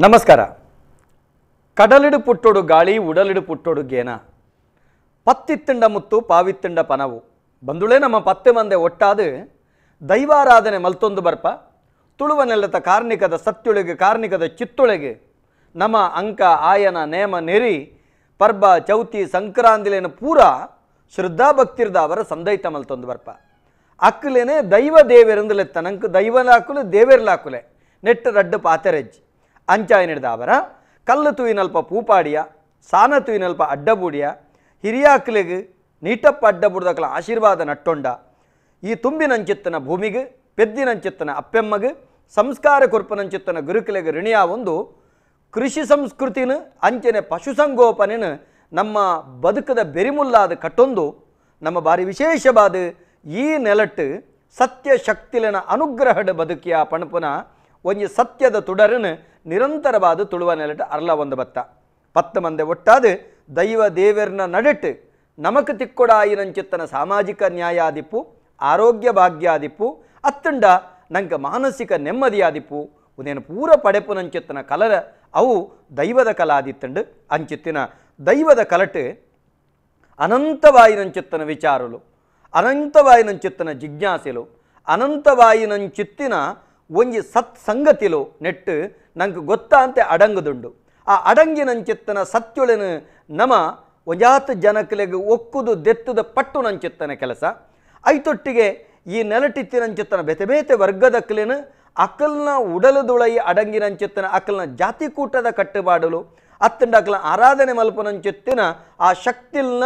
ನಮಸ್ಕಾರ. ಕಡಲಿಡು ಪುಟ್ಟೊಡು ಗಾಳಿ, ಉಡಲಿಡು ಪುಟ್ಟೊಡು ಗೇನ, ಪತ್ತಿತ್ತಂಡ ಮುತ್ತು ಪಾವಿತ್ತಂಡ ಪನವು ಬಂದುಳೇ ನಮ್ಮ ಪತ್ತೆ ಮಂದೆ ಒಟ್ಟಾದು ದೈವಾರಾಧನೆ ಮಲ್ತೊಂದು ಬರ್ಪ ತುಳುವ ನೆಲದ ಕಾರ್ಣಿಕದ ಸತ್ಯೊಳಗೆ ಕಾರ್ಣಿಕದ ಚಿತ್ತೊಳಗೆ ನಮ್ಮ ಅಂಕ ಆಯನ ನೇಮ ನೆರಿ ಪರ್ಬ ಚೌತಿ ಸಂಕ್ರಾಂತಿಲೇನ ಪೂರ ಶ್ರದ್ಧಾಭಕ್ತಿರ್ದ ಅವರ ಸಂದೈತ ಮಲ್ತೊಂದು ಬರ್ಪ ಅಕ್ಕಲೇನೆ ದೈವ ದೇವೆರಂದುಲೆತ್ತ ನಂಗೆ ದೈವಲಾಕುಲೆ ದೇವೆರ್ಲಾಕುಲೆ ನೆಟ್ಟ ರಡ್ಡು ಪಾತೆರೆಜ್ಜಿ ಅಂಚಾಯನಿಡ್ದ ಅವರ ಕಲ್ಲು ತೂಯಿನಲ್ಪ ಪೂಪಾಡಿಯ ಸಾನ ತೂಯಿನಲ್ಪ ಅಡ್ಡಬೂಡಿಯ ಹಿರಿಯಾಕ್ಲೆಗ್ ನೀಟಪ್ಪ ಅಡ್ಡಬುಡ್ದಕ್ಲ ಆಶೀರ್ವಾದ ನಟ್ಟೊಂಡ ಈ ತುಂಬಿನಂಚಿತ್ತನ ಭೂಮಿಗೆ ಪೆದ್ದಿನಂಚಿತ್ತನ ಅಪ್ಪೆಮ್ಮಗ್ ಸಂಸ್ಕಾರ ಕೊರ್ಪನಂಚಿತ್ತನ ಗುರುಕುಲೆಗ್ ಋಣಿಯ ಒಂದು ಕೃಷಿ ಸಂಸ್ಕೃತಿನ ಅಂಚನೆ ಪಶುಸಂಗೋಪನೆನ ನಮ್ಮ ಬದುಕದ ಬೆರಿಮುಲ್ಲಾದ ಕಟ್ಟೊಂದು ನಮ್ಮ ಬಾರಿ ವಿಶೇಷವಾದ ಈ ನೆಲಟ್ಟು ಸತ್ಯ ಶಕ್ತಿಲನ ಅನುಗ್ರಹದ ಬದುಕಿಯ ಪಣಪುನ ಒಂಜಿ ಸತ್ಯದ ತುಡರನು ನಿರಂತರವಾದ ತುಳುವ ನೆಲಟ್ಟು ಅರ್ಲ ಒಂದು ಬತ್ತ ಪತ್ತು ಮಂದೆ ಒಟ್ಟಾದ ದೈವ ದೇವರನ್ನ ನಡೆಟ್ಟು ನಮಕ್ ತಿಕ್ಕೊಡಾಯಿನಂಚಿತ್ತನ ಸಾಮಾಜಿಕ ನ್ಯಾಯಾದಿಪ್ಪು ಆರೋಗ್ಯ ಭಾಗ್ಯಾದಿಪ್ಪು ಅತ್ತಂಡ ನಂಗೆ ಮಾನಸಿಕ ನೆಮ್ಮದಿಯಾದಿಪ್ಪು ಉದೇನು ಪೂರ ಪಡೆಪುನಂಚಿತ್ತನ ಕಲರ ಅವು ದೈವದ ಕಲಾದಿತ್ತಂಡು ಅಂಚಿತ್ತಿನ ದೈವದ ಕಲಟು ಅನಂತವಾಯಿನಂಚಿತ್ತನ ವಿಚಾರಲು ಅನಂತವಾಯಿನಂಚಿತ್ತನ ಜಿಜ್ಞಾಸೆಲು ಅನಂತವಾಯಿನಂಚಿತ್ತಿನ ಒಂಜಿ ಸತ್ಸಂಗತಿಲು ನೆಟ್ಟು ನಂಗೆ ಗೊತ್ತಾಂತೆ ಅಡಂಗದುಂಡು. ಆ ಅಡಂಗಿನಂಚಿತ್ತನ ಸತ್ಯೊಳೆನು ನಮ ಒಂಜಾತ ಜನಕ್ಲೆಗ್ ಒಕ್ಕುದು ದೆತ್ತದ ಪಟ್ಟು ನಂಚಿತ್ತನ ಕೆಲಸ ಐತೊಟ್ಟಿಗೆ ಈ ನೆಲಟಿತ್ತಿನಂಚಿತ್ತನ ಬೇತೆ ಬೇತೆ ವರ್ಗದಕ್ಲೇನು ಅಕಲ್ನ ಉಡಲದುಳೈ ಅಡಂಗಿನಂಚಿತ್ತನ ಅಕಲ್ನ ಜಾತಿಕೂಟದ ಕಟ್ಟುಪಾಡಲು ಅತ್ತಂಡ ಅಕಲ್ನ ಆರಾಧನೆ ಮಲ್ಪನಂಚಿತ್ತಿನ ಆ ಶಕ್ತಿಲ್ನ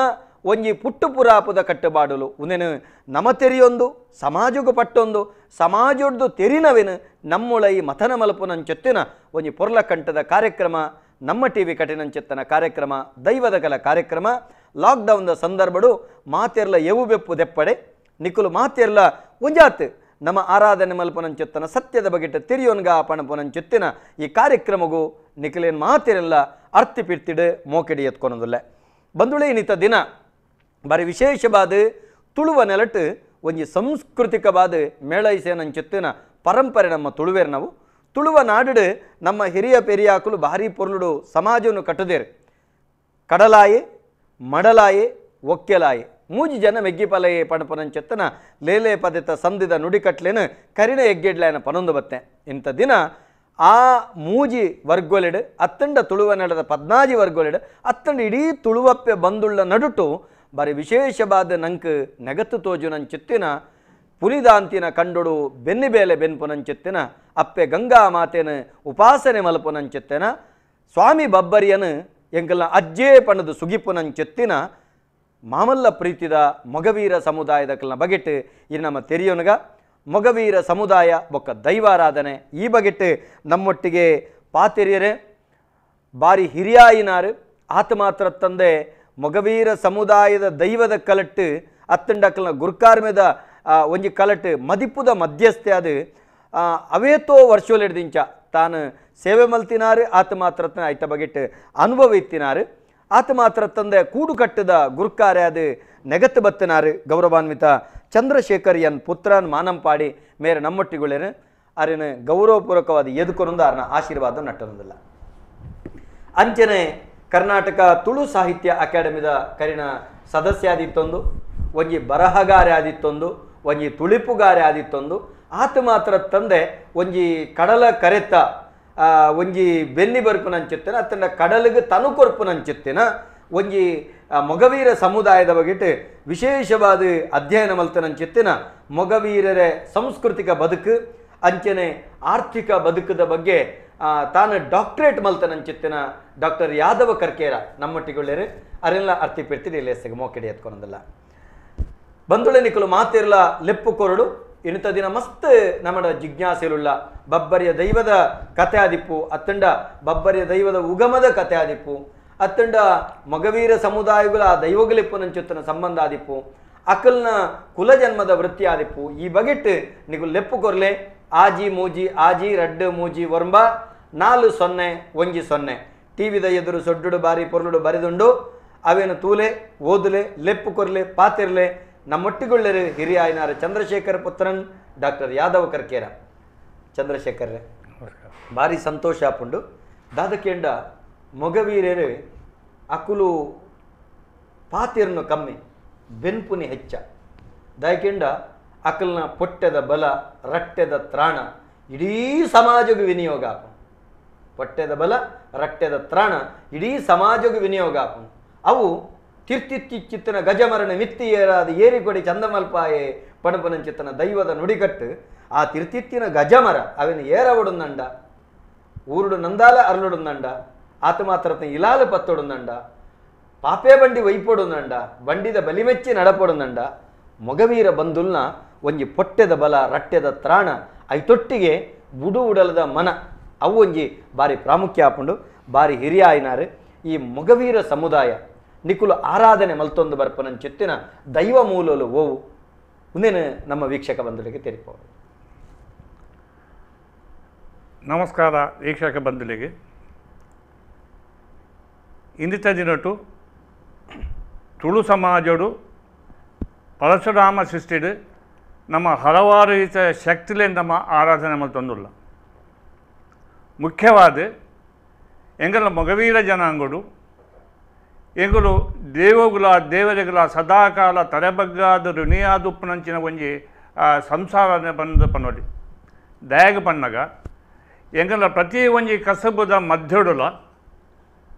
ಒಂಜಿ ಪುಟ್ಟು ಪುರಾಪದ ಕಟ್ಟುಪಾಡಲು ಉಂದೇನು ನಮ ತೆರಿಯೊಂದು ಸಮಾಜಕ್ಕೂ ಪಟ್ಟೊಂದು ಸಮಾಜೊಡ್ದು ತೆರಿನವೇನು ನಮ್ಮೊಳ ಈ ಮಥನ ಮಲ್ಪನಂಚಿತ್ತಿನ ಒಂಜಿ ಪೊರ್ಲಕಂಠದ ಕಾರ್ಯಕ್ರಮ ನಮ್ಮ ಟಿ ವಿ ಕಠಿಣಂಚಿತ್ತನ ಕಾರ್ಯಕ್ರಮ ದೈವದ ಕಲ ಕಾರ್ಯಕ್ರಮ. ಲಾಕ್ಡೌನ್ದ ಸಂದರ್ಭಡು ಮಾತೆರ್ಲ ಎವು ಬೆಪ್ಪು ದೆಪ್ಪಡೆ ನಿಕ್ಕುಲು ಮಾತೆರ್ಲ ಒಂಜಾತ್ ನಮ್ಮ ಆರಾಧನೆ ಮಲ್ಪನಂಚಿತ್ತನ ಸತ್ಯದ ಬಗೆಟ ತೆರಿಯೋನ್ಗ ಪಣಪನಂಚಿತ್ತಿನ ಈ ಕಾರ್ಯಕ್ರಮಗೂ ನಿಖಲೇನು ಮಾತಿರಲ್ಲ ಅರ್ತಿ ಪಿರ್ತಿಡು ಮೋಕೆಡಿ ಎತ್ಕೊನೊಂದುಲ್ಲ. ಬಂದುಳೆ ಇನ್ನಿತ ದಿನ ಬಾರಿ ವಿಶೇಷವಾದ ತುಳುವ ನೆಲಟ್ಟು ಒಂಜಿ ಸಾಂಸ್ಕೃತಿಕವಾದ ಮೇಳೈಸೇನಂಚಿತ್ತಿನ ಪರಂಪರೆ ನಮ್ಮ ತುಳುವೇರು. ನಾವು ತುಳುವ ನಾಡು ನಮ್ಮ ಹಿರಿಯ ಪೆರಿಯಾಕುಲು ಭಾರಿ ಪೊರ್ಲುಡು ಸಮಾಜವನ್ನು ಕಟ್ಟುದೇರು. ಕಡಲಾಯೆ ಮಡಲಾಯೆ ಒಕ್ಕೆಲಾಯೆ ಮೂಜಿ ಜನ ಮೆಗ್ಗಿಪಲಯೆ ಪಣಪನಂచెತ್ತನ ಲೇಲೆ ಪದೆತ ಸಂದಿದ ನುಡಿಕಟ್ಲೇನು ಕರಿನ ಎಗ್ಗೆಡ್ಲಾಯನ ಪನೊಂದು ಬತ್ತೆ. ಇಂಥ ದಿನ ಆ ಮೂಜಿ ವರ್ಗೊಲೆಡು ಅತ್ತಂಡ ತುಳುವ ನಡೆದ ಪದ್ನಾಜಿ ವರ್ಗೊಲೆಡು ಅತ್ತಂಡ ಇಡೀ ತುಳುವಪ್ಪೆ ಬಂದುಳ್ಳ ನಡುಟು ಬಾರಿ ವಿಶೇಷವಾದ ನಂಕ್ ನೆಗತ್ತು ತೋಜುನಂಚಿತ್ತಿನ ಪುಲಿದಾಂತಿನ ಕಂಡೊಡು ಬೆನ್ನಿಬೇಲೆ ಬೆನ್ಪುನಂಚಿತ್ತಿನ ಅಪ್ಪೆ ಗಂಗಾ ಮಾತೇನ ಉಪಾಸನೆ ಮಲ್ಪುನಂಚಿತ್ತಿನ ಸ್ವಾಮಿ ಬಬ್ಬರಿಯನು ಎಂಕಲ್ನ ಅಜ್ಜೇ ಪಣದು ಸುಗಿಪುನಂಚಿತ್ತಿನ ಮಾಮಲ್ಲ ಪ್ರೀತಿದ ಮೊಗವೀರ ಸಮುದಾಯದ ಕಲ್ನ ಬಗೆಟ್ ಇದು ನಮ್ಮ ತೆರಿಯೋನಗ ಮೊಗವೀರ ಸಮುದಾಯ ಬೊಕ್ಕ ದೈವಾರಾಧನೆ ಈ ಬಗೆಟ್ ನಮ್ಮೊಟ್ಟಿಗೆ ಪಾತೆರಿಯರೆ ಬಾರಿ ಹಿರಿಯಾಯಿನಾರು. ಆತ ಮಾತ್ರ ತಂದೆ ಮೊಗವೀರ ಸಮುದಾಯದ ದೈವದ ಕಲಟ್ಟು ಅತ್ತಂಡಕಲ್ನ ಗುರ್ಕಾರ್ಮೆದ ಒಂಜಿ ಕಲಟ್ಟು ಮದಿಪುದ ಮಧ್ಯಸ್ಥೆ ಅದು ಅವೇತೋ ವರ್ಷೋಲೆಡ್ದಿಂಚ ತಾನು ಸೇವೆ ಮಲ್ತಿನಾರು. ಆತ ಮಾತ್ರ ಐತ ಬಗೆಟ್ ಅನುಭವ ಇತ್ತಿನಾರು. ಆತ ಮಾತ್ರ ತಂದೆ ಕೂಡು ಕಟ್ಟದ ಗುರ್ಕಾರೆ ಅದು ನೆಗತ್ತು ಬತ್ತನಾರು ಗೌರವಾನ್ವಿತ ಚಂದ್ರಶೇಖರ್ ಎನ್ ಪುತ್ರನ್ ಮಾನಂಪಾಡಿ ಮೇರೆ ನಮ್ಮೊಟ್ಟಿಗುಳೇನು ಅರಿನ ಗೌರವಪೂರ್ವಕವಾದ ಎದುಕೊನೊಂದು ಅರನ ಆಶೀರ್ವಾದ ನಟ್ಟನೊಂದಿಲ್ಲ. ಅಂಚನೆ ಕರ್ನಾಟಕ ತುಳು ಸಾಹಿತ್ಯ ಅಕಾಡೆಮಿದ ಕರಿನ ಸದಸ್ಯ ಆದಿತ್ತೊಂದು ಒಂಜಿ ಬರಹಗಾರೆ ಆದಿತ್ತೊಂದು ಒಂಜಿ ತುಳಿಪುಗಾರೆ ಆದಿತ್ತೊಂದು ಆತ ಮಾತ್ರ ತಂದೆ ಒಂಜಿ ಕಡಲ ಕರೆತ ಒಂಜಿ ಬೆನ್ನಿ ಬರ್ಪುನಂಚಿತ್ತಿನ ಅತ್ತಂಡ ಕಡಲಿಗೆ ತನು ಕೊರ್ಪುನಂಚಿತ್ತಿನ ಒಂಜಿ ಮೊಗವೀರ ಸಮುದಾಯದ ಬಗೆಟ್ ವಿಶೇಷವಾದ ಅಧ್ಯಯನ ಮಲ್ತನಂಚಿತ್ತಿನ ಮೊಗವೀರರ ಸಾಂಸ್ಕೃತಿಕ ಬದುಕು ಅಂಚನೆ ಆರ್ಥಿಕ ಬದುಕದ ಬಗ್ಗೆ ತಾನು ಡಾಕ್ಟರೇಟ್ ಮಲ್ತನಂಚಿತ್ತಿನ ಡಾಕ್ಟರ್ ಯಾದವ ಕರ್ಕೇರ ನಮ್ಮೊಟ್ಟಿಗೊಳ್ಳೇರು ಅರೆಲ್ಲ ಅರ್ತಿ ಪಿರ್ತಿಡಿ ಲೇಸಿಗೆ ಮೋಕೆಡಿ ಎತ್ಕೊನೊಂದಿಲ್ಲ. ಬಂದುಳೆ ನಿಕ್ಕಲು ಮಾತಿರ್ಲ ಲೆಪ್ಪು ಕೊರಡು ಇನ್ನಿತ ದಿನ ಮಸ್ತ್ ನಮ್ಮಡ ಜಿಜ್ಞಾಸೆಲುಳ್ಳ ಬಬ್ಬರಿಯ ದೈವದ ಕತೆ ಆದಿಪ್ಪು ಅತ್ತಂಡ ಬಬ್ಬರಿಯ ದೈವದ ಉಗಮದ ಕತೆ ಆದಿಪ್ಪು ಅತ್ತಂಡ ಮಗವೀರ ಸಮುದಾಯಗಳ ಆ ದೈವಗಳಿಪ್ಪುನಂಚುತ್ತನ ಸಂಬಂಧ ಆದಿಪ್ಪು ಅಕಲ್ನ ಕುಲಜನ್ಮದ ವೃತ್ತಿ ಆದಿಪ್ಪು ಈ ಬಗೆಟ್ ನಿಗು ಲೆಪ್ಪು ಕೊರ್ಲೆ ಆಜಿ ಮೂಜಿ ಆಜಿ ರಡ್ಡು ಮೂಜಿ ಒರ್ಂಬ 4 0 1 0 ಟಿವಿದ ಎದುರು ಸೊಡ್ಡುಡು ಬಾರಿ ಪೊರ್ಲುಡು ಬರೆದುಂಡು ಅವೇನು ತೂಲೆ ಓದುಲೆ ಲೆಪ್ಪು ಕೊರ್ಲೆ ಪಾತಿರ್ಲೆ ನಮ್ಮೊಟ್ಟಿಗೊಳ್ಳರು ಹಿರಿಯ ಆಯ್ನಾರ ಚಂದ್ರಶೇಖರ್ ಪುತ್ರನ್ ಡಾಕ್ಟರ್ ಯಾದವ ಕರ್ಕೇರ. ಚಂದ್ರಶೇಖರ್ ಭಾರಿ ಸಂತೋಷ ಆಪುಂಡು. ದಾದಕೇಂಡ ಮೊಗವೀರರು ಅಕುಲು ಪಾತಿರ್ನು ಕಮ್ಮಿ ಬೆನ್ಪುನಿ ಹೆಚ್ಚ. ದಾಯಕೆಂಡ ಅಕಲ್ನ ಪೊಟ್ಟೆದ ಬಲ ರಟ್ಟೆದ ತ್ರಾಣ ಇಡೀ ಸಮಾಜಕ್ಕೆ ವಿನಿಯೋಗ ಆಪುಂಡು. ಪೊಟ್ಟೆದ ಬಲ ರಟ್ಟೆದ ತ್ರಾಣ ಇಡೀ ಸಮಾಜಕ್ಕೆ ವಿನಿಯೋಗ ಆಪುಂಡು. ಅವು ತಿರ್ತಿತ್ತಿಚ್ಚಿತ್ತನ ಗಜಮರಣ ಮಿತ್ತಿ ಏರಾದ ಏರಿಕೊಡಿ ಚಂದಮಲ್ಪಾಯೆ ಪಣಪನಂಚಿತ್ತನ ದೈವದ ನುಡಿಕಟ್ಟು ಆ ತಿರ್ತಿತ್ತಿನ ಗಜಮರ ಅವನ ಏರವಡುಂದಂಡ ಊರುಡು ನಂದಾಲ ಅರಳುಡುಂದಂಡ ಆತ ಮಾತ್ರ ಇಲಾಲ ಪತ್ತೊಡುಂದಂಡ ಪಾಪೇ ಬಂಡಿ ವೈಪೊಡುಂದಂಡ ಬಂಡಿದ ಬಲಿಮೆಚ್ಚಿ ನಡಪೊಡುಂದಂಡ ಮೊಗವೀರ ಬಂದುಲ್ನ ಒಂಜಿ ಪೊಟ್ಟೆದ ಬಲ ರಟ್ಟೆದ ತ್ರಾಣ ಐತೊಟ್ಟಿಗೆ ಬುಡು ಉಡಲದ ಮನ ಅವು ಒಂಜಿ ಬಾರಿ ಪ್ರಾಮುಖ್ಯ ಆಪುಂಡು. ಬಾರಿ ಹಿರಿಯ ಆಯ್ನಾರು ಈ ಮೊಗವೀರ ಸಮುದಾಯ ನಿಕುಲು ಆರಾಧನೆ ಮಲ್ತೊಂದು ಬರ್ಪನಂಚಿತ್ತಿನ ದೈವ ಮೂಲಲು ಓವು ಮುಂದೇನು ನಮ್ಮ ವೀಕ್ಷಕ ಬಂಧುಗಳಿಗೆ ತೆರಿಪೋದು. ನಮಸ್ಕಾರ ವೀಕ್ಷಕ ಬಂಧುಗಳಿಗೆ. ಇಂದಿತ ದಿನಟು ತುಳು ಸಮಾಜಡು ಪರಶುರಾಮ ಸೃಷ್ಟಿಡು ನಮ್ಮ ಹಲವಾರು ರೀತಿಯ ಶಕ್ತಿಲೇ ನಮ್ಮ ಆರಾಧನೆ ಮಲ್ತೊಂದುಲ್ಲ. ಮುಖ್ಯವಾದ ಎಂಗಲ ಮೊಗವೀರ ಜನಾಂಗಡು ಎಂಗುಲು ದೇವಗುಲ ದೇವರೆಗುಲ ಸದಾಕಾಲ ತಲೆಬಗ್ಗಾದ ಋಣಿಯಾದುಪ್ಪನಂಚಿನ ಒಂಜಿ ಸಂಸಾರನೆ ಬಂದ ಪನ್ನೋಡಿ ದಯಾಗ ಪಣ್ಣಗ ಎಂಗಲ ಪ್ರತಿ ಒಂಜಿ ಕಸಬುದ ಮಧ್ಯಡುಲ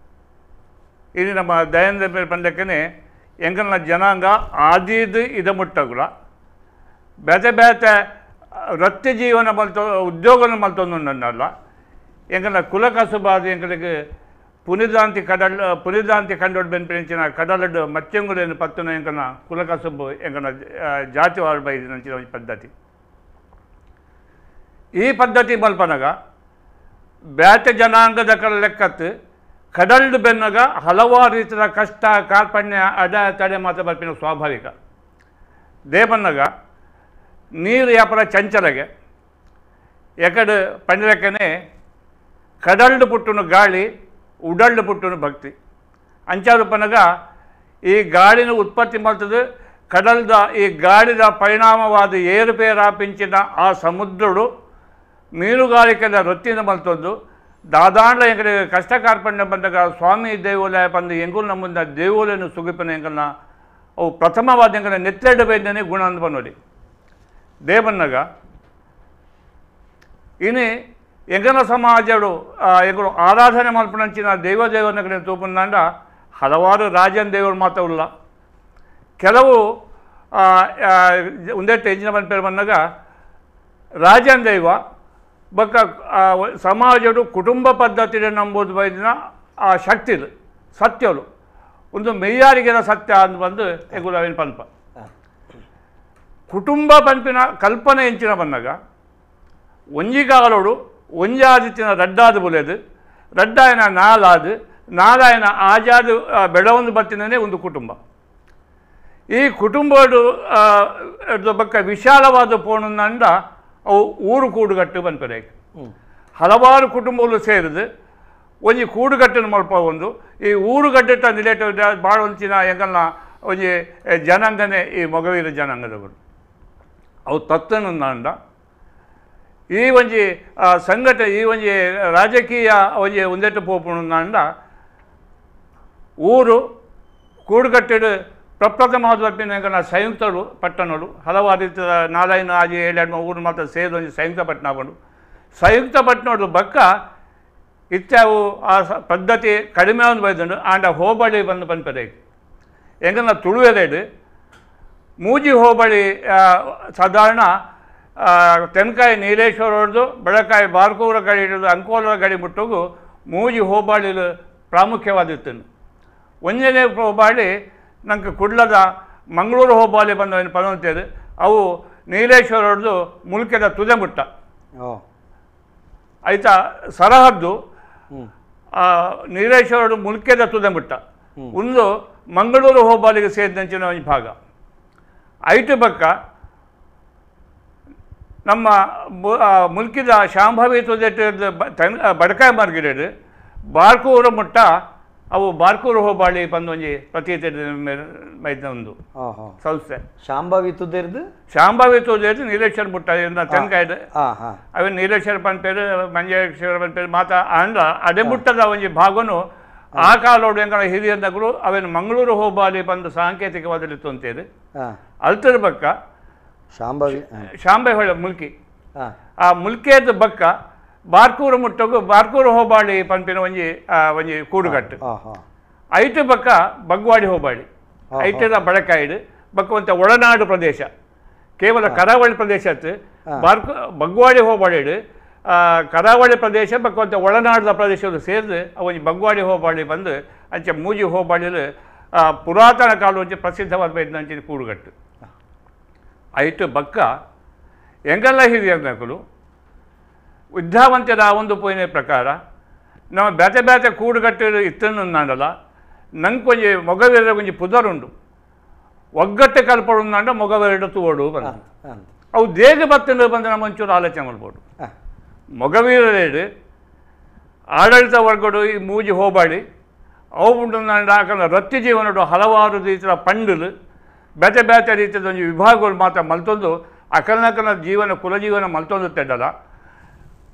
ಇದು ನಮ್ಮ ದಯಾಂದ್ರ ಪಂಡಕ್ಕನೆ ಎಂಗಲ್ನ ಜನಾಂಗ ಆದಿದು ಇದ ಮುಟ್ಟಗುಲ ಬೇತೆ ಬೇತೆ ವೃತ್ತಿ ಜೀವನ ಮಲ್ತೊ ಉದ್ಯೋಗನ ಮಲ್ತೊಂದುಂಡಲ್ಲ ಎಂಗಲ್ನ ಕುಲ ಕಸುಬಾದ ಎಂಗಳಿಗೆ ಪುನಿದಾಂತಿ ಕಡಲ್ ಪುನಿದಾಂತಿ ಕಂಡೋಡ್ ಬೆನ್ಪಿನ ಕಡಲಡ್ಡು ಮಚ್ಚಂಗುಲೇನು ಪತ್ತನ ಎಂಕನ ಕುಲಕಸುಬು ಎಂಕನ ಜಾತಿ ವಾಳ್ಬೈದಿನಂಚಿನ ಒಂಜಿ ಪದ್ಧತಿ. ಈ ಪದ್ಧತಿ ಮಲ್ಪನಗ ಬೇತೆ ಜನಾಂಗದ ಕಲ ಲೆಕ್ಕತ್ತು ಕಡಲ್ಡು ಬೆನ್ನಗ ಹಲವಾರು ರೀತಿಯ ಕಷ್ಟ ಕಾರ್ಪಣ್ಯ ಅಡ ತಡೆ ಮಾತ್ರ ಬರ್ಪಿನ ಸ್ವಾಭಾವಿಕ. ದೇವನ್ನಗ ನೀರು ಯಾಪರ ಚಂಚಲಗೆ ಎಕಡು ಪಂಡರಕ್ಕನೆ ಕಡಲ್ಡು ಪುಟ್ಟುನು ಗಾಳಿ ಉಡಲ್ಡು ಪುಟ್ಟುನು ಭಕ್ತಿ ಅಂಚಾರುಪನಗ ಈ ಗಾಳಿನ ಉತ್ಪತ್ತಿ ಮಾಡ್ತದೆ ಕಡಲ್ದ ಈ ಗಾಳಿದ ಪರಿಣಾಮವಾದ ಏರುಪೇರಾಪಿಂಚಿನ ಆ ಸಮುದ್ರಡು ಮೀನುಗಾರಿಕೆದ ವೃತ್ತಿನ ಮಲ್ತೊಂದು ದಾದಾಂಡ್ಲ ಎಂಕಡೆ ಕಷ್ಟ ಕಾರ್ಪಣ್ಯ ಬಂದಾಗ ಸ್ವಾಮಿ ದೇವಾಲಯ ಬಂದು ಎಂಗುಲ್ ನಮ್ಮುಂದ ದೇವಾಲಯನು ಸುಗಿಪನ ಎಂಕಲ್ನ ಅವು ಪ್ರಥಮವಾದ ಎಂಕಲ ನೆತ್ತೆರಡು ಬೈದನೆ ಗುಣ ಅಂದ್ ಬನ್ನೋಡಿ ದೇವನ್ನಗ ಇನಿ ಎಂಗನ ಸಮಾಜಡು ಎಂಗಳು ಆರಾಧನೆ ಮಲ್ಪನಂಚಿನ ದೈವ ಕಡೆ ತೂಪುಂದಾಂಡ ಹಲವಾರು ರಾಜನ್ ದೇವರು ಮಾತ್ರವಲ್ಲ ಕೆಲವು ಒಂದೆಟ್ಟು ಎಂಜಿನ ಬಂದ ಬಂದಾಗ ರಾಜನ್ ದೈವ ಬಕ್ಕ ಸಮಾಜಡು ಕುಟುಂಬ ಪದ್ಧತಿ ನಂಬೋದು ಬೈದಿನ ಆ ಶಕ್ತಿಲು ಸತ್ಯಲು ಒಂದು ಮೆಯ್ಯಾರಿಗೆನ ಸತ್ಯ ಅಂದು ಬಂದು ಎಂಗುಲವಿನ ಪನ್ಪ ಕುಟುಂಬ ಪನ್ಪಿನ ಕಲ್ಪನೆ ಎಂಚಿನ ಬಂದಾಗ ಒಂಜಿಗಾಲೋಡು ಒಂಜಾದಿತ್ತಿನ ರಡ್ಡಾದ ಬುಲೆದು ರಡ್ಡಾಯನ ನಾಲಾದು ನಾಲಾಯನ ಆಜಾದು ಬೆಳವೊಂದು ಬತ್ತಿನೇ ಒಂದು ಕುಟುಂಬ. ಈ ಕುಟುಂಬಡು ಬಕ್ಕ ವಿಶಾಲವಾದ ಪೋಣಂದ ಅವು ಊರು ಕೂಡುಗಟ್ಟು ಬಂದ್ಪರೆ ಹಲವಾರು ಕುಟುಂಬಗಳು ಸೇರಿದು ಒಂಜಿ ಕೂಡುಗಟ್ಟನ್ನು ಮಲ್ಪ ಒಂದು ಈ ಊರುಗಡ್ಡೆ ನಿಲೇಟ ಭಾಳ ಒಂಚಿನ ಎಂಗಲ್ನ ಒಂಜಿ ಜನಾಂಗನೇ ಈ ಮೊಗವೀರ ಜನಾಂಗದವರು ಅವು ತತ್ತನಂದ ಈ ಒಂಜಿ ಸಂಘಟನೆ ಈ ಒಂಜಿ ರಾಜಕೀಯ ಒಂಜಿ ಒಂದೆಟ್ಟು ಪೋಪುಣಂದ ಊರು ಕೂಡುಗಟ್ಟಿಡು ಪ್ರಪ್ರಥಮವಾದ ಎಂಕಲ್ನ ಸಂಯುಕ್ತರು ಪಟ್ಟಣಗಳು ಹಲವಾರು ರೀತಿಯ ನಾಲ್ಕೈದು ಆಜಿ ಏಳು ಊರು ಮಾತ್ರ ಸೇರಿದ ಒಂಜಿ ಸಂಯುಕ್ತ ಪಟ್ಟಣ ಆಪುಂಡು. ಸಂಯುಕ್ತ ಪಟ್ಟಣದ ಬಕ್ಕ ಇತ್ಯಾವು ಆ ಪದ್ಧತಿ ಕಡಿಮೆ ಒಂದು ಬೈದುಂಡು ಆಂಡ ಹೋಬಳಿ ಬಂದು ಪನ್ಪರೆ ಎಂಕಲ್ನ ತುಳುವೆರೆಡು ಮೂಜಿ ಹೋಬಳಿ ಸಾಧಾರಣ ತೆನ್ಕಾಯಿ ನೀಲೇಶ್ವರ ಹೊಡೆದು ಬೆಳಕಾಯಿ ಬಾರ್ಕೂರ ಗಡಿ ಹಿಡಿದು ಅಂಕೋಲರ ಗಡಿ ಮುಟ್ಟೋಗು ಮೂಜಿ ಹೋಬಳಿಲು ಪ್ರಾಮುಖ್ಯವಾದಿತ್ತು. ಒಂದನೇ ಹೋಬಳಿ ನಂಗೆ ಕುಡ್ಲದ ಮಂಗಳೂರು ಹೋಬಳಿ ಬಂದ ಪನಂತೇದು ಅವು ನೀಲೇಶ್ವರ ಹೊಡೆದು ಮುಲ್ಕೆದ ತುದೆ ಮುಟ್ಟ ಆಯ್ತಾ ಸರಹದ್ದು ನೀಲೇಶ್ವರ ಮುಲ್ಕೆದ ತುದೆ ಮುಟ್ಟ ಒಂದು ಮಂಗಳೂರು ಹೋಬಳಿಗೆ ಸೇರಿದಂಚಿನ ಒಂದು ಭಾಗ. ಐಟು ಬಕ್ಕ ನಮ್ಮ ಮುಲ್ಕಿದ ಶಾಂಭವಿ ತುದೆಟ್ಟು ಬಡಕಾಯಿ ಮಾರ್ಗಿಡೇಡು ಬಾರ್ಕೂರ ಮುಟ್ಟ ಅವು ಬಾರ್ಕೂರು ಹೋಬಾಳಿ ಬಂದೊಂಜಿ ಪ್ರತೀತಿ ಮೈದ ಒಂದು ಸಂಸ್ಥೆ. ಶಾಂಭವಿ ತುದೇರ್ದು, ಶಾಂಭವಿ ತುದೇರ್ದು ನೀಲೇಶ್ವರ ಬುಟ್ಟ ತೆನ್ಕಾಯ್ದು ಅವನ್ ನೀಲೇಶ್ವರ ಪನ್ಪೇರು ಮಂಜೇಶ್ವರ ಪನ್ಪೇರು ಮಾತಾ ಅಂಡ ಅಡೆ ಬುಟ್ಟದ ಒಂಜಿ ಭಾಗನು ಆ ಕಾಲೋಡು ಎಂಕಲ ಹಿರಿಯನಗರು ಅವೇನು ಮಂಗಳೂರು ಹೋಬಾಲಿ ಬಂದು ಸಾಂಕೇತಿಕವಾದಲ್ಲಿ ಅಂತೇಳಿ ಅಲ್ತರ ಬಕ್ಕ ಶಾಂಭವಿ ಶಾಂಬೆ ಹೊಳೆ ಮುಲ್ಕಿ ಆ ಮುಲ್ಕೇದ ಬಕ್ಕ ಬಾರ್ಕೂರು ಮುಟ್ಟಗು ಬಾರ್ಕೂರು ಹೋಬಾಳಿ ಪಂಪಿನ ಒಂಜಿ ಒಂಜಿ ಕೂಡುಗಟ್ಟು ಐಟು ಬಕ್ಕ ಬಗ್ವಾಡಿ ಹೋಬಾಳಿ ಐಟದ ಬಳಕಾಯ್ಡು ಬಕ್ಕವಂತ ಒಳನಾಡು ಪ್ರದೇಶ ಕೇವಲ ಕರಾವಳಿ ಪ್ರದೇಶ ಬಾರ್ಕು ಬಗ್ವಾಡಿ ಹೋಬಾಳಿಡು ಕರಾವಳಿ ಪ್ರದೇಶ ಬಕ್ಕವಂತ ಒಳನಾಡದ ಪ್ರದೇಶಗಳು ಸೇರಿದು ಒಂಜಿ ಬಗ್ವಾಡಿ ಹೋಬಾಳಿ ಬಂದು ಅಂಚೆ ಮೂಜಿ ಹೋಬಾಳಿಲು ಪುರಾತನ ಕಾಲ ಒಂಜಿ ಪ್ರಸಿದ್ಧವಾದ ಬೈದ ಕೂಡುಗಟ್ಟು ಐಟು ಬಕ್ಕ ಎಂಗೆಲ್ಲ ಹಿರಿಯರ್ನಕುಲು ವಿದ್ಯಾವಂತರ ಒಂದು ಪೋಯಿನ ಪ್ರಕಾರ ನಮ್ಮ ಬೇತೆ ಬೇತೆ ಕೂಡುಗಟ್ಟು ಇತ್ತನ್ನು ನಾಡಲ್ಲ ನಂಗೆ ಒಂಜಿ ಮೊಗವೀರ ಒಂಜಿ ಪುದರುಂಡು ಒಗ್ಗಟ್ಟೆ ಕಲ್ಪಡು ಮೊಗವೀರ ತೂವಡು ಬಂದ ಅವು ದೇಗ ಬತ್ತಂಡು ಬಂದು ನಮ್ಮ ಒಂಚೂರು ಆಲೋಚನೆ ಮಾಡ್ಬೋದು. ಮೊಗವೀರರೇಡು ಆಡಳಿತ ವರ್ಗಡು ಈ ಮೂಜಿ ಹೋಬಾಳಿ ಅವು ಉಂಡು ನಾಡ ರತ್ತಿ ಜೀವನಡು ಹಲವಾರು ರೀತಿಯ ಪಂಡಲು ಬೇತೆ ಬೇತೆ ರೀತಿಯ ಒಂಜಿ ವಿಭಾಗಗಳು ಮಾತ್ರ ಮಲ್ತೊಂದು ಅಕಲ್ನಕನ ಜೀವನ ಕುಲಜೀವನ ಮಲ್ತೊಂದು ತೆಡ್ಡಲ್ಲ.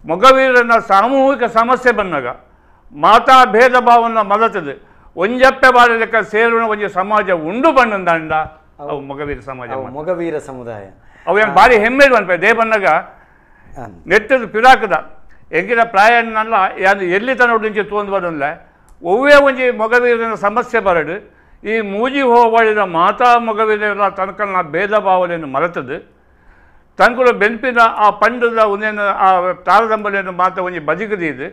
ಮೊಗವೀರನ ಸಾಮೂಹಿಕ ಸಮಸ್ಯೆ ಬಂದಾಗ ಮಾತಾ ಭೇದ ಭಾವನ ಮದತದೆ ಒಂಜಪ್ಪೆ ಬಾಳಲಿಕ್ಕ ಸೇರುವ ಒಂಜಿ ಸಮಾಜ ಉಂಡು ಬಣ್ಣಂದಂಡ ಅವು ಮೊಗವೀರ ಸಮಾಜ, ಮೊಗವೀರ ಸಮುದಾಯ ಅವು ಏನು ಭಾರಿ ಹೆಮ್ಮೆ ಅನ್ಪೆ they ಬಂದಾಗ ನೆಟ್ಟದ ಪಿರಾಕದ ಎಂಗಿನ ಪ್ರಾಯಣ್ಣಲ್ಲ ಯಾರು ಎಲ್ಲಿ ತನ್ನೊಡ್ಡಿಂಚೆ ತೋಂದು ಬರಲ್ಲ ಒವ್ವೇ ಒಂಜಿ ಮೊಗವೀರನ ಸಮಸ್ಯೆ ಬರಡು ಈ ಮೂಜಿ ಹೋಬಳಿದ ಮಾತಾ ಮೊಗವೀರ ತನಕನ ಭೇದ ಭಾವನೆಯನ್ನು ಮರೆತದ್ದು ತಂಕುಲು ಬೆನ್ಪಿನ ಆ ಪಂಡದ ಒಂದೇನು ಆ ತಾರದಂಬಲೆಯನ್ನು ಮಾತ್ರ ಒಂಜಿ ಬದುಕದಿದ್ದು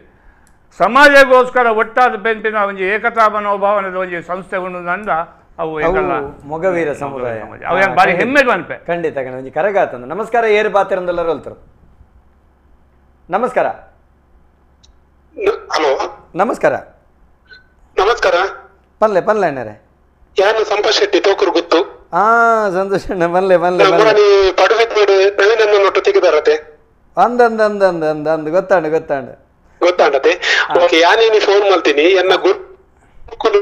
ಸಮಾಜಗೋಸ್ಕರ ಒಟ್ಟಾದ ಬೆನ್ಪಿನ ಒಂಜಿ ಏಕತಾ ಮನೋಭಾವನದ ಒಂಜಿ ಸಂಸ್ಥೆ ಉಂಡು ನಂದ ಅವು ಮೊಗವೀರ ಸಮುದಾಯ ಅವು ಭಾರಿ ಹೆಮ್ಮೆ ಅನ್ಪೆ. ಖಂಡಿತ ಖಂಡಿತ ಒಂಜಿ ಕರಗಾತಂದ. ನಮಸ್ಕಾರ, ಏರು ಪಾತಿರಂದೆಲ್ಲರೂ ಹೇಳ್ತಾರೆ. ನಮಸ್ಕಾರ. ಹಲೋ, ನಮಸ್ಕಾರ. ನಮಸ್ಕಾರ. ಪಲ್ಲೆ ಪಲ್ಲೆ ಅಣ್ಣರೇ, ಯಾರು ಸಂಪತ್ ಶೆಟ್ಟಿ ತೋಕೂರು ಗೊತ್ತು. ಹಾ ಸಂತೋಷ್ ಅಣ್ಣ, ಬಲ್ಲೆ ಬಲ್ಲೆ ತೆಗೆದಾರತೆ ಅಂದ ಅಂದ ಅಂದ ಅಂದ ಅಂದ ಅಂದ್ ಗೊತ್ತಾಂಡು ಗೊತ್ತಾಂಡು ಗೊತ್ತಾಂಡತೆ. ಓಕೆ, ಯಾನೇನಿ ಫೋನ್ ಮಾಡ್ತೀನಿ ಎನ್ನ ಗುರುಕುಲು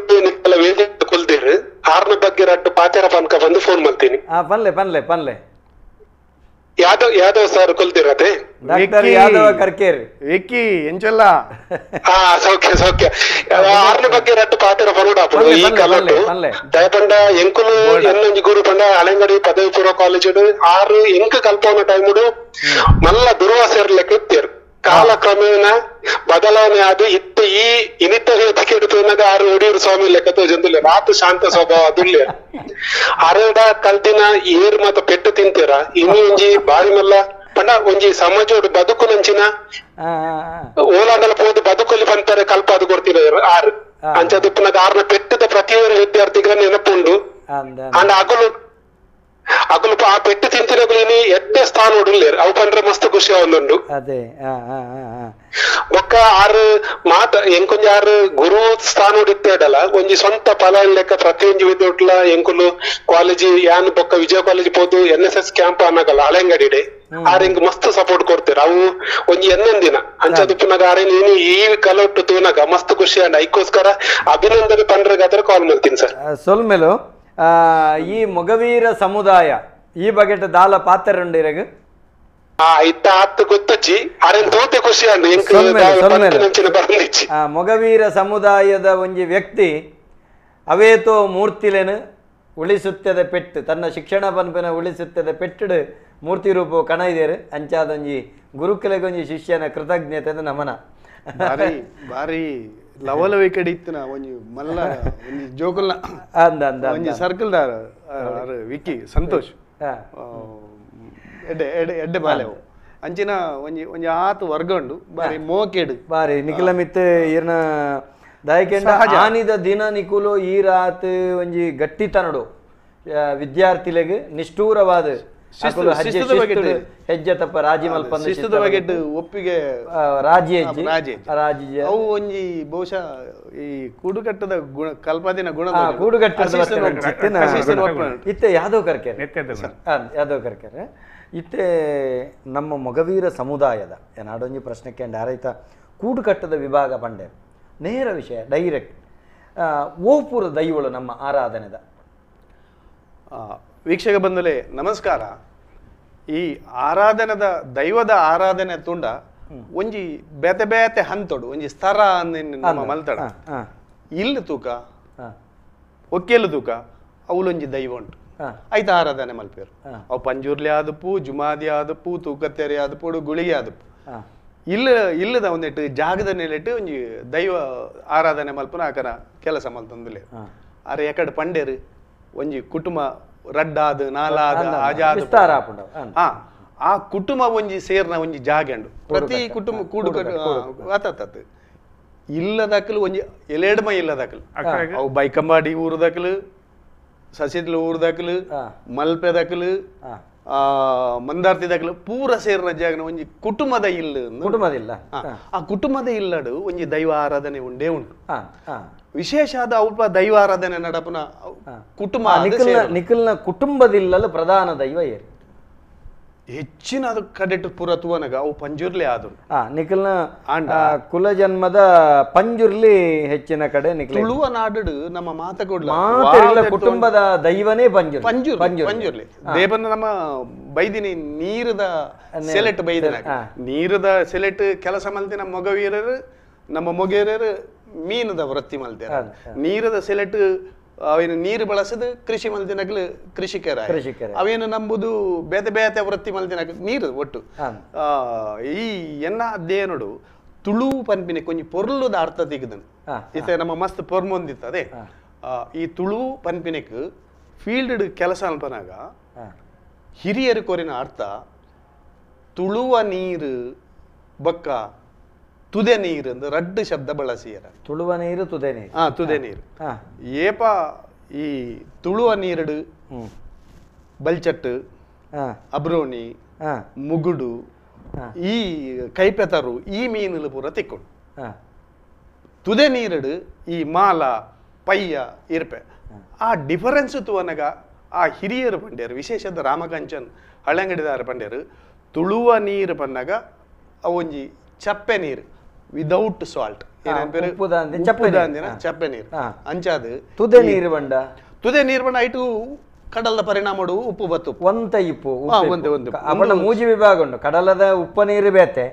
ಕೊಲ್ದಿರ್ ಆರ್ನ ಬಗ್ಗೆ ರಡ್ಡು ಪಾತೆರ ಪನ್ಕ ಬಂದು ಫೋನ್ ಮಾಡ್ತೀನಿ. ಹಾ ಪನ್ಲೆ ಪನ್ಲೆ ಪನ್ಲೆ. ಯಾದವ್ ಯಾದವ್ ಸರ್ ಕೊಲ್ದಿರತೆ ಡಾಕ್ಟರ್ ಯಾದವ ಕರ್ಕೇರಿ ವಿಕ್ಕಿ ಎಂಚಲ್ಲ. ಹಾ ಸೌಖ್ಯ ಸೌಖ್ಯ. ಆರ್ನ ಬಗ್ಗೆ ರಡ್ಡು ಪಾತೆರ ಪನೋಡಾಪುಡು ಈ ಕಲಟು ದಯಪಂಡ ಎಂಕುಲು ಎನ್ನೊಂಜಿ ಗುರು ಪಂಡ ಹಳೆಂಗಡಿ ಪದವಿ ಪೂರ್ವ ಕಾಲೇಜ್ ಆರು ಎಂಕ್ ಕಲ್ಪವನ ಟೈಮುಡು ಮಲ್ಲ ದುರ್ವಾಸೆರ್ಲೆಕ್ಕ ಇತ್ತೇರು. ಕಾಲಕ್ರಮೇಣ ಬದಲಾವಣೆ ಆದ ಇತ್ತು ಈ ಇನಿತ ವೇದಿಕೆ ಆರು ಒಡಿಯೂರು ಸ್ವಾಮಿ ಲೆಕ್ಕ ತೋಜೊಂದುಲ್ಲೆ ರಾತು ಶಾಂತ ಸ್ವಭಾವ ದುಲ್ಲೆ ಅರೆಡ ಕಲ್ದಿನ ಏರ್ ಮಾತ ಪೆಟ್ಟು ತಿಂತೀರ ಇನಿ ಒಂಜಿ ಬಾರಿ ಮಲ್ಲ ಪಂಡ ಒಂಜಿ ಸಮಾಜೋಡು ಬದುಕು ನಂಚಿನ ಓಲಾಂಡಲ ಪೋದು ಬದುಕಲ್ಲಿ ಪಂತಾರೆ ಕಲ್ಪ ಅದು ಕೊಡ್ತೀರ ಆರು ಅಂಚದಿಪ್ಪನಾಗ ಆರ್ನ ಪೆಟ್ಟದ ಪ್ರತಿಯೊಂದು ವಿದ್ಯಾರ್ಥಿಗಳ ನೆನಪುಂಡು. ಅಂಡ್ ಅಗಲು ಅಗಲು ಆ ಪೆಟ್ಟು ತಿಂತಿನಗುಲು ಇನಿ ಎಡ್ಡೆ ಸ್ಥಾನ ಉಡುಲ್ಲೇರು ಅವು ಪಂಡ್ರೆ ಮಸ್ತ್ ಖುಷಿ ಆವೊಂದುಂಡು. ಬೊಕ್ಕ ಆರು ಮಾತ ಎಂಕೊಂಜಿ ಆರು ಗುರು ಸ್ಥಾನ ಇತ್ತೇಡಲ್ಲ ಒಂಜಿ ಸ್ವಂತ ಫಲ ಲೆಕ್ಕ ಪ್ರತಿಯೊಂಜಿ ವಿದ್ಯುಟ್ಲ ಎಂಕುಲು ಕಾಲೇಜ್ ಯಾನ್ ಬೊಕ್ಕ ವಿಜಯ ಕಾಲೇಜ್ ಪೋದು N S S camp ಅನ್ನಗಲ್ಲ ಹಳೆಂಗಡಿಡೆ R ಎಂಕ್ ಮಸ್ತ್ ಸಪೋರ್ಟ್ ಕೊಡ್ತೀರ ಅವು ಒಂಜಿ ಎನ್ನೊಂದಿನ ಅಂಚದಿಪ್ಪನಾಗ ಆರೇನು ಇನಿ ಈ ಕಲೊಟ್ಟು ತೂನಾಗ ಮಸ್ತ್ ಖುಷಿ ಅಂಡ್ ಐಕೋಸ್ಕರ ಅಭಿನಂದನೆ ಪಂಡ್ರೆಗಾದ್ರೆ ಕಾಲ್ ಮಾಡ್ತೀನಿ ಸರ್. ಸೊಲ್ಮೆಲು ಈ ಮೊಗವೀರ ಸಮುದಾಯ ಈ ಬಗೆಟ ದಾಲ ಪಾತ್ರರುಂಡಿರಗು ಮೊಗವೀರ ಸಮುದಾಯದ ಒಂಜಿ ವ್ಯಕ್ತಿ ಅವೇತೋ ಮೂರ್ತಿಲೆನು ಉಳಿಸುತ್ತದೆ ಪೆಟ್ಟು ತನ್ನ ಶಿಕ್ಷಣ ಪನ್ಪಿನ ಉಳಿಸುತ್ತದೆ ಪೆಟ್ಟುಡು ಮೂರ್ತಿ ರೂಪ ಕಣ ಇದೇರು ಅಂಚಾದೊಂಜಿ ಗುರುಕುಲೆಗೊಂಜಿ ಶಿಷ್ಯನ ಕೃತಜ್ಞತೆ ನಮನ. ಬಾರಿ ಬಾರಿ ಲವಲವಿಕಡೆ ಇತ್ತಿನ ಒಂಜಿ ಮಲ್ಲ ಒಂಜಿ ಜೋಕುಲ್ನ ಅಂದ ಅಂದ ಒಂಜಿ ಸರ್ಕಲ್ ದಾರ ವಿಕ್ಕಿ ಸಂತೋಷ್ ಎಡ್ಡೆ ಎಡ್ಡೆ ಎಡ್ಡೆ ಬಾಲೆವು ಅಂಚಿನ ಒಂಜಿ ಒಂಜಿ ಆತು ವರ್ಗ ಉಂಡು ಬಾರಿ ಮೋಕೆಡು ಬಾರಿ ನಿಖಿಲ ಮಿತ್ ಈರ್ನ ದಯಕೆಂಡ ಆನಿದ ದಿನ ನಿಕುಲು ಈ ರಾತ್ ಒಂಜಿ ಗಟ್ಟಿತನಡು ವಿದ್ಯಾರ್ಥಿಲೆಗ್ ನಿಷ್ಠೂರವಾದ ಹೆಜ್ಜೆ ತಪ್ಪ ರಾಜಿ ಮಲ್ಪಂದ ಶಿಸ್ತುದ ಬಗೆಟ್ ಒಪ್ಪಿಗೆ ರಾಜಿ ಹೆಜ್ಜೆ ರಾಜಿ ಅವು ಒಂಜಿ ಬಹುಶಃ ಈ ಕೂಡುಕಟ್ಟದ ಗುಣ ಕಲ್ಪದಿನ ಗುಣ ಕೂಡುಕಟ್ಟದ ಇತ್ತೆ ಯಾದವ್ ಕರ್ಕೆರೆ ಯಾದವ್ ಕರ್ಕೆರೆ ಇತ್ತೆ ನಮ್ಮ ಮೊಗವೀರ ಸಮುದಾಯದ ಏನಾಡೊಂಜಿ ಪ್ರಶ್ನೆಕ್ಕೆ ಆರೈತ ಕೂಡುಕಟ್ಟದ ವಿಭಾಗ ಪಂಡೆ ನೇರ ವಿಷಯ ಡೈರೆಕ್ಟ್ ಓಪುರ ದೈವಳು ನಮ್ಮ ಆರಾಧನೆದ. ವೀಕ್ಷಕ ಬಂಧುಲೇ ನಮಸ್ಕಾರ. ಈ ಆರಾಧನೆದ ದೈವದ ಆರಾಧನೆ ತುಂಡ ಒಂಜಿ ಬೇತೆ ಬೇತೆ ಹಂತೋಡು ಒಂಜಿ ಸ್ತರ ನಮ್ಮ ಮಲ್ತಡ ಇಲ್ಲ ತೂಕ ಒಕ್ಕೆಲು ತೂಕ ಅವಲೊಂಜಿ ದೈವ ಉಂಟು ಐತ ಆರಾಧನೆ ಮಲ್ಪೇರು. ಅವು ಪಂಜುರ್ಲಿ ಆದಪ್ಪು, ಜುಮಾದಿ ಆದಪ್ಪು, ತೂಕತ್ತೇರಿ ಆದಪ್ಪು, ಗುಳಿಗೆ ಆದಪ್ಪು ಇಲ್ಲ ಇಲ್ಲದ ಒಂದಿಟ್ಟು ಜಾಗದ ನೆಲೆಟ್ಟು ಒಂಜಿ ದೈವ ಆರಾಧನೆ ಮಲ್ಪನ ಆಕನ ಕೆಲಸ ಮಲ್ತಂದುಲೇ. ಅರೆ ಎಕಡೆ ಪಂಡೇರು ಒಂಜಿ ಕುಟುಂಬ ರಡ್ಡಾದ ನಾಲಾದ ಆಜಾದ ಆ ಕುಟುಂಬ ಒಂಜಿ ಸೇರ್ನ ಒಂಜಿ ಜಾಗ ಉಂಡು. ಪ್ರತಿ ಕುಟುಂಬ ಕೂಡು ಆತ ಇಲ್ಲದಕ್ಕಲು ಒಂಜಿ ಎಲೇಡ್ಮ ಇಲ್ಲದಕ್ಕಲು ಅವು ಬೈಕಂಬಾಡಿ ಊರುದಕ್ಕಲು, ಸಸಿದ್ಲು ಊರುದಕ್ಕಲು, ಮಲ್ಪೆದಕ್ಕಲು, ಮಂದಾರ್ತಿ ದಕ್ಕಲು ಪೂರ ಸೇರ್ನ ಜಾಗನ ಒಂಜಿ ಕುಟುಂಬದ ಇಲ್ಲ ಕುಟುಂಬದಿಲ್ಲ. ಆ ಕುಟುಂಬದ ಇಲ್ಲಡು ಒಂಜಿ ದೈವ ಆರಾಧನೆ ಉಂಡೇ ಉಂಟು. ವಿಶೇಷ ಆದ ಅಲ್ಪ ದೈವ ಆರಾಧನೆ ನಡಪುನ ಕುಟುಂಬ ನಿಖಲ್ನ ಕುಟುಂಬದಿಲ್ಲಲು ಪ್ರಧಾನ ದೈವ ಏರು ಹೆಚ್ಚಿನ ಅದು ಕಡೆಟ್ ಪೂರ ತುವನಗ ಅವು ಪಂಜುರ್ಲಿ ಆದು ನಿಖಲ್ನ ಕುಲ ಜನ್ಮದ ಪಂಜುರ್ಲಿ ಹೆಚ್ಚಿನ ಕಡೆ ನಿಖಲ್ ತುಳುವ ನಾಡು ನಮ್ಮ ಮಾತ ಕೊಡ್ಲ ಕುಟುಂಬದ ದೈವನೇ ಪಂಜುರ್ಲಿ ಪಂಜುರ್ಲಿ ಪಂಜುರ್ಲಿ ದೇವನ ನಮ್ಮ ಬೈದಿನಿ ನೀರದ ಸೆಲೆಟ್ ಬೈದಿನ ನೀರದ ಸೆಲೆಟ್ ಕೆಲಸ ಮಲ್ತಿನ ಮೊಗವೀರರು ನಮ್ಮ ಮೊಗೇರರು ಮೀನದ ವೃತ್ತಿ ಮಲ್ತೇವೆ. ನೀರದ ಸೆಲೆಟ್ ಅವೇನು ನೀರು ಬಳಸದು ಕೃಷಿ ಮಲ್ತಿನಕ್ಲು ಕೃಷಿಕರ ಅವೇನು ನಂಬುದು ಬೇತೆ ಬೇತೆ ವೃತ್ತಿ ಮಲ್ತಿನಕ್ಲು ನೀರು ಒಟ್ಟು. ಈ ಎನ್ನ ಅಧ್ಯಯನಡು ತುಳು ಪನ್ಪಿನ ಕೊಂಚ ಪೊರ್ಲುದ ಅರ್ಥ ತೆಗೆದನು ಇತ್ತೆ ನಮ್ಮ ಮಸ್ತ್ ಪೊರ್ಮೊಂದಿತ್ತದೆ. ಈ ತುಳು ಪನ್ಪಿನಕ್ ಫೀಲ್ಡ್ ಕೆಲಸ ಅನ್ಪನಾಗ ಹಿರಿಯರು ಕೋರಿನ ಅರ್ಥ ತುಳುವ ನೀರು ಬಕ್ಕ ತುದೆ ನೀರು ಅಂದ್ರೆ ರಡ್ಡು ಶಬ್ದ ಬಳಸಿಯರ. ತುಳುವ ನೀರು ತುದೆ ನೀರು, ತುದೆ ನೀರು. ಏಪ ಈ ತುಳುವ ನೀರುಡು ಬಲ್ಚಟ್ಟು, ಅಬ್ರೋಣಿ, ಮುಗುಡು, ಈ ಕೈಪೆತರು ಈ ಮೀನುಲು ಪೂರ ತಿಕ್ಕೊಂಡು. ತುದೆ ನೀರುಡು ಈ ಮಾಲ ಪಯ್ಯ ಇರ್ಪೆ. ಆ ಡಿಫರೆನ್ಸ್ ತುವನಗ ಆ ಹಿರಿಯರು ಪಂಡ್ಯರು, ವಿಶೇಷದ ರಾಮಕಂಚನ್ ಹಳಂಗಡಿದಾರ ಪಂಡ್ಯರು, ತುಳುವ ನೀರು ಪನ್ನಾಗ ಅವೊಂಜಿ ಚಪ್ಪೆ ನೀರು ವಿದೌಟ್ ಸಾಲ್ಟ್ ಚಪ್ಪೆ ನೀರು ಅಂಚಾದ ತುದೆ ನೀರು ಬಂಡ ತುದೆ ನೀರು ಬಂಡ ಐಟು ಕಡಲದ ಪರಿಣಾಮ ಉಪ್ಪು ಬತ್ತು ಒಂತ ಇಪ್ಪು ಒಂದು ಮೂಜಿ ವಿಭಾಗ ಉಂಟು. ಕಡಲದ ಉಪ್ಪ ನೀರು ಬೇತೆ,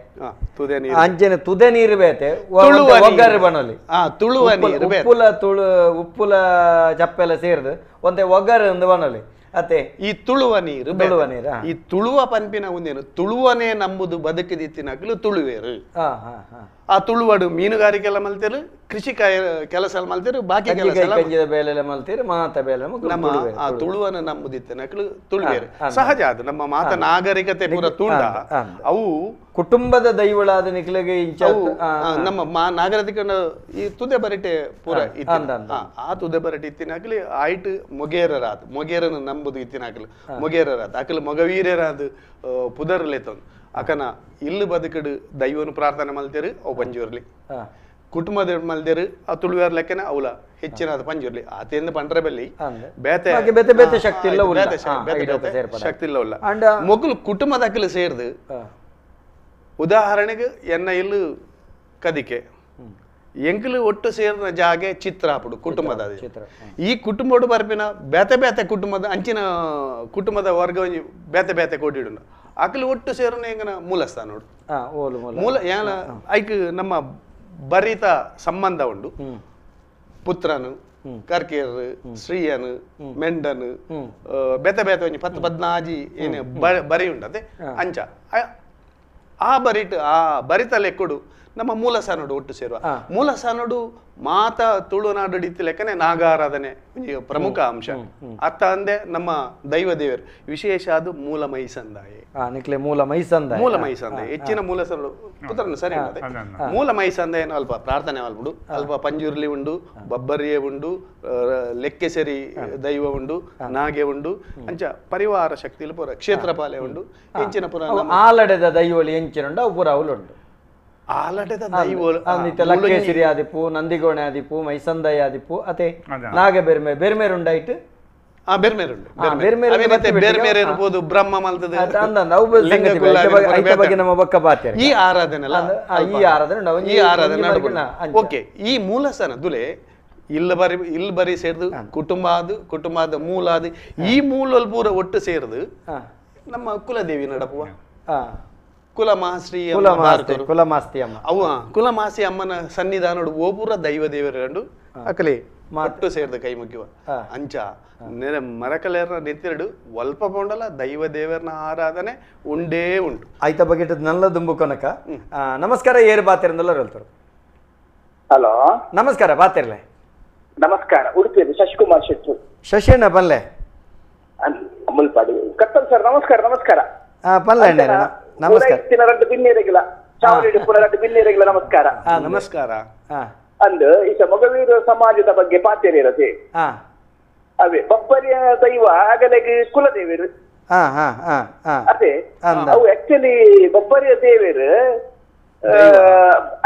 ತುದೆ ನೀರು ಅಂಚನೆ ತುದೆ ನೀರು ಬೇತೆ, ಒಗ್ಗರು ಬಣಲಿ ತುಳುವ ನೀರು ಉಪ್ಪುಲ ತುಳು ಉಪ್ಪುಲ ಚಪ್ಪೆಲ್ಲ ಸೇರಿದು ಒಂತೆ ಒಗ್ಗರು ಒಂದು ಬಣಲಿ ಅತ್ತೆ ಈ ತುಳುವ ನೀರು ತುಳುವ ನೀರು. ಈ ತುಳುವ ಪನ್ಪಿನ ಒಂದೇನು ತುಳುವನೇ ನಂಬುದು ಬದುಕಿದಿತ್ತಿನಕ್ಲು ತುಳುವೇರು. ಆ ತುಳುವಡು ಮೀನುಗಾರಿಕೆ ಎಲ್ಲ ಮಲ್ತೇರು, ಕೃಷಿ ಕೆಲಸ ಮಲ್ತೇರು, ಬಾಕಿ ಕೆಲಸ ಬೇಲೆ ಮಲ್ತೇರು, ಮಾತ ಬೇಲೆ ನಮ್ಮ ಆ ತುಳುವನ ನಂಬುದಿತ್ತಿನಕ್ಲು ತುಳುವೇರು. ಸಹಜ ಅದು ನಮ್ಮ ಮಾತ ನಾಗರಿಕತೆ ಪೂರ ತುಂಡ ಅವು ಕುಟುಂಬದ ದೈವಳಾದ ನಿಕ್ಲೆಗೆ ನಮ್ಮ ನಾಗರಿಕ ಈ ತುದೆ ಬರಟೆ ಪೂರ ಆ ತುದೆ ಬರಟೆ ಇತ್ತಿನಾಕ್ಲಿ ಆಯ್ಟ್ ಮೊಗೇರರಾದ ಮೊಗೇರನ ನಂಬುದು ಇತ್ತಿನಾಕ್ಲು ಮೊಗೇರರಾದ ಅಕಲು ಮೊಗವೀರರಾದ ಪುದರ್ಲೇತೊಂದು ಅಕನ ಇಲ್ಲು ಬದುಕಡು ದೈವನು ಪ್ರಾರ್ಥನೆ ಮಲ್ತೇರು ಅವು ಪಂಜುರ್ಲಿ, ಕುಟುಂಬದ ಮಲ್ದೇರು ಆ ತುಳುವೇರ್ ಲೆಕ್ಕನೆ ಅವಲ ಹೆಚ್ಚಿನ ಪಂಜುರ್ಲಿ ಆತೆಂದು ಪಂಡ್ರೆ ಬಲ್ಲಿ ಬೇತೆ ಬೇತೆ ಬೇತೆ ಶಕ್ತಿ ಇಲ್ಲ ಶಕ್ತಿ ಇಲ್ಲ ಉಲ್ಲ ಮೊಗಲು ಕುಟುಂಬದ ಅಕಲು ಸೇರ್ದು. ಉದಾಹರಣೆಗೆ ಎನ್ನ ಇಲ್ಲು ಕದಿಕೆ ಎಂಕಲು ಒಟ್ಟು ಸೇರಿನ ಜಾಗೆ ಚಿತ್ರಾಪುಡು ಕುಟುಂಬದ ಈ ಕುಟುಂಬಡು ಬರ್ಪಿನ ಬೇತೆ ಬೇತೆ ಕುಟುಂಬದ ಅಂಚಿನ ಕುಟುಂಬದ ವರ್ಗ ಬೇತೆ ಬೇತೆ ಕೋಟಿಡು ಅಕಲು ಒಟ್ಟು ಸೇರುನ ಎಂಗನ ಮೂಲಸ್ಥಾನ ಮೂಲ ಏನ ಐಕ್ ನಮ್ಮ ಬರಿತ ಸಂಬಂಧ ಉಂಡು. ಪುತ್ರನು ಕರ್ಕೇರ್ ಶ್ರೀಯನು ಮೆಂಡನು ಬೇತೆ ಬೇತೆ ಒಂಜಿ ಪತ್ತು ಪದ್ನಾಜಿ ಏನು ಬರಿ ಉಂಟದೆ ಅಂಚ ಆ ಬರಿಟ್ ಆ ಬರಿತ ಲೆಕ್ಕಡು ನಮ್ಮ ಮೂಲಸಾನೋಡು ಒಟ್ಟು ಸೇರುವ ಮೂಲಸಾನೋಡು ಮಾತ ತುಳುನಾಡು ಇತ್ತು ಲೆಕ್ಕನೆ ನಾಗಾರಾಧನೆ ಪ್ರಮುಖ ಅಂಶ. ಅತ್ತ ಅಂದೆ ನಮ್ಮ ದೈವ ದೇವರು ವಿಶೇಷ ಅದು ಮೂಲ ಮೈಸಂದಾಯ ಮೂಲ ಮೈಸಂದಾಯ ಮೂಲ ಮೈಸಂದಾಯ ಹೆಚ್ಚಿನ ಮೂಲಸಾನೋಡು ಪುತ್ರನ ಸರಿ ಮೂಲ ಮೈಸಂದಾಯ ಅಲ್ಪ ಪ್ರಾರ್ಥನೆ ಮಲ್ಪುಡು ಅಲ್ಪ ಪಂಜುರ್ಲಿ ಉಂಡು, ಬಬ್ಬರಿಯೇ ಉಂಡು, ಲೆಕ್ಕೆಸರಿ ದೈವ ಉಂಡು, ನಾಗೆ ಉಂಡು, ಅಂಚ ಪರಿವಾರ ಶಕ್ತಿಲು ಪೂರ ಕ್ಷೇತ್ರಪಾಲೆ ಉಂಡು ಎಂಚಿನ ಪುರ ಆಲಡೆದ ದೈವಳಿ ಎಂಚಿನ ಪೂರ ಅವಲುಂಡು ಆಲಡೆದ ದೈವಳು ಲಕ್ಕೇಸಿರಿ ಆದಿಪ್ಪು, ನಂದಿಗೋಣೆ ಆದಿಪ್ಪು, ಮೈಸಂದಾಯ ಆದಿಪ್ಪು, ಅತೆ ನಾಗೆ ಬೆರ್ಮೆ ಬೆರ್ಮೇರು ಉಂಡಾಯ್ತು. ಈ ಆರಾಧನೆ ಈ ಆರಾಧನೆ ಓಕೆ. ಈ ಮೂಲಸ್ಥಾನ ದುಲೆ ಇಲ್ಲ ಬರಿ ಇಲ್ಲಿ ಬರಿ ಸೇರ್ದು ಕುಟುಂಬ ಅದು ಕುಟುಂಬದ ಮೂಲ ಅದು ಈ ಮೂಲಲ್ಲಿ ಪೂರ ಒಟ್ಟು ಸೇರ್ದು ನಮ್ಮ ಕುಲದೇವಿ ನಡಪುವ ಕುಲಮಾಶ್ರೀ ಕುಲಮಾಸ್ತಿ ಅಮ್ಮ ಅವ ಕುಲಮಾಸಿ ಅಮ್ಮನ ಸನ್ನಿಧಾನಡು ಓಪುರ ದೈವ ದೇವರ ಅಕಲೆ ಒಟ್ಟು ಸೇರ್ದ ಕೈ ಮುಗಿಯುವ ಅಂಚ ನೆರೆ ಮರಕಲೇರ್ನ ನೆತ್ತಿರಡು ಒಲ್ಪ ಪೌಂಡಲ ದೈವ ದೇವರನ ಆರಾಧನೆ ಉಂಡೇ ಉಂಟು. ಆಯ್ತ ಬಗೆಟ್ ನಲ್ಲ ದುಂಬು ಕೊನಕ. ನಮಸ್ಕಾರ, ಏರು ಬಾತಿರಂದಲ್ಲ ಹೇಳ್ತಾರೆ. ಹಲೋ, ನಮಸ್ಕಾರ ಬಾತಿರ್ಲೆ. ನಮಸ್ಕಾರ, ಉಡುಪಿಯಲ್ಲಿ ಶಶಿಕುಮಾರ್ ಶೆಟ್ಟಿ. ಶಶಿಯಣ್ಣ ಬಲ್ಲೆ ಮುಲ್ಪಾಡಿ ಕತ್ತಲ್ ಸರ್. ನಮಸ್ಕಾರ ನಮಸ್ಕಾರ. ಪಲ್ಲೆ ನಮಸ್ಕಾರ. ನಮಸ್ಕಾರ ನಮಸ್ಕಾರ. ಅಂದು ಈಶ ಮೊಗವೀರ ಸಮಾಜದ ಬಗ್ಗೆ ಪಾತೇರಿ ಇರತ್ತೆ. ಅವೇ ಬಬ್ಬರಿಯ ದೈವ ಆಗಲೆಗೆ ಕುಲದೇವರು. ಅದೇ ಅವು ಆಕ್ಚುಲಿ ಬಬ್ಬರಿಯ ದೇವರು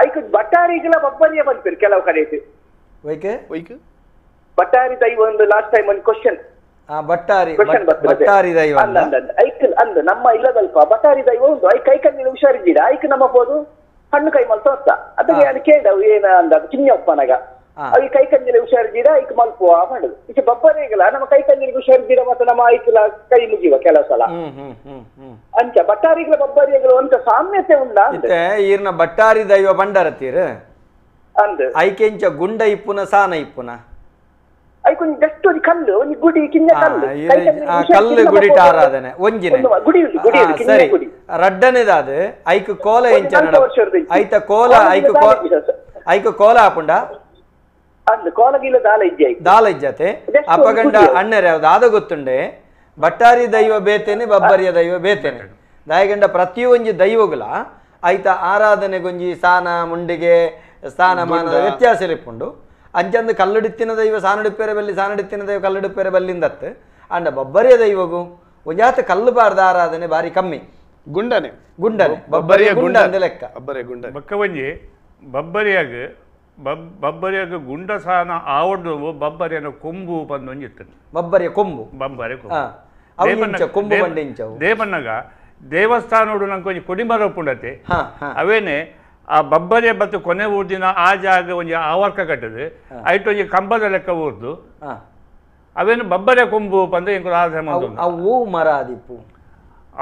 ಐಕ್ ಬಟ್ಟಾರಿಗಳ ಬಬ್ಬರಿಯ ಬಂದ್ಪೇರು ಕೆಲವು ಕಡೆ ಬಟ್ಟಾರಿ ದೈವ ಒಂದು ಲಾಸ್ಟ್ ಟೈಮ್ ಒಂದು ಕ್ವಶನ್ ಬಟ್ಟಾರಿ ಬಟ್ಟಾರಿ ದೈವ ಐಕ್ ಅಂದ್ ನಮ್ಮ ಇಲ್ಲದಲ್ಪ ಬಟ್ಟಾರಿ ದೈವ ಒಂದು I ಕೈ ಕಣ್ಣಿನ ಹುಷಾರಿದ್ದೀರಾ ಐಕ್ ನಮ್ಮ ಬೋದು ಹಣ್ಣು ಕೈ ಮಲ್ತ ಅಂತ ಅದಕ್ಕೆ ನಾನು ಕೇಳವು ಏನ ಅಂದ ಚಿನ್ನಪ್ಪನಾಗ ಅవి ಕೈ ಕಣ್ಣಿನ ಹುಷಾರಿದ್ದೀರಾ ಐಕ್ ಮಲ್ಪುವ ಮಾಡುದು. ಈಚೆ ಬಬ್ಬರಿಗಳ ನಮ್ಮ ಕೈ ಕಣ್ಣಿಗೆ ಹುಷಾರಿದ್ದೀರಾ ಮತ್ತೆ ನಮ್ಮ ಐಕ್ಲ ಕೈ ಮುಗಿಯುವ ಕೆಲವು ಸಲ ಅಂಚ ಬಟ್ಟಾರಿಗಳ ಬಬ್ಬರಿಗಳು ಅಂತ ಸಾಮ್ಯತೆ ಉಂಡ. ಈರ್ನ ಬಟ್ಟಾರಿ ದೈವ ಬಂಡಾರತೀರ್ ಅಂದ್ ಐಕೆಂಚ ಗುಂಡ ಇಪ್ಪುನ ಸಾನ ಇಪ್ಪುನ ಐಕೊಂಜಿ ಜಸ್ಟ್ ಒಂಜಿ ಕಲ್ಲು ಒಂಜಿ ಗುಡಿ ಕಿನ್ನ ಕಲ್ಲು ಕಲ್ಲು ಗುಡಿ ಆರಾಧನೆ ಒಂಜಿನೆ ಗುಡಿ ಗುಡಿ ಸರಿ. ರಡ್ಡನೇದಾದ ಐಕ್ ಕೋಲ ಎಂಚ ಐತ ಕೋಲ ಐಕ್ ಐಕ್ ಕೋಲ ಆಪುಂಡ ಅಂದ್ ಕೋಲಗಿಲ್ಲ ದಾಲ ಇಜ್ಜೆ ದಾಲ ಇಜ್ಜತೆ ಅಪಗಂಡ ಅಣ್ಣರೆ ಯಾವ್ದು ಆದ ಗೊತ್ತುಂಡೆ ಬಟ್ಟಾರಿ ದೈವ ಬೇತೇನೆ ಬಬ್ಬರಿಯ ದೈವ ಬೇತೇನೆ ದಾಯಗಂಡ ಪ್ರತಿಯೊಂಜಿ ದೈವಗಳ ಐತ ಆರಾಧನೆಗೊಂಜಿ ಸಾನ ಮುಂಡಿಗೆ ಸ್ಥಾನಮಾನದ ವ್ಯತ್ಯಾಸ ಇಪ್ಪುಂಡು. ಅಂಚಂದು ಕಲ್ಲುಡಿತ್ತಿನ ದೈವ ಸಾನಡಿಪ್ಪೇರೆ ಬಲ್ಲಿ ಸಾನಡಿತ್ತಿನ ದೈವ ಕಲ್ಲುಡಿಪ್ಪೇರೆ ಬಲ್ಲಿಂದತ್ತು ಅಂಡ ಬಬ್ಬರಿಯ ದೈವಗು ಒಂಜಾತ ಕಲ್ಲು ಬಾರ್ದ ಆರಾಧನೆ ಬಾರಿ ಕಮ್ಮಿ. ಗುಂಡನೆ ಗುಂಡನೆ ಬಬ್ಬರಿಯ ಗುಂಡ ಅಂದ ಲೆಕ್ಕ. ಬಬ್ಬರಿಯ ಗುಂಡ ಬೊಕ್ಕ ಒಂಜಿ ಬಬ್ಬರಿಯಾಗ ಬಬ್ಬರಿಯಾಗ ಗುಂಡ ಸಾನ ಆವಡ್ದು ಬಬ್ಬರಿಯನ ಕೊಂಬು ಪಂದೊಂಜಿ ಇತ್ತು. ಬಬ್ಬರಿಯ ಕೊಂಬು ಬಬ್ಬರಿ ಕೊಂಬು ಕೊಂಬು ದೇವನ್ನಗ ದೇವಸ್ಥಾನೋಡು ನಂಗೆ ಒಂಜಿ ಕೊಡಿಮರ ಉಪ್ಪುಂಡತೆ ಅವೇನೆ ಆ ಬಬ್ಬರಿಯ ಬತ್ತು ಕೊನೆ ಊರ್ದಿನ ಆ ಜಾಗ ಒಂಜಿ ಆವರ್ಕ ಕಟ್ಟದು ಐಟ್ ಒಂಜಿ ಕಂಬದ ಲೆಕ್ಕ ಊರ್ದು ಅವೇನು ಬಬ್ಬರಿಯ ಕೊಂಬು ಪಂದ ಎಂಕುಲು ಆರಾಧನೆ ಮಲ್ತೊಂದು. ಅವು ಮರ ಆದಿಪ್ಪು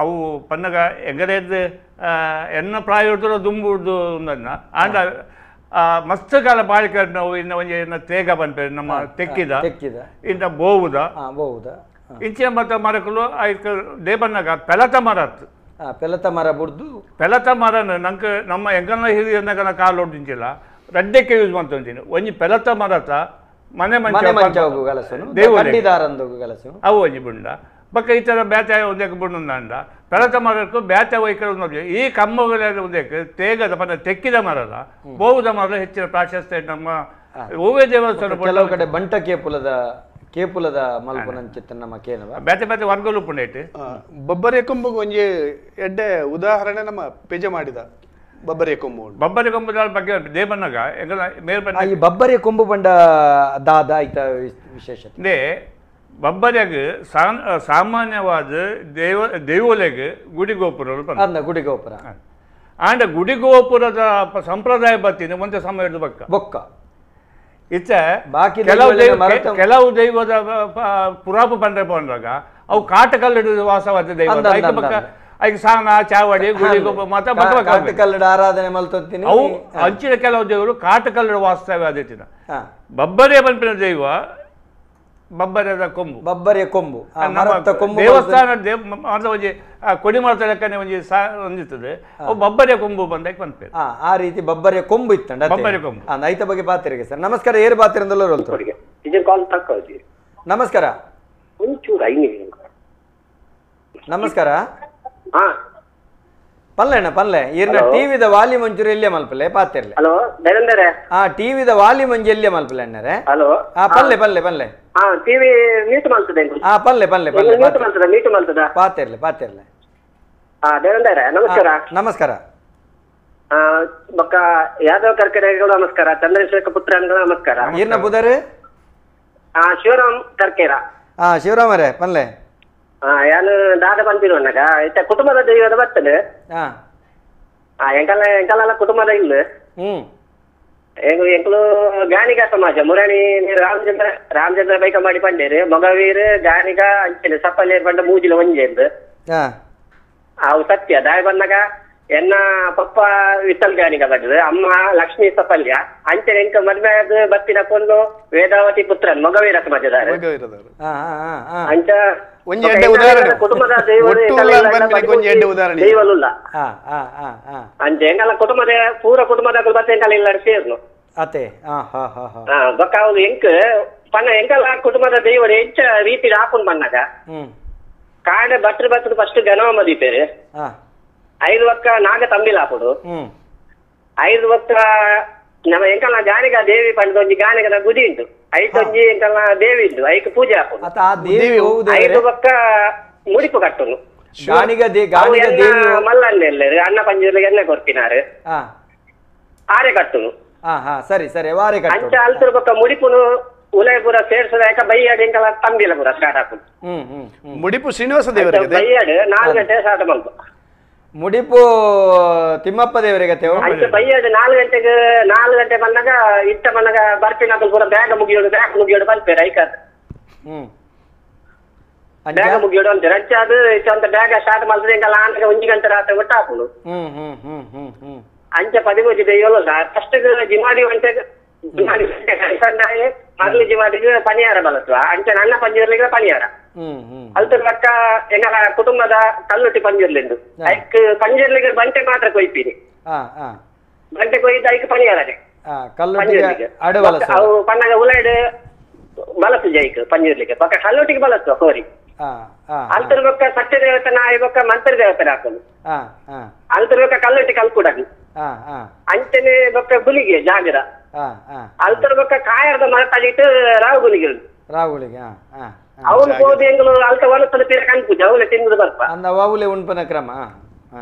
ಅವು ಪನ್ನಗ ಎಂಗರೇದ್ ಎನ್ನ ಪ್ರಾಯೋರ್ದು ದುಂಬುರ್ದು ಒಂದನ್ನ ಆಂಡ ಮಸ್ತ್ ಕಾಲ ಬಾಳಿಕೆ ನಾವು ಇನ್ನು ಒಂಜಿ ಇನ್ನ ತೇಗ ಪನ್ಪೇರು ನಮ್ಮ ತೆಕ್ಕಿದ ತೆಕ್ಕಿದ ಇನ್ನ ಬೋವುದ ಬೋವುದ ಇಂಚಿನ ಮತ್ತ ಮರಕುಲು ಐಕ್ ದೇಬನ್ನಗ ಪೆಲತ ಮರ ಪೆಲತ ಮರ ಬುಡ್ದು ಪೆಲತ ಮರನ ನಂಗೆ ನಮ್ಮ ಎಂಗಲ್ನ ಹಿರಿಯನಗನ ಕಾಲು ಹೊಡ್ದಿಂಚಿಲ್ಲ ರಡ್ಡಕ್ಕೆ ಯೂಸ್ ಮಾಡ್ತೊಂತೀನಿ ಒಂಜಿ ಪೆಲತ ಮರತ ಮನೆ ಮಂಚ ಗಲಸು ದೇವದಾರಂದು ಗಲಸು ಅವು ಒಂಜಿ ಬುಂಡ ಬೊಕ್ಕ ಈ ಥರ ಬೇತೆ ಒಂದೇಕ್ ಬುಂಡ ಪೆಲತ ಮರಕ್ಕೂ ಬೇತೆ ವೈಕಲ್ ಒಂದು ಈ ಕಮ್ಮಗಳ ಒಂದೇಕ್ ತೇಗದ ಪಂಡ ತೆಕ್ಕಿದ ಮರದ ಬೋವುದ ಮರ ಹೆಚ್ಚಿನ ಪ್ರಾಶಸ್ತ್ಯ ನಮ್ಮ ಹೂವೇ ದೇವಸ್ಥಾನ. ಕೆಲವು ಕಡೆ ಬಂಟ ಕೇಪುಲದ ಕೇಪುಲದ ಮಲ್ಪುನಂಚಿತ್ತ ನಮ್ಮ ಕೇನವ ಬೇತೆ ಬೇತೆ ವರ್ಗಲು ಪುಂಡೈತೆ. ಬಬ್ಬರಿಯ ಕೊಂಬುಗೆ ಒಂಜಿ ಎಡ್ಡೆ ಉದಾಹರಣೆ ನಮ್ಮ ಪೆಜ ಮಾಡಿದ ಬಬ್ಬರಿಯ ಕೊಂಬು. ಬಬ್ಬರಿ ಕೊಂಬುದ ಬಗ್ಗೆ ದೇವನ್ನಗ ಮೇಲ್ಬನ್ನ ಈ ಬಬ್ಬರಿಯ ಕೊಂಬು ಬಂಡ ದಾದ ಐತ ವಿಶೇಷತೆ ಬಬ್ಬರಿಯಾಗ ಸಾಮಾನ್ಯವಾದ ದೇವ ದೇವಲೆಗ್ ಗುಡಿಗೋಪುರ ಗುಡಿಗೋಪುರ ಆಂಡ ಗುಡಿಗೋಪುರದ ಸಂಪ್ರದಾಯ ಬತ್ತೀನಿ ಒಂದೇ ಸಮಯದ ಬಕ್ಕ ಬೊಕ್ಕ ಇತ್ತ ಕೆಲವು ದೈವದ ಪುರಾಪು ಬಂದ್ರೆ ಬಂದಾಗ ಅವು ಕಾಟಕಲ್ಲು ವಾಸವಾದ ದೈವ ಐಕ್ ಸಾನ ಚಾವಡಿ ಗುಡಿ ಮಾತ್ರ ಕಾಟಕಲ್ಲಡ ಆರಾಧನೆ ಮಲ್ತೊಂತೀನಿ ಅವು ಅಂಚಿನ ಕೆಲವು ದೇವರು ಕಾಟಕಲ್ಲಡ ವಾಸ್ತವ್ಯ ಆದಿತ್ತಿನ. ಬಬ್ಬರಿಯ ಬಂಪಿನ ದೈವ ಬಬ್ಬರಿಯದ ಕೊಂಬು ಬಬ್ಬರಿಯ ಕೊಂಬು ದೇವಸ್ಥಾನ ದೇವ ಒಂಜಿ ಕೊಡಿ ಮರದ ಲೆಕ್ಕನೆ ಒಂಜಿ ಒಂದಿರ್ತದೆ ಅವು ಬಬ್ಬರಿಯ ಕೊಂಬು ಬಂದಾಗ ಬಂದ್ಪೇರು ಆ ರೀತಿ ಬಬ್ಬರಿಯ ಕೊಂಬು ಇತ್ತಂಡ ಬಬ್ಬರಿಯ ಕೊಂಬು. ಐತ ಬಗ್ಗೆ ಪಾತಿರಿಗೆ ಸರ್. ನಮಸ್ಕಾರ, ಏರು ಪಾತಿರಂದಲ್ಲ ನಮಸ್ಕಾರ. ನಮಸ್ಕಾರ ಪಲ್ಲೆಣ್ಣ ಪಲ್ಲೆ ಈರ್ನ ಟಿವಿದ ವಾಲಿ ಮಂಚೂರಿ ಎಲ್ಲಿಯ ಮಲ್ಪಲೆ ಪಾತಿರ್ಲೆ. ಹಲೋ ದೈನಂದರೆ ಹಾ ಟಿವಿದ ವಾಲಿ ಮಂಜು ಎಲ್ಲಿಯ ಮಲ್ಪಲೆ ಅಣ್ಣರೆ. ಹಲೋ ಹಾ ಪಲ್ಲೆ ಪಲ್ಲೆ ಪಲ್ಲೆ ಹಾ ಟಿವಿ ಮ್ಯೂಟ್ ಮಲ್ತದೆ. ಹಾ ಪಲ್ಲೆ ಪಲ್ಲೆ ಪಲ್ಲೆ ಮ್ಯೂಟ್ ಮಲ್ತದ ಮ್ಯೂಟ್ ಮಲ್ತದ ಪಾತಿರ್ಲೆ ಪಾತಿರ್ಲೆ. ಹಾ ದೈನಂದರೆ ನಮಸ್ಕಾರ. ನಮಸ್ಕಾರ ಬೊಕ್ಕ ಯಾದವ್ ಕರ್ಕೆರೆಗಳು ನಮಸ್ಕಾರ, ಚಂದ್ರಶೇಖರ ಪುತ್ರನ್ಗಳು ನಮಸ್ಕಾರ. ಈರ್ನ ಬುದರೆ ಹಾ ಶಿವರಾಮ್ ಕರ್ಕೇರ. ಹಾ ಶಿವರಾಮರೇ ಪಲ್ಲೆ. ಹಾ ಯಾನು ದಾದ ಬಂದಿರುವನಾಗ ಇತ್ತ ಕುಟುಂಬದ ದೈವದ ಬರ್ತದೆ. ಹಾ ಎಂಕಲ್ಲ ಎಂಕಲ್ಲ ಕುಟುಂಬದ ಇಲ್ಲ. ಎಂಕುಲು ಗಾಣಿಗ ಸಮಾಜ ಮುರಾಣಿ ರಾಮಚಂದ್ರ ರಾಮಚಂದ್ರ ಬೈಕ ಮಾಡಿ ಪಂಡೇರು ಮೊಗವೀರ್ ಗಾಣಿಗ ಅಂಚನೆ ಸಪ್ಪಲೇರ್ ಪಂಡ ಮೂಜಿಲ ಒಂಜೇಂದು ಅವು ಸತ್ಯ ದಾಯ ಬಂದಾಗ ಎನ್ನ ಪಪ್ಪ ವಿಠಲ್ ಗಾಣಿಗ ಬಂದது ಅಮ್ಮ ಲಕ್ಷ್ಮೀ ಸಫಲ್ಯ ಅಂಚನೆ ಎಂಕ ಮದ್ವೆ ಬತ್ತಿನ ಕೊಂಡು ವೇದಾವತಿ ಪುತ್ರನ್ ಮೊಗವೀರ ಸಮಾಜದಾರ ಅಂಚ ಕುಟುಂಬದ ದೇವರು ದೈವಲುಲ್ಲ ಅಂಚೆ ಎಂಕಲ್ಲ ಕುಟುಂಬದ ಪೂರ ಕುಟುಂಬದ ಬತ್ತೆ ಎಂಕಲ್ಲ ಇಲ್ಲ ಸೇರ್ನು ಅತೆ ಬೊಕ್ಕ ಅವ್ರು ಎಂಕ್ ಪನ್ನ ಎಂಕಲ್ಲ ಕುಟುಂಬದ ದೈವರು ಹೆಚ್ಚ ರೀತಿ ಹಾಕೊಂಡು ಬಂದಾಗ ಕಾಡ ಬಟ್ರು ಬತ್ತದು ಫಸ್ಟ್ ಗಣವ ಮದಿಪೇರು 5 ಒಕ್ಕ ನಾಗ ತಂಬಿಲ ಹಾಕೋದು 5 ಒಕ್ಕ ನಮ್ಮ ಎಂಕಲ್ಲ ಗಾಣಿಗ ದೇವಿ ಪಂಡದ ಒಂಜಿ ಗಾಣಿಗದ ಗುಡಿ ಉಂಟು ಐತೊಂಜಿ ಎಂಕಲ್ಲ ದೇವಿ ಉಂಟು ಐಕ್ ಪೂಜೆ ಹಾಕೋದು 5 ಒಕ್ಕ ಮುಡಿಪು ಕಟ್ಟುನು ಮಲ್ಲಣ್ಣ ಎಲ್ಲರು ಅನ್ನ ಪಂಜುರ್ಲಿಗೆ ಎಣ್ಣೆ ಕೊಡ್ತಿನಾರು ಆರೆ ಕಟ್ಟುನು ಸರಿ ಸರಿ ವಾರೆ ಕಟ್ಟು ಅಂಚ ಅಲ್ತರ ಬೊಕ್ಕ ಮುಡಿಪುನು ಉಲಯಪುರ ಸೇರ್ಸದ ಬೈಯಾಡು ಎಂಕಲ್ಲ ತಂಬಿಲ ಪುರ ಸ್ಟಾರ್ಟ್ ಹಾಕುದು ಮುಡಿಪು ಶ್ರೀನಿವಾಸ ದೇವರಿಗೆ ಬೈಯಾಡು 4 ಗಂಟೆ ಸ್ಟಾರ್ಟ್ ಮಲ್ಪ ಮುಡಿಪು ತಿಮ್ಮಪ್ಪ ದೇವರಿಗೆ ಅಂಚೆ ಬೈಯಾಡು 4 ಗಂಟೆಗೆ 4 ಗಂಟೆ ಬಂದಾಗ ಇಟ್ಟ ಬಂದಾಗ ಬರ್ಪಿನ ಪೂರ ಬ್ಯಾಗ ಮುಗಿಯೋಡು ಬ್ಯಾಗ್ ಮುಗಿಯೋಡು ಬಂದ್ಪೇರು ಐಕಾದ ಬ್ಯಾಗ ಮುಗಿಯೋಡು ಅಂತಾರೆ ಅಂಚೆ ಅದು ಇಷ್ಟಂತ ಬ್ಯಾಗ ಸ್ಟಾರ್ಟ್ ಮಾಡ್ತದೆ ಎಂಕಲ್ಲ ಆನಗ 1 ಗಂಟೆ ರಾತ್ರಿ ಒಟ್ಟು ಹಾಕುದು ಅಂಚೆ 13 ದೈವಲ್ಲ ಫಸ್ಟ್ ಜಿಮಾಡಿ ಗಂಟೆ ಮೊದಲು ಜಿಮಾಡಿಗೆ ಪನಿಯಾರ ಬಲತ್ವ ಅಂಚೆ ನನ್ನ ಪಂಜುರ್ಲಿಗೆ ಪನಿಯಾರ ಅಲ್ತರ ಪಕ್ಕ ಎಂಗಲ ಕುಟುಂಬದ ಕಲ್ಲುಟ್ಟಿ ಪಂಜುರ್ಲಿಂದು ಐಕ್ ಪಂಜುರ್ಲಿಗೆ ಬಂಟೆ ಮಾತ್ರ ಕೊಯ್ಪೀನಿ ಬಂಟೆ ಕೊಯ್ದು ಐಕ್ ಪನಿಯಾರನೆ ಪಂಜುರ್ಲಿಗೆ ಅವು ಪನ್ನಾಗ ಉಲೈಡ್ ಬಲಸು ಜೈಕ್ ಪಂಜುರ್ಲಿಗೆ ಪಕ್ಕ ಕಲ್ಲುಟ್ಟಿಗೆ ಬಲತ್ವ ಕೋರಿ ಅಲ್ತರ ಬೊಕ್ಕ ಸತ್ಯ ದೇವತೆ ನಾಯಿ ಬೊಕ್ಕ ಮಂತ್ರ ದೇವತೆ ಹಾಕೋದು ಅಲ್ತರ ಬೊಕ್ಕ ಕಲ್ಲುಟ್ಟಿ ಕಲ್ಕುಡಗಿ ಅಂಚನೆ ಬೊಕ್ಕ ಗುಲಿಗೆ ಜಾಗರ ಅಲ್ತರ ಬೊಕ್ಕ ಕಾಯರದ ಮರ ತಗಿಟ್ಟು ರಾವು ಗುಲಿಗೆ ರಾವುಗಳಿಗೆ ಅವನು ಹೋದ ಎಂಗಳು ಅಲ್ತ ಒಲಸದ ತೀರ ಕನ್ಪೂಜೆ ಅವಲೆ ತಿಂದು ಬರ್ಪ ಅಂದ ಅವಲೆ ಉಣ್ಪನ ಕ್ರಮ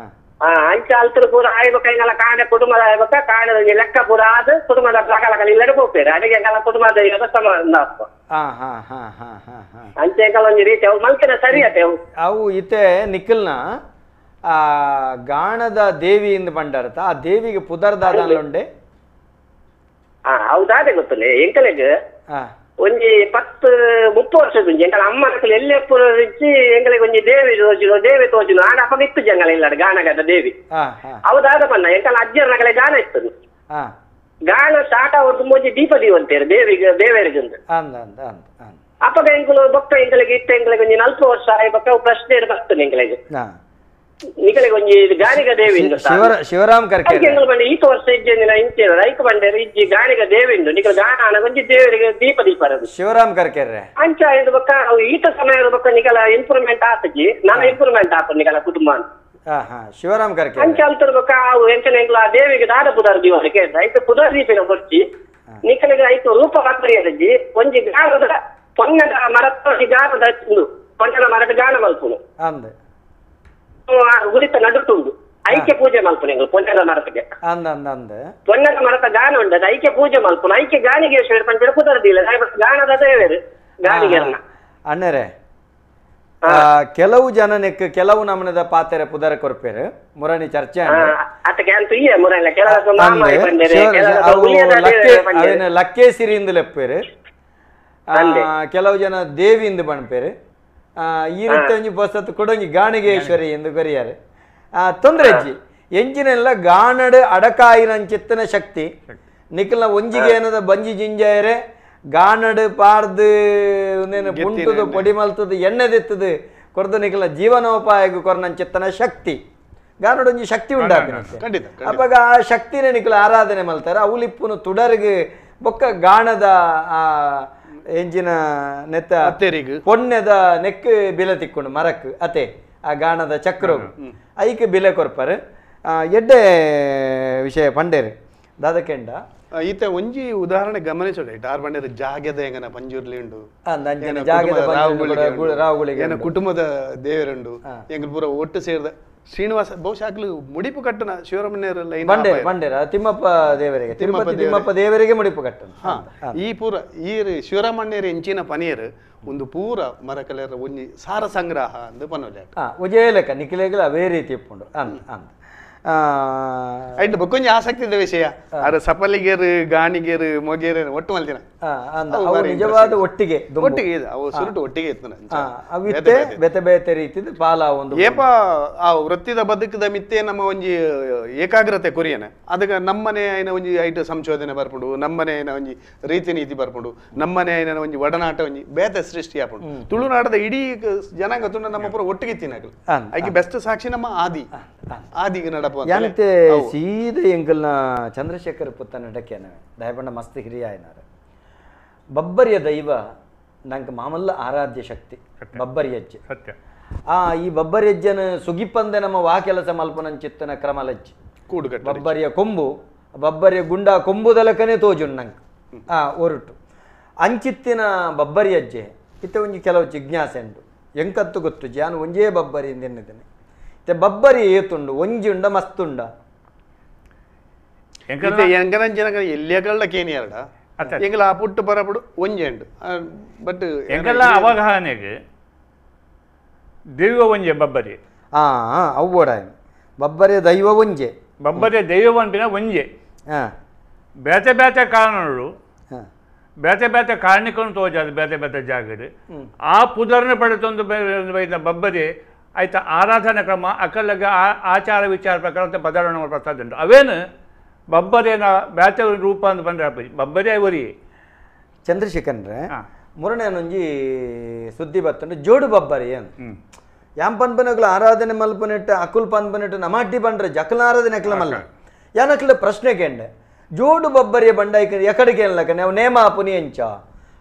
ಅಂಚೆ ಅಲ್ತರ ಪೂರ ಆಯ್ಬೇಕ ಎಂಗಲ ಕಾಡ ಕುಟುಂಬದ ಆಯ್ಬೇಕ ಕಾಡದ ಲೆಕ್ಕ ಪೂರ ಆದ ಕುಟುಂಬದ ಪ್ರಕಾರಗಳ ಇಲ್ಲಡೆ ಹೋಗ್ತಾರೆ ಅಡಿಗೆ ಎಂಗಲ ಕುಟುಂಬದ ಸಮಾನ ಅಂಚೆ ಎಂಗಲ ಒಂಜಿ ರೀತಿ ಅವು ಮಲ್ತನ ಸರಿ ಅತೆ ಅವು ಅವು ಇತ್ತೆ ನಿಖಲ್ನ ಆ ಗಾಣದ ದೇವಿ ಇಂದ ಬಂಡಾರತ ಆ ದೇವಿಗೆ ಪುದರ್ದಾದಲ್ಲುಂಡೆ ಹೌದಾದೆ ಗೊತ್ತಲ್ಲ ಎಂಕಲೆಗ್ ಒಂಜಿ 10 30 ವರ್ಷದ ಒಂಜಿ ಎಂಕಲ ಅಮ್ಮ ಎಲ್ಲೆಪ್ಪು ಎಂಕಲಿಗೆ ಒಂಜಿ ದೇವಿ ತೋಜುನು ದೇವಿ ತೋಜುನು ಆಡ ಅಪ್ಪ ಇತ್ತು ಜಂಗಲ ಇಲ್ಲ ಗಾಣಗದ ದೇವಿ ಹೌದಾದ ಬಣ್ಣ ಎಂಕಲ ಅಜ್ಜರ ನಗಲೆ ಗಾಣ ಇತ್ತು ಗಾಣ ಸ್ಟಾರ್ಟ್ ಅವ್ರದ್ದು ಒಂಜಿ ದೀಪ ದೀವಂತೇರು ದೇವಿಗೆ ದೇವರಿಗೆ ಅಪ್ಪಗ ಎಂಕಲು ಬೊಕ್ಕ ಎಂಕಲಿಗೆ ಇತ್ತ ಎಂಕಲಿಗೆ ಒಂಜಿ 40 ವರ್ಷ ಆಯ್ ಬೊಕ್ಕ ಪ್ರಶ್ನೆ ಬರ್ತದೆ ಎಂಕಲಿಗೆ ನಿಕಲಿಗೆ ಒಂಜಿ ಗಾಣಿಗ ದೇವಿ ಶಿವರಾಮ್ ಕರ್ಕೆ ಬಂಡೆ ಈತ ವರ್ಷ ಇಜ್ಜೆ ಇಂಚೆ ರೈಕ ಬಂಡೇರು ಇಜ್ಜಿ ಗಾಣಿಗ ದೇವಿ ಉಂಡು ನಿಕಲ ಗಾಣ ಒಂಜಿ ದೇವರಿಗೆ ದೀಪ ದೀಪ ಶಿವರಾಮ್ ಕರ್ಕೆರ್ರೆ ಅಂಚ ಇದು ಬೊಕ್ಕ ಅವು ಈತ ಸಮಯದ ಬೊಕ್ಕ ನಿಕಲ ಇಂಪ್ರೂವ್ಮೆಂಟ್ ಆತಜಿ ನಾನು ಇಂಪ್ರೂವ್ಮೆಂಟ್ ಆಪ ನಿಕಲ ಕುಟುಂಬ ಶಿವರಾಮ್ ಕರ್ಕೆ ಅಂಚ ಅಲ್ತರ ಬೊಕ್ಕ ಅವು ಎಂಚನ ಎಂಕಲ ದೇವಿಗೆ ದಾದ ಪುದಾರ್ ದೀವಕ್ಕೆ ಐತ ಪುದಾರ್ ದೀಪಿನ ಕೊಡ್ಚಿ ನಿಕಲಿಗೆ ಐತ ರೂಪ ಮಾತ್ರಿಯಜ್ಜಿ ಒಂಜಿ ಗಾಣದ ಪೊನ್ನದ ಮರತ್ತ ಗಾಣದ ಪೊನ್ನದ ಮರದ ಗಾಣ ಮಲ್ಪುನು ಅಂದೆ ಗುರಿತ ನಡುಟುಂಡು ಐಕ್ಯ ಪೂಜೆ ಮಲ್ಪುನ ಪೊನ್ನದ ಮರಕ್ಕೆ ಪೊನ್ನದ ಮರತ ಗಾನ ಉಂಟು ಐಕ್ಯ ಪೂಜೆ ಮಲ್ಪುನ ಐಕ್ಯ ಗಾಣಿಗೇಶ್ವರ ಪಂಚ ಕುದರದಿಲ್ಲ ಗಾಣದ ದೇವರು ಗಾಣಿಗೆರ್ನ ಅಣ್ಣರೇ ಕೆಲವು ಜನನೆಕ್ ಕೆಲವು ನಮನದ ಪಾತೆರೆ ಪುದರ ಕೊರ್ಪೇರು ಮುರಣಿ ಚರ್ಚೆ ಲಕ್ಕೆ ಸಿರಿಯಿಂದ ಲೆಪ್ಪೇರು ಕೆಲವು ಜನ ದೇವಿಯಿಂದ ಬಣ್ಪೇರು ಈ ರೀತಿ ಒಂಜಿ ಬಸತ್ತು ಕೊಡೊಂಜಿ ಗಾಣಿಗೇಶ್ವರಿ ಎಂದು ಕರಿಯಾರೆ ತೊಂದರೆ ಅಜ್ಜಿ ಎಂಜಿನೆಲ್ಲ ಗಾಣಡು ಅಡಕಾಯಿನಂಚಿತ್ತನ ಶಕ್ತಿ ನಿಖಲ್ನ ಒಂಜಿಗೆ ಏನದ ಬಂಜಿ ಜಿಂಜಾಯರೆ ಗಾಣಡು ಪಾರ್ದು ಒಂದೇನು ಪುಂಟುದು ಪೊಡಿ ಮಲ್ತದು ಎಣ್ಣೆದೆತ್ತದು ಕೊರ್ದು ನಿಖಲ್ನ ಜೀವನೋಪಾಯಕ್ಕೆ ಕೊರ್ನಂಚಿತ್ತನ ಶಕ್ತಿ ಗಾನಡು ಒಂಜಿ ಶಕ್ತಿ ಉಂಟಾಪಿನ ಅಪ್ಪಗ ಆ ಶಕ್ತಿನೇ ನಿಖಲ ಆರಾಧನೆ ಮಲ್ತಾರೆ ಅವಲಿಪ್ಪುನು ತುಡರ್ಗೆ ಬೊಕ್ಕ ಗಾಣದ ಆ ಎಂಜಿನ ನೆತ್ತ ಪೊಣ್ಣೆದ ನೆಕ್ ಬಿಲೆ ತಿಕ್ಕೊಂಡು ಮರಕ್ ಅತೆ ಆ ಗಾಣದ ಚಕ್ರ ಐಕ್ ಬಿಲೆ ಕೊರ್ಪರ್ ಎಡ್ಡೆ ವಿಷಯ ಪಂಡೇರು ದಾದಕೆಂಡ ಈತ ಒಂಜಿ ಉದಾಹರಣೆ ಗಮನಿಸೋಣ ಆರ್ ಬಂಡೇರು ಜಾಗೆದ ಹೆಂಗನ ಪಂಜುರ್ಲಿ ಉಂಡು ರಾವುಗಳಿಗೆ ಕುಟುಂಬದ ದೇವರುಂಡು ಎಂಗ್ ಪೂರ ಒಟ್ಟು ಸೇರಿದ ಶ್ರೀನಿವಾಸ ಬಹುಶಃ ಆಗ್ಲು ಮುಡಿಪು ಕಟ್ಟನ ಶಿವರಾಮಣ್ಯರ ಲೈನ್ ಬಂಡೇರ ಬಂಡೇರ ತಿಮ್ಮಪ್ಪ ದೇವರಿಗೆ ತಿಮ್ಮಪ್ಪ ದೇವರಿಗೆ ಮುಡಿಪು ಕಟ್ಟನ ಈ ಪೂರ ಈ ಶಿವರಾಮಣ್ಯರ ಎಂಚಿನ ಪನಿಯರ್ ಒಂದು ಪೂರ ಮರಕಲೆರ ಒಂಜಿ ಸಾರ ಸಂಗ್ರಹ ಅಂದು ಪನೋಲೆ ಉಜಯಲಕ ನಿಖಿಲೇಗಲ ಅವೇ ರೀತಿ ಇಪ್ಪುಂಡು ಅಂದ್ ಅಂದ್ ಐಟ್ ಬೊಕ್ಕೊಂಜಿ ಆಸಕ್ತಿದ ವಿಷಯ ಅರೆ ಸಪಲಿಗೆರ್ ಗಾಣಿಗೆರ್ ಮೊಗೇರ್ ಒಟ್ಟು ಮಲ್ತಿನ ಅವು ನಿಜವಾದ ಒಟ್ಟಿಗೆ ಒಟ್ಟಿಗೆ ಅವು ಸುರುಟು ಒಟ್ಟಿಗೆ ಇತ್ತು ಅವಿತ್ತೆ ಬೇತೆ ಬೇತೆ ರೀತಿದ ಪಾಲ ಒಂದು ಏಪ ಆ ವೃತ್ತಿದ ಬದುಕದ ಮಿತ್ತೆ ನಮ್ಮ ಒಂಜಿ ಏಕಾಗ್ರತೆ ಕೊರಿಯನೆ ಅದಕ್ಕೆ ನಮ್ಮನೆ ಐನ ಒಂಜಿ ಐಟ್ ಸಂಶೋಧನೆ ಬರ್ಪುಂಡು, ನಮ್ಮನೆ ಐನ ಒಂಜಿ ರೀತಿ ನೀತಿ ಬರ್ಪುಂಡು, ನಮ್ಮನೆ ಐನ ಒಂಜಿ ಒಡನಾಟ ಒಂಜಿ ಬೇತೆ ಸೃಷ್ಟಿ ಆಪುಂಡು. ತುಳುನಾಡದ ಇಡೀ ಜನಾಂಗ ತುಂಡ ನಮ್ಮ ಪೂರ ಒಟ್ಟಿಗೆ ಇತ್ತಿನಕಲು ಐಕೆ ಬೆಸ್ಟ್ ಸಾಕ್ಷಿ ನಮ್ಮ ಆದಿ ಆದಿಗೆ ನಡಪ ಯಾನತೆ ಸೀದ ಎಂಕಲ್ನ ಚಂದ್ರಶೇಖರ್ ಪುತ್ತ ನಡಕ್ಯಾನ ದಯಪಂಡ ಮಸ್ತ್ ಹಿರಿಯ ಆಯ್ನಾರ. ಬಬ್ಬರಿಯ ದೈವ ನಂಗೆ ಮಾಮಲ್ಲ ಆರಾಧ್ಯ ಶಕ್ತಿ ಬಬ್ಬರಿಯಜ್ಜೆ ಸತ್ಯ. ಆ ಈ ಬಬ್ಬರಿಯಜ್ಜನ ಸುಗಿಪಂದೆ ನಮ್ಮ ವಾ ಕೆಲಸ ಮಲ್ಪನಂಚಿತ್ತನ ಕ್ರಮಲಜ್ಜೆ ಕೂಡುಗಟ್ಟ ಬಬ್ಬರಿಯ ಕೊಂಬು ಬಬ್ಬರಿಯ ಗುಂಡ ಕೊಂಬುದಲಕನೇ ತೋಜುಂಡು ನಂಗೆ ಆ ಒರಟು ಅಂಚಿತ್ತಿನ ಬಬ್ಬರಿಯಜ್ಜೆ ಇತ್ತ ಒಂಜಿ ಕೆಲವು ಜಿಜ್ಞಾಸೆ ಉಂಟು ಎಂಕತ್ತು ಗೊತ್ತು ಜಾನು ಒಂಜೇ ಬಬ್ಬರಿ ಎಂದೆನ್ನಿದ್ದೇನೆ ಇತ್ತೆ ಬಬ್ಬರಿ ಏತುಂಡು ಒಂಜಿ ಉಂಡ ಮಸ್ತುಂಡ ಎಂಕನಂಚಿನ ಎಲ್ಲಿಯಕಳ್ಳ ಕೇನಿಯರಡ ಎಂಗಲ ಆ ಪುಟ್ಟು ಪರಪುಡು ಒಂಜೆ ಉಂಡು ಬಟ್ ಎಂಕಲ್ಲ ಅವಗಾಹನೆಗೆ ದೈವ ಒಂಜೆ ಬಬ್ಬರಿ ಆ ಅವ್ವಡ ಬಬ್ಬರಿ ದೈವ ಒಂಜೆ ಬಬ್ಬರಿ ದೈವ ಒಂಪಿನ ಒಂಜೆ ಬೇತೆ ಬೇತೆ ಕಾರಣಗಳು ಬೇತೆ ಬೇತೆ ಕಾರಣಿಕನು ತೋಜಾದು ಬೇತೆ ಬೇತೆ ಜಾಗಡ್ ಆ ಪುದರ್ನ ಪಡೆತೊಂದು ಬಬ್ಬರಿ ಆಯ್ತಾ ಆರಾಧನಾ ಕ್ರಮ ಅಕಲಗ ಆಚಾರ ವಿಚಾರ ಪ್ರಕಾರ ಅಂತ ಬದಲಾವಣೆ ಪ್ರಸಾದ ಉಂಟು. ಅವೇನು ಬಬ್ಬರೇನ ಬೇತೆ ರೂಪ ಅಂತ ಬಂದ್ರೆ ಬಬ್ಬರೇ ಒರಿ ಚಂದ್ರಶೇಖರ್ರೆ ಮುರಣೇನೊಂಜಿ ಸುದ್ದಿ ಬತ್ತುಂಡು ಜೋಡು ಬಬ್ಬರಿ ಅಂತ ಯಾಂ ಪನ್ಪನಕಲು ಆರಾಧನೆ ಮಲ್ಪನಿಟ್ಟು ಅಕುಲ್ ಪನ್ಪನಿಟ್ಟು ನಮಾಟಿ ಬಂಡ್ರೆ ಜಕಲ ಆರಾಧನೆ ಅಕಲ ಮಲ್ಲ ಯಾನಕ್ಲ ಪ್ರಶ್ನೆ ಕೇಂಡೆ ಜೋಡು ಬಬ್ಬರಿಯ ಬಂಡಾಯ್ಕ ಎಕಡಿಗೆ ಅನ್ಲಕನೆ ಅವು ನೇಮ ಆಪುನಿ ಎಂಚ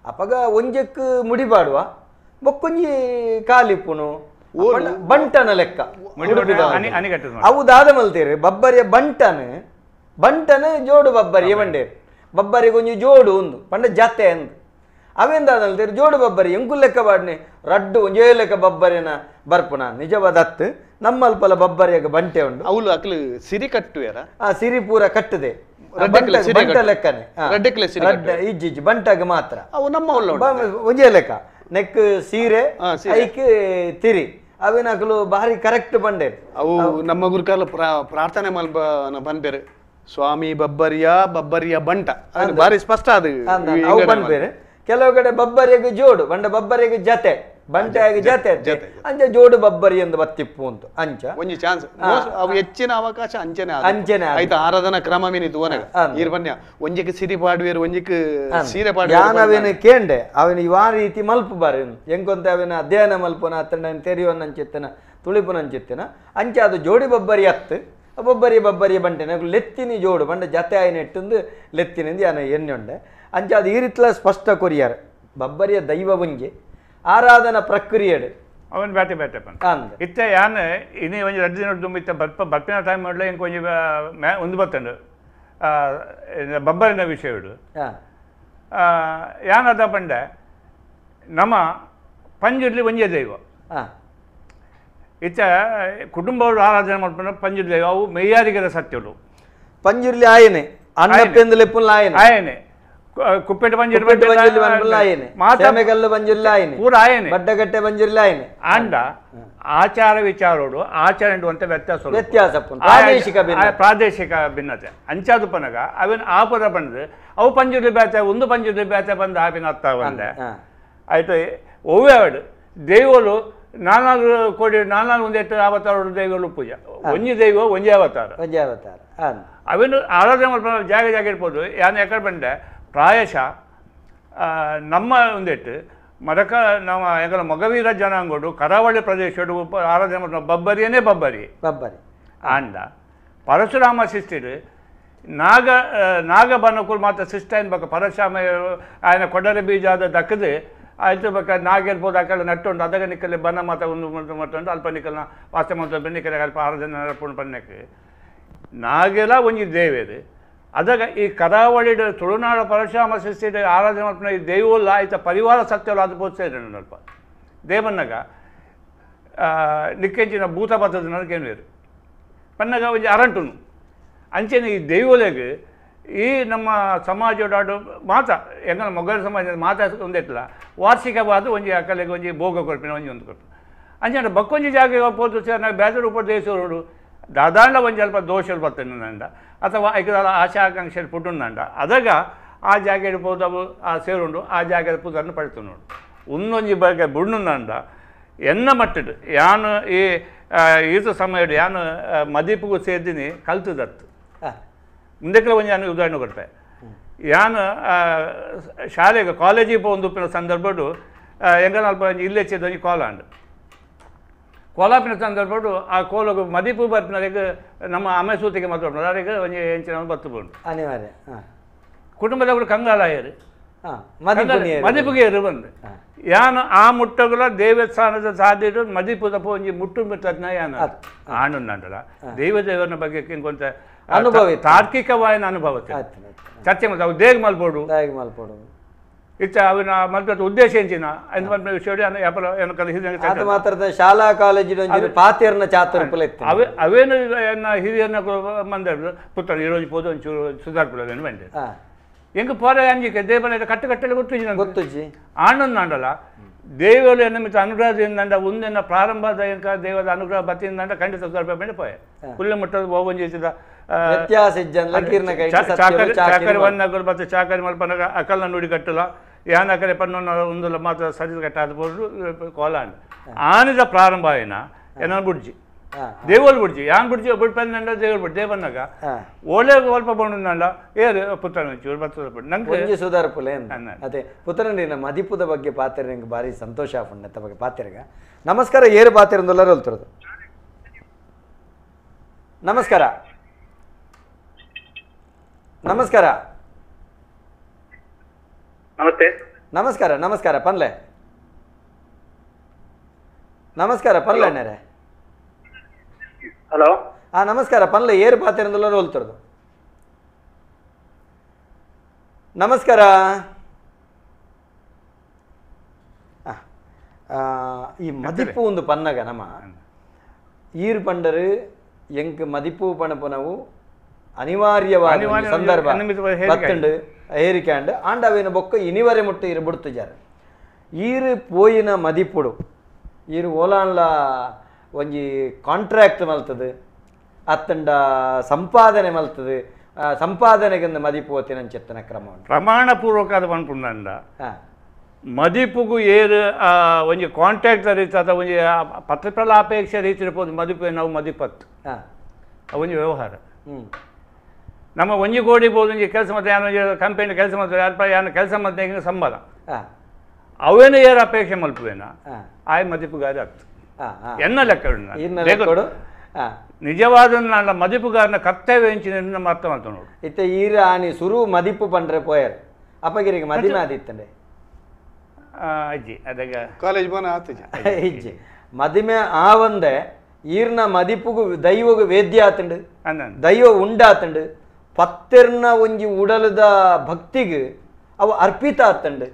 ಅಪಗ ಒಂಜಕ್ಕೆ ಮುಡಿಬಾಡುವ ಬೊಕ್ಕೊಂಜಿ ಕಾಲಿಪ್ಪುನು ಬಂಟನ ಲೆಕ್ಕ ಅವು ದಾದ ಮಲ್ತೀರಿ ಬಬ್ಬರಿಯ ಬಂಟನ ಬಂಟನ ಜೋಡು ಬಬ್ಬರಿಯ ಬಂಡೇರು ಬಬ್ಬರಿಗೆ ಒಂಜಿ ಜೋಡು ಒಂದು ಪಂಡ ಜಾತೆ ಅಂದು ಅವೇಂದ ಅಲ್ತೀರಿ ಜೋಡು ಬಬ್ಬರಿ ಎಂಕು ಲೆಕ್ಕ ಬಾಡ್ನೆ ರಡ್ಡು ಒಂಜೇ ಲೆಕ್ಕ ಬಬ್ಬರಿನ ಬರ್ಪುನ ನಿಜವಾದ ಹತ್ತು ನಮ್ಮಲ್ಪಲ ಬಬ್ಬರಿಯಾಗ ಬಂಟೆ ಉಂಡು ಅವಳು ಅಕ್ಲು ಸಿರಿ ಕಟ್ಟುವೇರ ಆ ಸಿರಿ ಪೂರ ಕಟ್ಟದೆ ಬಂಟ ಲೆಕ್ಕನೆ ಇಜ್ಜಿ ಬಂಟಾಗ ಮಾತ್ರ ಒಂಜೇ ಲೆಕ್ಕ ನೆಕ್ ಸೀರೆ ಐಕ್ ತಿರಿ ಅವೇನಕಲು ಭಾರಿ ಕರೆಕ್ಟ್ ಬಂಡೆ ಅವು ನಮ್ಮ ಗುರುಕಾಲ ಪ್ರಾರ್ಥನೆ ಮಲ್ಪ ಬನ್ಬೇರು ಸ್ವಾಮಿ ಬಬ್ಬರಿಯ ಬಬ್ಬರಿಯ ಬಂಟ ಭಾರಿ ಸ್ಪಷ್ಟ ಅದು ಅವು ಬನ್ಬೇರೆ. ಕೆಲವು ಕಡೆ ಬಬ್ಬರಿಗೆ ಜೋಡು ಬಂಡ ಬಬ್ಬರಿಗೆ ಜತೆ ಬಂಟೆಯಾಗಿ ಜತೆ ಅಂಚೆ ಜೋಡು ಬಬ್ಬರಿ ಎಂದು ಬತ್ತಿಪ್ಪು ಅಂತ ಅಂಚ ಒಂಜಿ ಚಾನ್ಸ್ ಅವು ಹೆಚ್ಚಿನ ಅವಕಾಶ ಅಂಚನೆ ಅಂಚನೆ ಆಯ್ತು ಆರಾಧನಾ ಕ್ರಮ ಮೀನಿತ್ತು ಒನಗ ಈರ್ ಬನ್ಯ ಒಂಜಿಗೆ ಸಿರಿ ಪಾಡುವೇರು ಒಂಜಿಗೆ ಸೀರೆ ಪಾಡುವೇರು. ಯಾನ್ ಅವೇನು ಕೇಂಡೆ ಅವನು ಇವಾ ರೀತಿ ಮಲ್ಪು ಬಾರಿ ಎಂಕೊಂತ ಅವೇನ ಅಧ್ಯಯನ ಮಲ್ಪುನ ಅತ್ತಂಡ ತೆರಿಯೋನಂಚಿತ್ತನ ತುಳಿಪುನಂಚಿತ್ತನ ಅಂಚೆ ಅದು ಜೋಡಿ ಬಬ್ಬರಿ ಅತ್ತು ಬಬ್ಬರಿ ಬಬ್ಬರಿ ಬಂಟೆನ ಲೆತ್ತಿನಿ ಜೋಡು ಬಂಡ ಜತೆ ಆಯ್ನ ಇಟ್ಟಂದು ಲೆತ್ತಿನಿಂದ ಯಾನ ಎಣ್ಣೆ ಉಂಡೆ ಅಂಚೆ ಅದು ಈ ರೀತಿಲ ಸ್ಪಷ್ಟ ಕೊರಿಯಾರ ಬಬ್ಬರಿಯ ದೈವ ಒಂಜೆ ಆರಾಧನಾ ಪ್ರಕ್ರಿಯೆ ಅವನು ಬೇಟೆ ಬೇಟೆ ಬಂದ ಇತ್ತೆ ಯಾನ್ ಇನಿ ಒಂಜಿ ರಡ್ಡು ದಿನ ದುಂಬು ಇತ್ತೆ ಬರ್ಪ ಬರ್ಪಿನ ಟೈಮ್ ಮಾಡಲ ಇಂಕ ಒಂಜಿ ಒಂದು ಬತ್ತಂಡು ಬಬ್ಬರಿನ ವಿಷಯಡು ಯಾನ್ ಅದ ಪಂಡೆ ನಮ್ಮ ಪಂಜುರ್ಲಿ ಒಂಜೇ ದೈವ ಇತ್ತೆ ಕುಟುಂಬವರು ಆರಾಧನೆ ಮಾಡ್ಕೊಂಡು ಪಂಜುರ್ಲಿ ದೈವ ಅವು ಮೆಯ್ಯಾರಿಗರ ಸತ್ಯರು ಪಂಜುರ್ಲಿ ಆಯನೆ ಅಣ್ಣಪ್ಪೆಂದು ಲೆಪ್ಪುಲ್ಲ ಆಯನೆ ಆಯನೆ ಕುಪ್ಪೆಟ್ಟು ಬಂಜಿರ್ಲಿ ಮಾತಾಮೆಗಲ್ಲು ಬಂಜಿರ್ಲಿ ಆಯನೆ ಪೂರ ಆಯನೆ ಬಡ್ಡಗಟ್ಟೆ ಬಂಜಿರ್ಲಿ ಆಯನೆ ಆಂಡ ಆಚಾರ ವಿಚಾರೋಡು ಆಚರಣೆ ಅಂತ ವ್ಯತ್ಯಾಸ ವ್ಯತ್ಯಾಸ ಪ್ರಾದೇಶಿಕ ಪ್ರಾದೇಶಿಕ ಭಿನ್ನತೆ ಅಂಚಾದು ಪನಗ ಅವೇನು ಆಪದ ಬಂದು ಅವು ಪಂಜುರ್ಲಿ ಬ್ಯಾತೆ ಒಂದು ಪಂಜುರ್ಲಿ ಬ್ಯಾತೆ ಬಂದು ಆಪಿನ ಅತ್ತ ಬಂದೆ ಆಯ್ತು ಒವ್ವೇ ದೈವಲು ನಾಲ್ಕು ಕೋಡಿ ನಾಲ್ಕು ಒಂದೆಟ್ಟು ಅವತಾರ ದೈವಲು ಪೂಜೆ ಒಂಜಿ ದೈವ ಒಂಜೇ ಅವತಾರ ಒಂಜೇ ಅವತಾರ ಅವೇನು ಆರಾಧನೆ ಮಾಡ್ಕೊಂಡು ಜಾಗ ಜಾಗ ಇರ್ಬೋದು ಯಾನು ಯಾಕಡೆ ಬಂಡೆ ಪ್ರಾಯಶಃ ನಮ್ಮ ಒಂದೆಟ್ಟು ಮರಕ ನಮ್ಮ ಯಾಕಂದ್ರೆ ಮೊಗವೀರ ಜನಾಂಗಡು ಕರಾವಳಿ ಪ್ರದೇಶಡು ಆರಾಧನೆ ಮಾಡ್ತಾರೆ ಬಬ್ಬರಿಯೇ ಬಬ್ಬರಿ ಬಬ್ಬರಿ ಆಂಡ ಪರಶುರಾಮ ಶಿಸ್ತಿಡು ನಾಗ ನಾಗಬನಕುಲ್ ಮಾತ್ರ ಶಿಷ್ಟ ಏನ್ಬೇಕು ಪರಶುರಾಮ ఆయన ಕೊಡರೆ ಬೀಜ ದಕ್ಕದು ಆಯ್ತು ಬೇಕಾ ನಾಗಿರ್ಬೋದು ಆ ಕಡೆ ನಟ್ಟುಂಡು ಅದಗ ನಿಕ್ಕಲ್ಲಿ ಬನ ಮಾತ ಒಂದು ಮತ್ತೊಂದು ಅಲ್ಪ ನಿಕ್ಕಲ್ನ ವಾಸ ಮಾಡ್ತಾ ನಿಕ್ಕಲೆ ಅಲ್ಪ ಆರಾಧನೆ ನಡಪುಂಡು ಬನ್ನಕ್ಕೆ ನಾಗೆಲ್ಲ ಒಂಜಿ ದೇವೇರು ಅದಾಗ ಈ ಕರಾವಳಿ ತುಳುನಾಡ ಪರಶುರಾಮ ಸೃಷ್ಟಿ ಆರಾಧನೆ ಮಾಡ್ಕೊಂಡು ಈ ದೈವಲ್ಲ ಆಯ್ತ ಪರಿವಾರ ಸತ್ಯವಲ್ಲ ಅದು ಬೋಧಿಸ್ತಾ ಅಲ್ಪ ದೇವನ್ನಾಗ ನಿಕ್ಕೆಂಚಿನ ಭೂತ ಬರ್ತದ ನನಗೇನು ಪನ್ನಗ ಒಂಜಿ ಅರಂಟುನು ಅಂಚೆನೆ ಈ ದೈವಲೆಗ್ ಈ ನಮ್ಮ ಸಮಾಜೋಡಾಡು ಮಾತ ಎಂಗನ ಮೊಗಲ ಸಮಾಜ ಮಾತ ಒಂದೆಟ್ಲ ವಾರ್ಷಿಕವಾದ ಒಂಜಿ ಅಕಲೆಗೆ ಒಂಜಿ ಭೋಗ ಕೊರ್ಪಿನ ಒಂಜಿ ಒಂದು ಕೊರ್ಪಿನ ಅಂಚೆ ಬಕ್ಕೊಂಜಿ ಜಾಗ ಪೋತು ಸೇರ್ ನಾವು ಬೇಜಾರು ಉಪದೇಶರು ದಾದಾಂಡ ಒಂಜಿ ಅಲ್ಪ ದೋಷಲು ಬತ್ತಂಡ ಅಥವಾ ಐಕದಾಲ ಆಶಾ ಆಕಾಂಕ್ಷೆలు ಪುಟ್ಟುಂಡ ಅದಾಗ ಆ ಜಾಗೆಡ್ ಪೋದವು ಆ ಸೇರುಂಡು ಆ ಜಾಗದ ಪುದರ್ನ ಪಡೆತು ಉನ್ನೊಂಜಿ ಬಗ್ಗೆ ಬುಣ್ಣುಂಡ ಎನ್ನ ಮಟ್ಟಡು ಯಾನು ಈ ಈತ ಸಮಯಡು ಯಾನು ಮದೀಪುಗೂ ಸೇರ್ದಿನಿ ಕಲ್ತದತ್ತು ಮುಂದಕ್ಕೆ ಒಂಜಿ ಯಾನು ಉದಾಹರಣೆ ಕೊಡ್ತೆ ಯಾನು ಶಾಲೆಗೆ ಕಾಲೇಜಿಗೆ ಪೋಂದುಪ್ಪಿನ ಸಂದರ್ಭಡು ಎಂಗನಲ್ಪ ಇಲ್ಲೇ ಒಂಜಿ ಕೋಲಾಂಡ್ ಕೋಲಾಪಿನ ಸಂದರ್ಭಡು ಆ ಕೋಲಗು ಮದೀಪು ಬರ್ಪಿನರಿಗೆ ನಮ್ಮ ಅಮೆಸೂತಿಗೆ ಮಾತಾಡ್ತಾರೆ ಅದಕ್ಕೆ ಒಂಜಿ ಎಂಚಿನ ಬತ್ತು ಬಂಡು ಅನಿವಾರ್ಯ ಕುಟುಂಬದವರು ಕಂಗಾಲಾಯರು ಮದಿಪುಗೆ ಬಂದು ಯಾನು ಆ ಮುಟ್ಟಗುಲ ದೇವಸ್ಥಾನದ ಸಾಧ್ಯರು ಮದಿಪುದ ಒಂಜಿ ಮುಟ್ಟು ಬಿಟ್ಟದ್ನ ಯಾನು ಆಣುಂಡಲ್ಲ ದೈವ ದೇವರನ ಬಗ್ಗೆ ಕೊಂತ ಅನುಭವ ತಾರ್ಕಿಕವಾಯಿನ ಅನುಭವ ಚರ್ಚೆ ಮತ್ತು ಅವು ದೇಗ್ ಮಲ್ಪೋಡು ಮಲ್ಪೋಡು ಇತ್ತ ಅವನ ಮಲ್ಪದ ಉದ್ದೇಶ ಎಂಚಿನ ಅದು ಮಾತ್ರ ಶಾಲಾ ಕಾಲೇಜಿನ ಪಾತೇರ್ನ ಚಾತುರ್ಪುಲ ಅವೇ ಅವೇನು ಹಿರಿಯರ್ನ ಮಂದ ಪುತ್ರ ಈ ರೋಜು ಪೋದು ಒಂಚೂರು ಸುಧಾರ್ಪುಲವೇನು ಬಂದೆ ಎಂಗೆ ಪೋರ ಅಂಜಿಕೆ ದೇವನ ಕಟ್ಟು ಕಟ್ಟಲೆ ಗೊತ್ತುಜಿ ಗೊತ್ತುಜಿ ಆನಂದ ದೇವರು ಎನ್ನ ಅನುಗ್ರಹದಿಂದ ಒಂದಿನ ಪ್ರಾರಂಭದ ದೇವದ ಅನುಗ್ರಹ ಬತ್ತಿಂದ ಖಂಡಿತ ಸ್ವಲ್ಪ ಮೇಲೆ ಪೋಯೆ ಕುಲ್ಲೆ ಮುಟ್ಟದ ಒಂಜಿ ವ್ಯತ್ಯಾಸ ಚಾಕರಿ ವನ್ನಗರು ಮತ್ತೆ ಚಾಕರಿ ಮಲ್ಪನಗ ಅಕಲ್ನ ನುಡಿ ಕಟ್ಟಲ ಯಾನ ಕರೆ ಪನ್ನೊನ್ನ ಒಂದುಲ ಮಾತ್ರ ಸರಿ ಕಟ್ಟಾದ ಕೋಲಾಂಡ್ ಆನದ ಪ್ರಾರಂಭ ಆಯ್ನ ಏನ ಬುಡ್ಜಿ ದೇವಲ್ ಬುಡ್ಜಿ ಯಾನ್ ಬುಡ್ಜಿ ಬುಡ್ಪಂಡ ದೇವಲ್ ಬುಡ್ ದೇವನ್ನಾಗ ಒಳ್ಳೆ ಅಲ್ಪ ಬಂಡ ಏ ಪುತ್ರನ ಚೂರು ಬರ್ತದ ನಂಗೆ ಸುಧಾರಪುಲೆ ಅದೇ ಪುತ್ರನ ಮದಿಪುದ ಬಗ್ಗೆ ಪಾತ್ರ ನಿಂಗೆ ಭಾರಿ ಸಂತೋಷ ಆಪುಂಡು ಬಗ್ಗೆ ಪಾತ್ರಗ ನಮಸ್ಕಾರ ಏರು ಪಾತ್ರ ಹೋಲ್ತಿರೋದು ನಮಸ್ಕಾರ ನಮಸ್ಕಾರ ನಮಸ್ತೆ ನಮಸ್ಕಾರ ನಮಸ್ಕಾರ ಪನ್ಲೆ ನಮಸ್ಕಾರ ಪನ್ಲೆ ಅಣ್ಣರೇ ಹಲೋ ಆ ನಮಸ್ಕಾರ ಪನ್ಲೆ ಏರು ಪಾತ್ರ ಹೋಲ್ತಿರೋದು ನಮಸ್ಕಾರ ಈ ಮದಿಪು ಒಂದು ಪನ್ನಗ ನಮ್ಮ ಈರು ಪಂಡರು ಎಂಕ್ ಮದಿಪು ಪಣಪನವು ಅನಿವಾರ್ಯವಾದ ಸಂದರ್ಭ ಬತ್ತುಂಡು ಏರಿಕಾಂಡು ಆಂಡವೇನು ಬೊಕ್ಕ ಇನಿವರೆ ಮುಟ್ಟು ಇರು ಬಿಡ್ತುಜಾರು ಈರು ಪೋಯಿನ ಮದಿಪುಡು ಈರು ಓಲಾನ್ಲ ಒಂಜಿ ಕಾಂಟ್ರಾಕ್ಟ್ ಮಲ್ತದು ಅತ್ತಂಡ ಸಂಪಾದನೆ ಮಲ್ತದು ಸಂಪಾದನೆಗೆ ಮದಿಪು ಓತಿನಂಚೆತ್ತನ ಕ್ರಮ ಪ್ರಮಾಣಪೂರ್ವಕ ಅದು ಪನ್ಪುಂಡ ಮದಿಪುಗು ಏರು ಒಂಜಿ ಕಾಂಟ್ರಾಕ್ಟ್ ರೀತಿ ಅಥವಾ ಒಂಜಿ ಪತ್ರಫಲಾಪೇಕ್ಷೆ ರೀತಿ ಇರ್ಬೋದು ಮದಿಪು ನಾವು ಮದಿಪತ್ತು ಒಂಜಿ ವ್ಯವಹಾರ ನಮ್ಮ ಒಂಜಿ ಕೋಡಿ ಬೋದು ಒಂಜಿ ಕೆಲಸ ಮತ್ತೆ ಯಾನು ಕಂಪನಿ ಕೆಲಸ ಮಾಡ್ತಾರೆ ಅಲ್ಪ ಯಾನು ಕೆಲಸ ಮತ್ತೆ ಹಿಂಗೆ ಸಂಬಳ ಅವೇನು ಏರು ಅಪೇಕ್ಷೆ ಮಲ್ಪುವೇನ ಆಯ್ ಮದಿಪುಗಾರ ಆಗ್ತು ಎನ್ನ ಲೆಕ್ಕ ನಿಜವಾದ ನನ್ನ ಮದಿಪುಗಾರನ ಕರ್ತವ್ಯ ಎಂಚಿನ ನಮ್ಮ ಅರ್ಥ ಮಾಡ್ತಾ ನೋಡು ಇತ್ತೆ ಈರ ಆನಿ ಸುರು ಮದಿಪು ಪಂಡ್ರೆ ಪೋಯರ್ ಅಪ್ಪಗಿರಿಗೆ ಮದಿಮೆ ಆದಿತ್ತಂಡೆ ಅಜ್ಜಿ ಅದಾಗ ಕಾಲೇಜ್ ಬೋನ ಆತಿಜಿ ಇಜ್ಜಿ ಮದಿಮೆ ಆವಂದೆ ಈರ್ನ ಮದಿಪುಗು ದೈವಗು ವೇದ್ಯ ಆತಂಡು ದೈವ ಉಂಡಾತಂಡು ಪತ್ತೆರ್ನ ಒಂಜಿ ಉಡಲದ ಭಕ್ತಿಗೆ ಅವು ಅರ್ಪಿತ ಆತಂಡು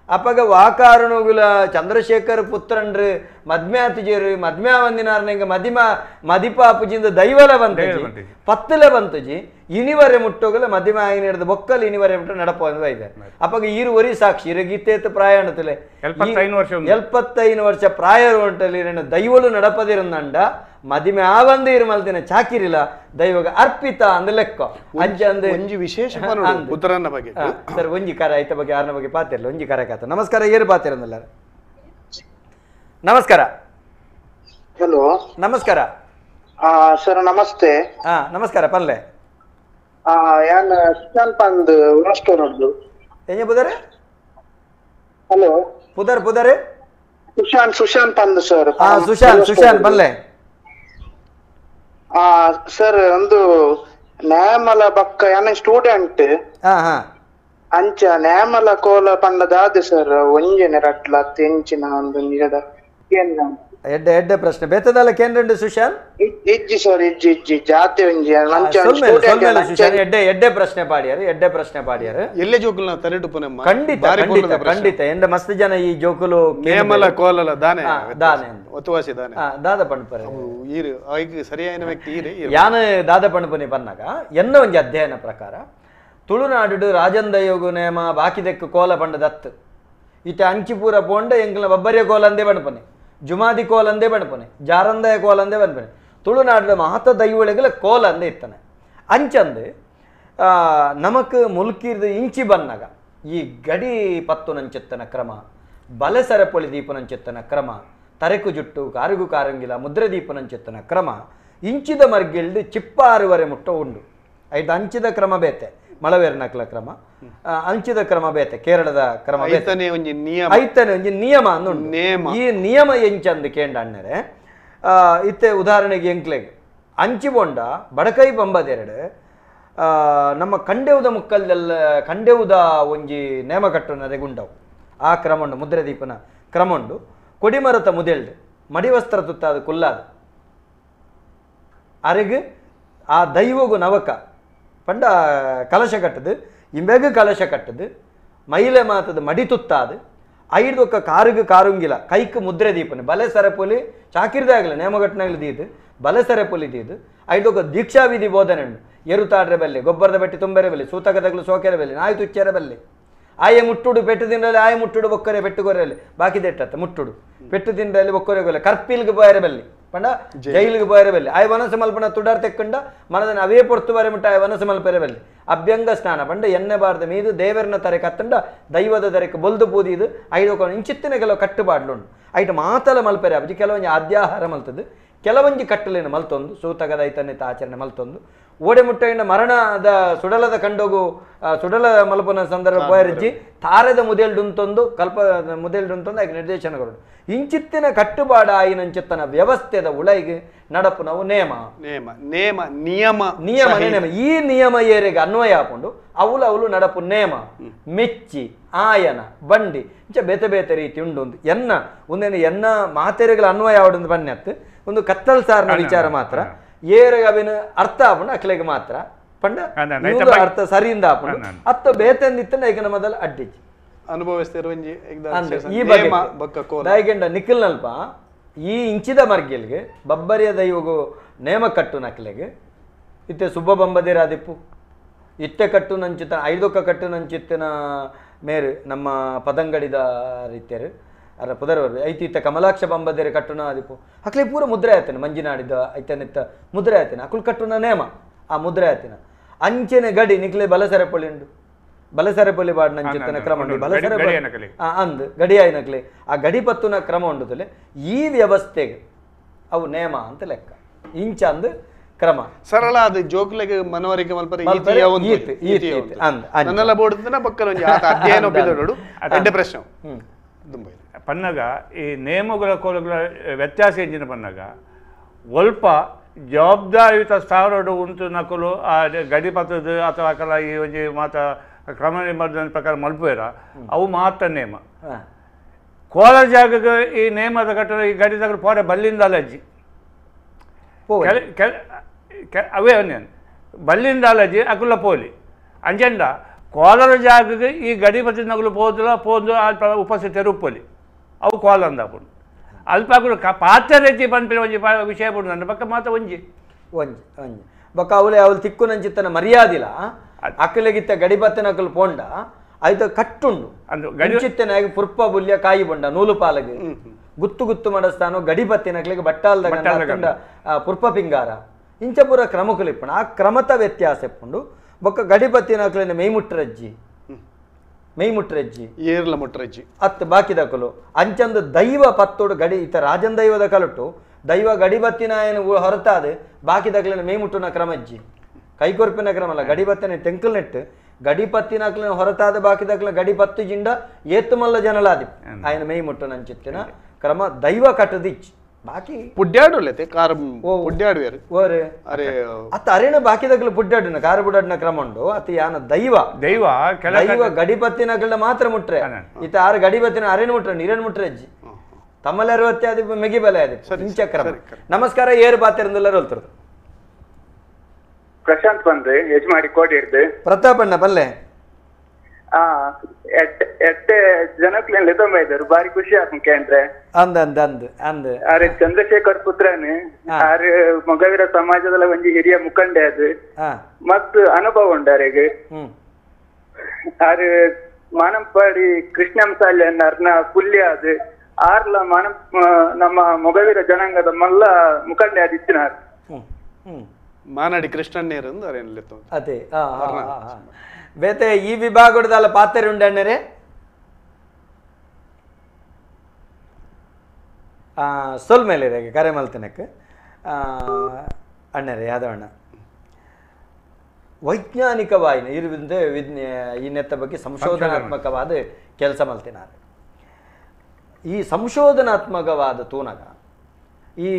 ಅಪಗ ವಾಕಾರಣಗುಲ ಚಂದ್ರಶೇಖರ್ ಪುತ್ರನ್ರು ಮದ್ಮೆ ಆತುಜೇರು ಮದ್ಮೆ ಒಂದಿನಾರ್ನಂಗೆ ಮದಿಮ ಮದಿಪ ಅಪುಜಿಂದ ದೈವಲ ಬಂತಜಿ ಪತ್ತಲೆ ಬಂತಜಿ ಇನಿವರೆ ಮುಟ್ಟೋಗಲ ಮದಿಮ ಆಯಿನ ಹಿಡಿದು ಬೊಕ್ಕಲ್ ಇನಿವರೆ ಮುಟ್ಟ ನಡಪ ಇದೆ ಅಪಗ ಈರು ಒರಿ ಸಾಕ್ಷಿ ಇರು ಗೀತೇತ ಪ್ರಾಯಣತಲೆ 75 ವರ್ಷ ಪ್ರಾಯ ಉಂಟಲ್ಲಿ ದೈವಲು ನಡಪದಿರಂದಂಡ ಮದಿಮೆ ಆವಂದು ಇರು ಮಲ್ದಿನ ಚಾಕಿರಿಲ್ಲ ದೈವಗ ಅರ್ಪಿತ ಅಂದ ಲೆಕ್ಕ ಅಂಚ ಅಂದ ಒಂಜಿ ವಿಶೇಷ ಪುತ್ರನ ಬಗ್ಗೆ ಸರ್ ಒಂಜಿ ಕರ ಐತ ಬಗ್ಗೆ ಯಾರನ ಬಗ್ಗೆ ಪಾತಿರಲ್ಲ ಒಂಜಿ ಕರ ಕಾತ ನಮಸ್ಕಾರ ಏರು ಪಾತಿರಂದಲ್ಲ ನಮಸ್ಕಾರ ಹಲೋ ನಮಸ್ಕಾರ ಸರ್ ನಮಸ್ತೆ ಹಾ ನಮಸ್ಕಾರ ಪನ್ಲೆ ಯಾನ್ ಸುಶಾಂತ್ ಪಂದ್ ರೆಸ್ಟೋರೆಂಟ್ ಎಂಜ ಪುದರ್ ಹಲೋ ಪುದರ್ ಪುದರ್ ಸುಶಾಂತ್ ಸುಶಾಂತ್ ಪಂದ್ ಸರ್ ಹಾ ಸುಶಾಂತ್ ಸುಶಾಂತ್ ಪನ್ಲೆ ಸರ್ ಒಂದು ನ್ಯಾಮಲ ಬಕ್ಕ ಯಾನ ಸ್ಟೂಡೆಂಟ್ ಅಂಚ ನ್ಯಾಮಲ ಕೋಲ ಪಂಡ ದಾದೆ ಸರ್ ಒಂಜೆನೆ ರಟ್ಲ ತೆಂಚಿನ ಒಂದು ನಿಜದ ಎಡ್ಡೆ ಎಡ್ಡೆ ಪ್ರಶ್ನೆ ಬೇತದಲ್ಲ ಕೇಂದ್ರ ಸುಶಾಂತ್ ಇಜ್ಜಿ ಸರ್ ಇಜ್ಜಿ ಇಜ್ಜಿ ಜಾತಿ ಒಂಜಿ ಸುಶಾಂತ್ ಎಡ್ಡೆ ಎಡ್ಡೆ ಪ್ರಶ್ನೆ ಪಾಡ್ಯಾರು ಎಡ್ಡೆ ಪ್ರಶ್ನೆ ಪಾಡ್ಯಾರು ಎಲ್ಲೇ ಜೋಕುಲ್ನ ತಲೆಟು ಪುನಮ್ಮ ಖಂಡಿತ ಖಂಡಿತ ಖಂಡಿತ ಎಂದ ಮಸ್ತ್ ಜನ ಈ ಜೋಕುಲು ನೇಮಲ ಕೋಲಲ ದಾನೆ ದಾನೆ ಒತ್ತುವಾಸಿ ದಾನೆ ದಾದ ಪಣಪರೆ ಈರು ಐಕ್ ಸರಿಯಾದ ವ್ಯಕ್ತಿ ಈರು ಯಾನ ದಾದ ಪಣಪುನಿ ಪನ್ನಾಗ ಎನ್ನ ಒಂಜಿ ಅಧ್ಯಯನ ಪ್ರಕಾರ ತುಳುನಾಡು ರಾಜಂದಯೋಗು ನೇಮ ಬಾಕಿದೆಕ್ಕು ಕೋಲ ಪಂಡ ದತ್ತು ಇತ್ತೆ ಅಂಚಿಪೂರ ಪೋಂಡ ಎಂಕ್ಲ ಬಬ್ಬರಿಯ ಕೋಲ ಅಂದೇ ಪಣಪನೆ ಜುಮಾದಿ ಕೋಲಂದೇ ಪಣಪನೆ ಜಾರಂದಯ ಕೋಲಂದೇ ಪಣಪನೆ ತುಳುನಾಡಿನ ಮಹತ ದೈವಳಿಗಳ ಕೋಲ ಅಂದೇ ಇತ್ತಾನೆ. ಅಂಚಂದು ನಮಕ್ ಮುಲ್ಕಿರ್ದು ಇಂಚಿ ಬನ್ನಾಗ ಈ ಗಡಿ ಪತ್ತು ನಂಚೆತ್ತನ ಕ್ರಮ, ಬಲಸರಪೊಳಿ ದೀಪನಂಚೆತ್ತನ ಕ್ರಮ, ತರೆಕು ಜುಟ್ಟು ಕಾರಿಗು ಕಾರಂಗಿಲ ಮುದ್ರೆ ದೀಪನಂಚೆತ್ತನ ಕ್ರಮ ಇಂಚಿದ ಮರ್ಗಿಲ್ದು ಚಿಪ್ಪಾರುವರೆ ಮುಟ್ಟ ಉಂಡು. ಐದು ಅಂಚಿದ ಕ್ರಮ ಬೇತೆ, ಮಳವೇರ್ನಕ್ಲ ಕ್ರಮ ಅಂಚಿದ ಕ್ರಮ ಬೇತೆ, ಕೇರಳದ ಕ್ರಮ ಐತನೆ ಒಂಜಿ ನಿಯಮ, ಐತನೆ ಒಂಜಿ ನಿಯಮ ಅಂದುಂಡು. ಈ ನಿಯಮ ಎಂಚಂದು ಕೇಂಡ ಅಣ್ಣರೆ ಇತ್ತೆ ಉದಾಹರಣೆಗೆ ಎಂಕ್ಲೆಗ್ ಅಂಚಿ ಬೊಂಡ ಬಡಕೈ ಬಂಬದೆರಡು ನಮ್ಮ ಕಂಡೆವುದ ಮುಕ್ಕಲ್ದೆಲ್ಲ ಕಂಡೆವುದ ಒಂಜಿ ನೇಮ ಕಟ್ಟುನರೆ ಗುಂಡವು ಆ ಕ್ರಮ ಉಂಡು, ಮುದ್ರೆ ದೀಪನ ಕ್ರಮ ಉಂಡು. ಕೊಡಿಮರತ ಮುದೆಲ್ಡು ಮಡಿವಸ್ತ್ರ ತುತ್ತಾದ ಕುಲ್ಲಾದ ಅರೆಗ್ ಆ ದೈವಗು ನವಕ ಪಂಡ ಕಲಶ ಕಟ್ಟದು, ಇಂಬೆಗ್ ಕಲಶ ಕಟ್ಟದು, ಮೈಲೆ ಮಾತದ ಮಡಿ ತುತ್ತಾದ ಐದೊಕ್ಕ ಕಾರುಗು ಕಾರುಂಗಿಲ ಕೈಕ್ ಮುದ್ರೆ ದೀಪನೆ ಬಲೆ ಸರಪೊಲಿ ಚಾಕಿರ್ದಾಗಲ ನೇಮಗಟ್ಟನಾಗಲಿ ದೀದು ಬಲೆ ಸರಪೊಲಿ ದೀದು ಐದೊಕ್ಕ ದೀಕ್ಷಾವಿಧಿ ಬೋಧನೆ ಉಂಡು. ಎರುತಾಡ್ರೆ ಬಲ್ಲೆ, ಗೊಬ್ಬರದ ಬಟ್ಟಿ ತುಂಬರೆ ಬಲ್ಲೆ, ಸೂತಕದಗ್ಲು ಸೋಕೆರೆ ಬಲ್ಲೆ, ನಾಯಿ ತುಚ್ಚರೆ ಬಲ್ಲೆ, ಆಯೆ ಮುಟ್ಟುಡು ಪೆಟ್ಟು ತಿಂದ್ರಲ್ಲಿ ಆಯೆ ಮುಟ್ಟುಡು ಬೊಕ್ಕರೆ ಪೆಟ್ಟುಗೊರೆಯಲ್ಲಿ ಬಾಕಿ ದೆಟ್ಟತ್ತ ಮುಟ್ಟುಡು ಪೆಟ್ಟು ತಿಂದ್ರಲ್ಲಿ ಬೊಕ್ಕರೆ ಗೊಲ್ಲೆ ಕರ್ಪಿಲ್ಗೆ ಬೋಯರೆ ಬಲ್ಲಿ ಪಂಡ ಜೈಲಿಗೆ ಬೋಯರೆ ಬಲ್ಲೆ ಆಯ್ ವನಸು ಮಲ್ಪನ ತುಡಾರ್ ತೆಕ್ಕಂಡ ಮನದನ ಅವೇ ಪೊರ್ತು ಬರೆ ಮುಟ್ಟ ಆಯ್ ವನಸು ಮಲ್ಪರೆ ಬಲ್ಲೆ. ಅಭ್ಯಂಗ ಸ್ನಾನ ಪಂಡ ಎಣ್ಣೆ ಬಾರದ ಮೀದು ದೇವರನ ತರೆ ಕತ್ತಂಡ ದೈವದ ತರೆಕ್ ಬೊಲ್ದು ಪೂದಿದು ಐದು ಇಂಚಿತ್ತಿನ ಕೆಲವು ಕಟ್ಟುಪಾಡ್ಲುಂಡು. ಐಟ ಮಾತಲ ಮಲ್ಪರೆ ಅಬ್ಜಿ ಕೆಲವೊಂಜಿ ಆದ್ಯಾಹಾರ ಮಲ್ತದ್ದು, ಕೆಲವೊಂಜಿ ಕಟ್ಟಲೇನು ಮಲ್ತೊಂದು ಸೂತಕದ ಐತನ್ನಿತ ಆಚರಣೆ ಮಲ್ತೊಂದು ಓಡೆ ಮುಟ್ಟೆಂಡ ಮರಣದ ಸುಡಲದ ಕಂಡೋಗು ಸುಡಲ ಮಲ್ಪನ ಸಂದರ್ಭ ಬೋಯರ್ಜಿ ತಾರೆದ ಮುದೆಲ್ಡುಂತೊಂದು ಕಲ್ಪ ಮುದೆಲ್ಡುಂತೊಂದು ಆಗ ನಿರ್ದೇಶನ ಕೊರಡು. ಇಂಚಿತ್ತಿನ ಕಟ್ಟುಪಾಡ ಆಯಿನಂಚಿತ್ತನ ವ್ಯವಸ್ಥೆದ ಉಳೈಗೆ ನಡಪು ನಾವು ನೇಮ ನೇಮ ನೇಮ ನಿಯಮ ನಿಯಮ ನೇಮ ಈ ನಿಯಮ ಏರಿಗೆ ಅನ್ವಯ ಹಾಕೊಂಡು ಅವಳು ಅವಳು ನಡಪು ನೇಮ ಮೆಚ್ಚಿ ಆಯನ ಬಂಡಿ ಇಂಚ ಬೇತೆ ಬೇತೆ ರೀತಿ ಉಂಡು. ಒಂದು ಎನ್ನ ಒಂದೇನು ಎನ್ನ ಮಾತೆರೆಗಳ ಅನ್ವಯ ಆವಡೊಂದು ಬನ್ನಿ ಒಂದು ಕತ್ತಲ್ ಸಾರನ ವಿಚಾರ ಮಾತ್ರ ಏರೆಗೆ ಅವಿನ ಅರ್ಥ ಆಪುಂಡು ಅಕ್ಲೆಗೆ ಮಾತ್ರ ಪಂಡ ಅರ್ಥ ಸರಿಯಿಂದ ಆಪುಂಡು ಅತ್ತ ಬೇತೆಂದಿತ್ತಂಡ ಈಗ ಮೊದಲ ಅಡ್ಡಿಜಿ ಅನುಭವಿಸ್ತಿರುವ ಈ ಬಗ್ಗೆ ದಾಯಿಗೆಂಡ ನಿಖಲ್ನಲ್ಪ ಈ ಇಂಚಿದ ಮರ್ಗಿಲ್ಗೆ ಬಬ್ಬರಿಯ ದೈವಗು ನೇಮ ಕಟ್ಟು ನಕ್ಲೆಗೆ ಇತ್ತೆ ಸುಬ್ಬ ಬಂಬದಿರಾದಿಪ್ಪು ಇತ್ತೆ ಕಟ್ಟು ನಂಚಿತ ಐದೊಕ್ಕ ಕಟ್ಟು ನಂಚಿತ್ತಿನ ಮೇರು ನಮ್ಮ ಪದಂಗಡಿದ ರೀತಿಯರು ಅರ ಪುದರವರು ಐತಿ ಇತ್ತ ಕಮಲಾಕ್ಷ ಬಂಬದೇರೆ ಕಟ್ಟುನ ಆದಿಪ್ಪು ಅಕ್ಲೆ ಪೂರ ಮುದ್ರೆ ಆಯ್ತಾನೆ ಮಂಜಿನಾಡಿದ ಐತನಿತ್ತ ಮುದ್ರೆ ಆಯ್ತಾನೆ ಅಕುಲ್ ಕಟ್ಟುನ ನೇಮ ಆ ಮುದ್ರೆ ಆಯ್ತಿನ ಅಂಚೆನೆ ಗಡಿ ನಿಕ್ಲೆ ಬಲಸೆರೆಪೊಳಿ ಉಂಡು ಬಲಸೆರೆಪೊಲಿ ಬಾಡ್ ನಂಚಿತ್ತನ ಕ್ರಮ ಉಂಡು ಬಲಸೆರೆ ಅಂದ್ ಗಡಿಯಾಯಿನಕ್ಲೆ ಆ ಗಡಿ ಪತ್ತುನ ಕ್ರಮ ಉಂಡುತ್ತಲೆ ಈ ವ್ಯವಸ್ಥೆಗೆ ಅವು ನೇಮ ಅಂತ ಲೆಕ್ಕ ಇಂಚ ಅಂದ್ ಕ್ರಮ ಸರಳ ಅದು ಜೋಕ್ಲೆಗೆ ಮನವರಿಕೆ ಮಲ್ಪರೆ ನನ್ನೆಲ್ಲ ಬೋರ್ಡ್ ಪಕ್ಕದ ಒಂಜಿ ಆತ ಅಧ್ಯಯನ ಒಪ್ಪಿದೋಡು ಎಡ್ಡೆ ಪ್ರಶ್ನೆ ಪನ್ನಗ ಈ ನೇಮಗಳ ಕೋಲುಗಳ ವ್ಯತ್ಯಾಸ ಎಂಜಿನ ಪನ್ನಗ ಒಲ್ಪ ಜವಾಬ್ದಾರಿಯುತ ಸ್ಥಾನಡು ಉಂಟು ನಕಲು ಆ ಗಡಿ ಪತ್ತದ ಅಥವಾ ಕಲ ಈ ಒಂಜಿ ಮಾತ ಕ್ರಮ ನಿಬಂಧನೆ ಪ್ರಕಾರ ಮಲ್ಪುವೇರ ಅವು ಮಾತ್ರ ನೇಮ. ಕೋಲ ಜಾಗಕ್ಕೆ ಈ ನೇಮದ ಕಟ್ಟಡ ಈ ಗಡಿ ತಗಡು ಪೋರೆ ಬಲ್ಲಿಂದ ಅಲರ್ಜಿ ಅವೇ ಬಲ್ಲಿಂದ ಅಲರ್ಜಿ ಅಕುಲ ಪೋಲಿ ಅಂಜೆಂಡ ಕೋಲರ ಜಾಗಕ್ಕೆ ಈ ಗಡಿ ಪತ್ತಿದ ನಗಲು ಪೋದಿಲ್ಲ ಪೋದು ಉಪಸ್ಥಿತರು ಉಪ್ಪಲಿ ಅವು ಕೋಲ ಅಂದಾಪುಂಡು ಅಲ್ಪ ಅಕುಲು ಪಾತ್ರ ರೀತಿ ಪನ್ಪಿನ ಒಂಜಿ ವಿಷಯ ಪುಂಡು ನನ್ನ ಪಕ್ಕ ಮಾತ್ರ ಒಂಜಿ ಒಂಜಿ ಒಂಜಿ ಬೊಕ್ಕ ಅವಳೆ ಅವಳು ತಿಕ್ಕು ನಂಚಿತ್ತನ ಮರ್ಯಾದಿಲ್ಲ ಅಕ್ಕಲೆಗಿತ್ತ ಗಡಿಪತ್ತಿನ ಅಕಲು ಪೋಂಡ ಐತ ಕಟ್ಟುಂಡು ಗಡಿಚಿತ್ತನಾಗಿ ಪುರ್ಪ ಬುಲ್ಯ ಕಾಯಿ ಬೊಂಡ ನೂಲು ಪಾಲಗೆ ಗುತ್ತು ಗುತ್ತು ಮಾಡಸ್ಥಾನ ಗಡಿಪತ್ತಿನಕ್ಲಿಗೆ ಬಟ್ಟಾಲ್ದ ಪುರ್ಪ ಪಿಂಗಾರ ಇಂಚ ಪೂರ ಕ್ರಮಕುಲಿಪ್ಪಣ ಆ ಕ್ರಮತ ವ್ಯತ್ಯಾಸ ಇಪ್ಪುಂಡು. ಬೊಕ್ಕ ಗಡಿಪತ್ತಿನಕ್ಲಿನ ಮೇಯ್ಮುಟ್ರಜ್ಜಿ ಮೇಯ್ಮುಟ್ರಜ್ಜಿ ಏರ್ಲ ಮುಟ್ರಜ್ಜಿ ಅತ್ ಬಾಕಿದಕಲು ಅಂಚಂದು ದೈವ ಪತ್ತೋಡು ಗಡಿ ಇತ ರಾಜನ್ ದೈವದ ಕಲುಟು ದೈವ ಗಡಿಬತ್ತಿನ ಹೊರತಾದ ಬಾಕಿದಕ್ಲಿನ ಮೇಯ್ಮುಟ್ಟುನ ಕ್ರಮಜ್ಜಿ ಕೈಕೊರ್ಪಿನ ಕ್ರಮಲ್ಲ ಗಡಿಬತ್ತಿನ ತೆಂಕಲ್ ನೆಟ್ಟು ಗಡಿಪತ್ತಿನಕ್ಲಿನ ಹೊರತಾದ ಬಾಕಿದಕ್ಲಿನ ಗಡಿಪತ್ತು ಜಿಂಡ ಏತ್ತು ಮಲ್ಲ ಜನಲಾದಿ ఆయన ಮೇಯ್ಮುಟ್ಟು ನಂಚಿತ್ತಿನ ಕ್ರಮ ದೈವ ಕಟ್ಟದಿಚ್ಚಿ ಬಾಕಿ ಪುಡ್ಯಾಡು ಕಾರ ಪುಡ್ಯಾಡುವೇರು ಓರೆ ಅರೆ ಅತ್ತ ಅರೇಣ ಬಾಕಿದಕ್ಲು ಪುಡ್ಯಾಡುನ ಕಾರ ಬುಡಾಡಿನ ಕ್ರಮ ಉಂಡು ಅತ್ತ ಯಾನ ದೈವ ದೈವ ದೈವ ಗಡಿಪತ್ತಿನಕ್ಲ ಮಾತ್ರ ಮುಟ್ರೆ ಇತ್ತ ಆರು ಗಡಿಪತ್ತಿನ ಅರೇನು ಮುಟ್ರೆ ನೀರೇನು ಮುಟ್ರೆ ಅಜ್ಜಿ ತಮ್ಮಲ್ಲಿ ಅರವತ್ತೆ ಅದು ಮೆಗಿ ಬಲೆ ಅದು ಇಂಚ ಕ್ರಮ. ನಮಸ್ಕಾರ ಏರು ಪಾತಿರಂದೆಲ್ಲರೂ ಹೇಳ್ತಿರೋದು ಪ್ರಶಾಂತ್ ಬಂದು ಯಜಮಾಡಿ ಕೋಡಿ ಹಿಡ್ದು ಪ್ರತಾಪಣ್ಣ ಬಲ್ಲೆ ಎಟ್ಟೆ ಜನಕ್ಲೇನ್ ಲೆತೊಂಬ ಇದ್ದಾರೆ ಬಾರಿ ಖುಷಿ ಆಪುಂಡು ಕೇಂದ್ರೆ ಅಂದ್ ಅಂದ್ ಅಂದ್ ಅಂದ್ ಅರೆ ಚಂದ್ರಶೇಖರ್ ಪುತ್ರನೇ ಆರೆ ಮೊಗವೀರ ಸಮಾಜದ ಒಂಜಿ ಹಿರಿಯ ಮುಖಂಡೆ ಅದು ಮತ್ತು ಅನುಭವ ಉಂಡು ಅರೆಗೆ ಆರೆ ಮಾನಂಪಾಡಿ ಕೃಷ್ಣಂಸಾಲ್ಯ ಅರ್ನ ಪುಲ್ಯ ಅದು ಆರ್ಲ ಮಾನ ನಮ್ಮ ಮೊಗವೀರ ಜನಾಂಗದ ಮಲ್ಲ ಮುಖಂಡೆ ಅದು ಇತ್ತಿನಾರ್. Manadi ಕೃಷ್ಣಣ್ಣೇರು ಅರೇನು ಲೆತ್ತೊಂದು ಅದೇ ಬೇತೆ ಈ ವಿಭಾಗದಲ್ಲ ಪಾತ್ರೆ ಉಂಡಣ್ಣರೇ ಸೊಲ್ ಮೇಲೆ ಕರೆ ಮಲ್ತನಕ್ಕೆ ಅಣ್ಣರೇ ಯಾದವಣ್ಣ ವೈಜ್ಞಾನಿಕವಾಯಿನ ಇರುವಂತೆ ಈ ನೆತ್ತ ಬಗ್ಗೆ ಸಂಶೋಧನಾತ್ಮಕವಾದ ಕೆಲಸ ಮಲ್ತಿನಾರೆ. ಈ ಸಂಶೋಧನಾತ್ಮಕವಾದ ತೂನಗ ಈ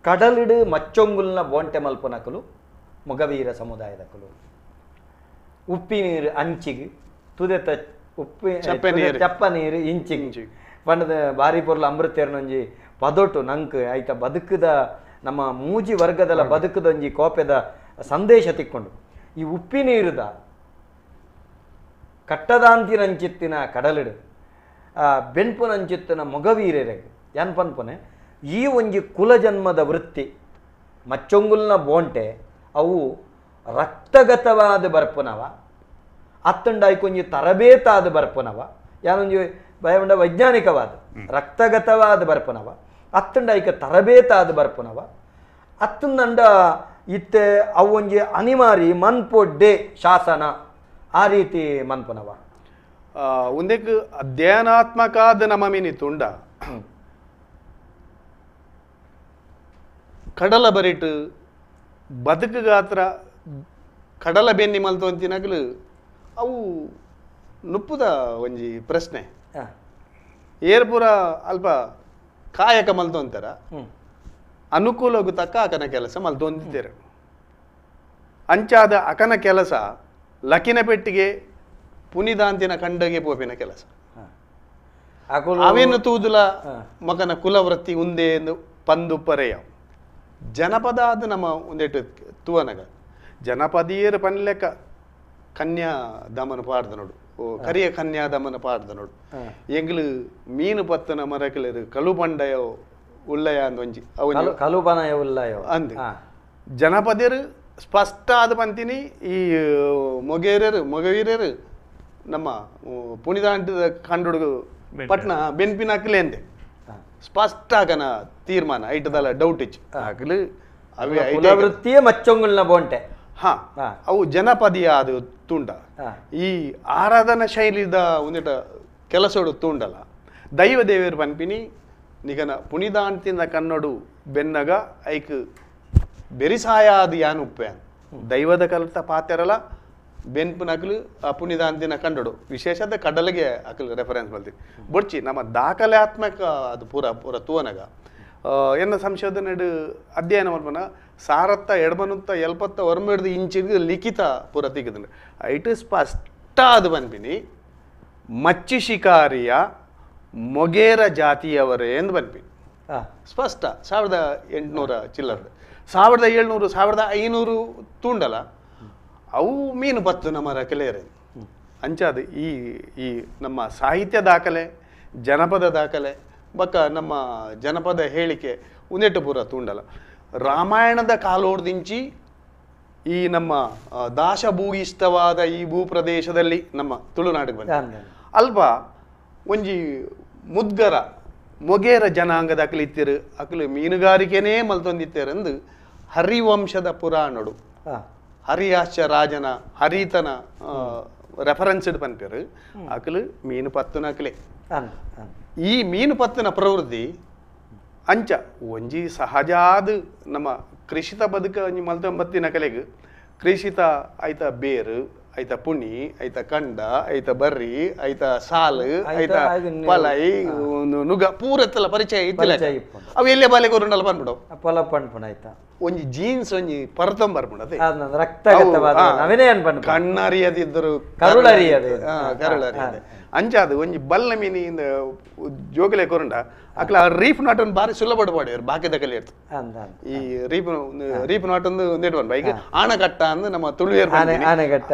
ಕಡಲಿಡು ಮಚ್ಚೊಂಗುಲ್ನ ಬೋಂಟೆ ಮಲ್ಪನಕಲು ಮೊಗವೀರ ಸಮುದಾಯದಕಲು ಉಪ್ಪಿ ನೀರು ಅಂಚಿಗೆ ತುದೆತ ಉಪ್ಪಿ ಚಪ್ಪ ನೀರು ಇಂಚಿಗೆ ಪಂಡದ ಬಾರಿ ಪೊರ್ಲು ಅಮೃತೇರ್ನೊಂಜಿ ಪದೊಟು ನಂಕ್ ಐತ ಬದುಕದ ನಮ್ಮ ಮೂಜಿ ವರ್ಗದಲ್ಲ ಬದುಕದೊಂಜಿ ಕೋಪೆದ ಸಂದೇಶ ತಿಕ್ಕೊಂಡು ಈ ಉಪ್ಪಿ ನೀರುದ ಕಟ್ಟದಾಂತಿನಂಚಿತ್ತಿನ ಕಡಲಿಡು ಬೆನ್ಪುನಂಚಿತ್ತಿನ ಮೊಗವೀರರಿಗೆ ಏನ್ ಪನ್ಪುನೆ ಈ ಒಂಜಿ ಕುಲಜನ್ಮದ ವೃತ್ತಿ ಮಚ್ಚೊಂಗುಲ್ನ ಬೋಂಟೆ ಅವು ರಕ್ತಗತವಾದ ಬರ್ಪುನವ ಅತ್ತಂಡಾಯ್ಕೊಂಜಿ ತರಬೇತಾದ ಬರ್ಪುನವ ಯಾನೊಂಜಿ ಭಯಂಡ ವೈಜ್ಞಾನಿಕವಾದ ರಕ್ತಗತವಾದ ಬರ್ಪುನವ ಅತ್ತಂಡಾಯ್ಕ ತರಬೇತಾದ ಬರ್ಪುನವ ಅತ್ತಂದಂಡ ಇತ್ತೆ ಅವು ಒಂಜಿ ಅನಿವಾರಿ ಮನ್ಪೊಡ್ಡೆ ಶಾಸನ ಆ ರೀತಿ ಮನ್ಪುನವ ಒಂದೇಕ್ ಅಧ್ಯಯನಾತ್ಮಕ ಆದ ನಮ್ಮ ಮೀನಿ ತುಂಡ ಕಡಲ ಬರಿಟು ಬದುಕು ಗಾತ್ರ ಕಡಲ ಬೆನ್ನಿ ಮಲ್ತು ಅಂತಿನಗಲು ಅವು ನುಪ್ಪುದ ಒಂಜಿ ಪ್ರಶ್ನೆ ಏರ್ಪುರ ಅಲ್ಪ ಕಾಯಕ ಮಲ್ತು ಅಂತಾರ ಅನುಕೂಲಗೂ ತಕ್ಕ ಅಕನ ಕೆಲಸ ಮಲ್ತು ಅಂತಿದ್ದಾರೆ. ಅಂಚಾದ ಅಕನ ಕೆಲಸ ಲಕಿನ ಪೆಟ್ಟಿಗೆ ಪುನಿದಾಂತಿನ ಕಂಡಗೆ ಪೋಪಿನ ಕೆಲಸ ಅವೇನು ತೂದುಲ ಮಗನ ಕುಲವೃತ್ತಿ ಉಂದೆ ಎಂದು ಪಂದುಪ್ಪರೆಯ ಜನಪದ ಅದು ನಮ್ಮ ಒಂದೇಟು ತೂವನಗ ಜನಪದೀಯರ ಪನ್ಲೆಕ್ಕ ಕನ್ಯಾ ದಮನ ಪಾಡ್ದ ನೋಡು ಕರಿಯ ಕನ್ಯಾ ದಮನ ಪಾಡ್ದ ನೋಡು ಎಂಗ್ಲು ಮೀನು ಪತ್ತನ ಮರಕಲೇರು ಕಲು ಪಂಡಯ ಉಳ್ಳಯ ಅಂದ ಒಂಜಿ ಕಲುಬನಯ ಉಳ್ಳಯ ಅಂದ್ ಜನಪದಿಯರು ಸ್ಪಷ್ಟ ಆದ ಪಂತೀನಿ ಈ ಮೊಗೇರರು ಮೊಗವೀರರು ನಮ್ಮ ಪುನಿದಾಂಟದ ಕಂಡುಡುಗು ಪಟ್ನ ಬೆನ್ಪಿನ ಅಕ್ಲೆ ಅಂದೆ ಸ್ಪಷ್ಟ ಆಗನ ತೀರ್ಮಾನ ಐಟದಲ್ಲ ಡೌಟ್ ಇಚ್ಚು ಆಗಲು ಅವೇ ಕುಲವೃತ್ತಿಯೇ ಮಚ್ಚೊಂಗುಲ್ನ ಬೋಂಟೆ ಹಾ ಅವು ಜನಪದೀಯ ಅದು ತುಂಡ ಈ ಆರಾಧನಾ ಶೈಲಿದ ಒಂದಿಟ ಕೆಲಸೋಡು ತುಂಡಲ್ಲ ದೈವ ದೇವಿಯರು ಪನ್ಪಿನಿ ನಿಗನ ಪುನಿದಾಂತಿನ ಕನ್ನಡು ಬೆನ್ನಗ ಐಕ್ ಬೆರಿಸಾಯ ಅದು ಯಾನುಪ್ಪೆ ದೈವದ ಕಲ್ತ ಪಾತೆರಲ ಬೆನ್ಪುನಕಲು ಆ ಪುನಿದಾಂತಿನ ಕಂಡಡು ವಿಶೇಷದ ಕಡಲಿಗೆ ಅಕಲು ರೆಫರೆನ್ಸ್ ಬಲ್ತಿ ಬೊಡ್ಚಿ ನಮ್ಮ ದಾಖಲಾತ್ಮಕ ಅದು ಪೂರ ಪೂರ ತೂವನಗ ಎನ್ನ ಸಂಶೋಧನೆ ಅಧ್ಯಯನ ಮಲ್ಪನ ಸಾರತ್ತ ಎಡಮನುತ್ತ ಎಲ್ಪತ್ತ ಒರ್ಮೆಡ್ದು ಇಂಚಿಗೆ ಲಿಖಿತ ಪೂರ ತೆಗೆದು ಐಟು ಸ್ಪಷ್ಟ ಅದು ಬನ್ಪಿನಿ ಮಚ್ಚಿ ಶಿಕಾರಿಯ ಮೊಗೇರ ಜಾತಿಯವರೇ ಎಂದು ಬನ್ಪಿನಿ ಸ್ಪಷ್ಟ 1800 ಚಿಲ್ಲರ್ದು 1700 1500 ತೂಂಡಲ ಅವು ಮೀನು ಬತ್ತು ನಮ್ಮ ರಕಲೇರೆ ಅಂಚಾದ ಈ ಈ ನಮ್ಮ ಸಾಹಿತ್ಯ ದಾಖಲೆ ಜನಪದ ದಾಖಲೆ ಬಕ್ಕ ನಮ್ಮ ಜನಪದ ಹೇಳಿಕೆ ಉಂದೆಟ್ಟು ಪೂರ ತೂಂಡಲ ರಾಮಾಯಣದ ಕಾಲೋಡ್ದಿಂಚಿ ಈ ನಮ್ಮ ದಾಶಭೂಯಿಷ್ಠವಾದ ಈ ಭೂಪ್ರದೇಶದಲ್ಲಿ ನಮ್ಮ ತುಳುನಾಡಿಗೆ ಬಂದ ಅಲ್ಪ ಒಂಜಿ ಮುದ್ಗರ ಮೊಗೇರ ಜನಾಂಗದ ಅಕಲಿತ್ತಿರು ಅಕಲು ಮೀನುಗಾರಿಕೆನೇ ಮಲ್ತೊಂದಿತ್ತೇರೆಂದು ಹರಿವಂಶದ ಪುರಾಣಡು ಹರಿಯಾಶ್ಚ ರಾಜನ ಹರಿತನ ರೆಫರೆನ್ಸ್ ಪನ್ಪೇರು ಅಕಲು ಮೀನು ಪತ್ತುನ ಅಕಲೆ ಈ ಮೀನು ಪತ್ತುನ ಪ್ರವೃತ್ತಿ ಅಂಚ ಒಂಜಿ ಸಹಜಾದ ನಮ್ಮ ಕೃಷಿತ ಬದುಕ ಒಂಜಿ ಮಲ್ತೊಂಬತ್ತಿನ ಕಲೆಗ್ ಕೃಷಿತ ಐತ ಬೇರು ಐತ ಪುಣಿ ಐತ ಕಂಡ ಐತ ಬರ್ರಿ ಐತ ಸಾಲು ಐತ ಪಲೈ ನುಗ ಪೂರತ್ತಲ ಪರಿಚಯ ಇತ್ತಿಲ್ಲ ಅವು ಎಲ್ಲೇ ಬಾಲೆ ಕೊರುಂಡಲ್ಲ ಬಂದ್ಬಿಡು ಪೊಲ ಪಣ್ಪುಣ ಆಯ್ತಾ ಒಂಜಿ ಜೀನ್ಸ್ ಒಂಜಿ ಪರತೊಂಬರ್ಪುಂಡು ರಕ್ತಗತವಾದ ಕಣ್ಣರಿಯದಿದ್ದರು ಕರುಳರಿಯದೆ ಕರುಳರಿಯದೆ ಅಂಚಾದ ಒಂಜಿ ಬಲ್ಲ ಮೀನಿಂದ ಜೋಗಲೆ ಕೊರುಂಡ ಅಕ್ಲ ರೀಫ್ ನಾಟನ್ ಬಾರಿ ಸುಲಭ ಪಾಡಿಯರು ಬಾಕಿದ ಕಲಿ ಈ ರೀಪ್ ರೀಪ್ not ಒಂದು ನೆಟ್ವನ್ ಬೈಕ್ ಆಣಕಟ್ಟ ಅಂದ್ ನಮ್ಮ ತುಳುವೇರ್ ಆಣೆಕಟ್ಟ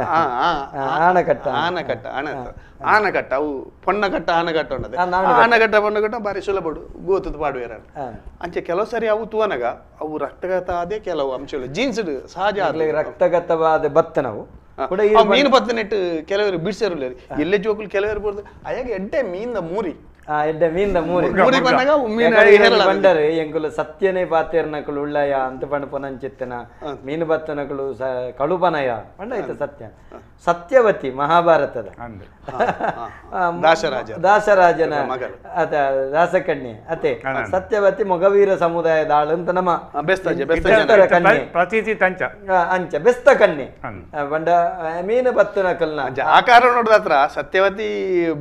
ಆಣಕಟ್ಟ ಆಣಕಟ್ಟ ಆಣ ಆನಕಟ್ಟ ಅವು ಪೊಣ್ಣಕಟ್ಟ ಆನಕಟ್ಟ ಉಂಡದೆ ಆನಕಟ್ಟ ಪೊಣ್ಣಕಟ್ಟ ಬಾರಿ ಸುಲಭಡು ಗೋತದ ಪಾಡುವೇರ ಅಂಚೆ ಕೆಲವು ಸರಿ ಅವು ತೂವನಗ ಅವು ರಕ್ತಗತ ಆದೇ ಕೆಲವು ಅಂಶಗಳು ಜೀನ್ಸ್ ಸಹಜ ರಕ್ತಗತವಾದ ಬತ್ತ ನಾವು ಮೀನು ಬತ್ತ ನೆಟ್ಟು ಕೆಲವರು ಬಿಡ್ಸೇರು ಎಲ್ಲೇ ಜೋಕುಲು ಕೆಲವರು ಬೋರ್ದು ಅಯಾಗ ಎಡ್ಡೆ ಮೀನ್ ಮೂರಿ ಎಡ್ಡೆ ಮೀನ್ದ ಮೂರಿ ಬಂಡರು ಎಂಕುಲು ಸತ್ಯನೇ ಪಾತೇರ್ನಕುಲು ಉಳ್ಳಯ ಅಂತ ಪಂಡ ಪೊನಂಚಿತ್ತನ ಮೀನು ಬತ್ತನಕುಲು ಕಳುಪನಯ ಪಂಡ ಆಯ್ತು ಸತ್ಯ. ಸತ್ಯವತಿ ಮಹಾಭಾರತದ ದಾಸರಾಜನ ಅತ ದಾಸಕನ್ಯೆ ಅತೆ ಸತ್ಯವತಿ ಮೊಗವೀರ ಸಮುದಾಯದ ಆಳು ಅಂತ ನಮ್ಮ ಕನ್ಯೆ ಅಂಚ ಬೆಸ್ತ ಕನ್ಯೆ ಪಂಡ ಮೀನು ಬತ್ತನಕಲ್ನ ಆಕಾರ ನೋಡಿದ ಸತ್ಯವತಿ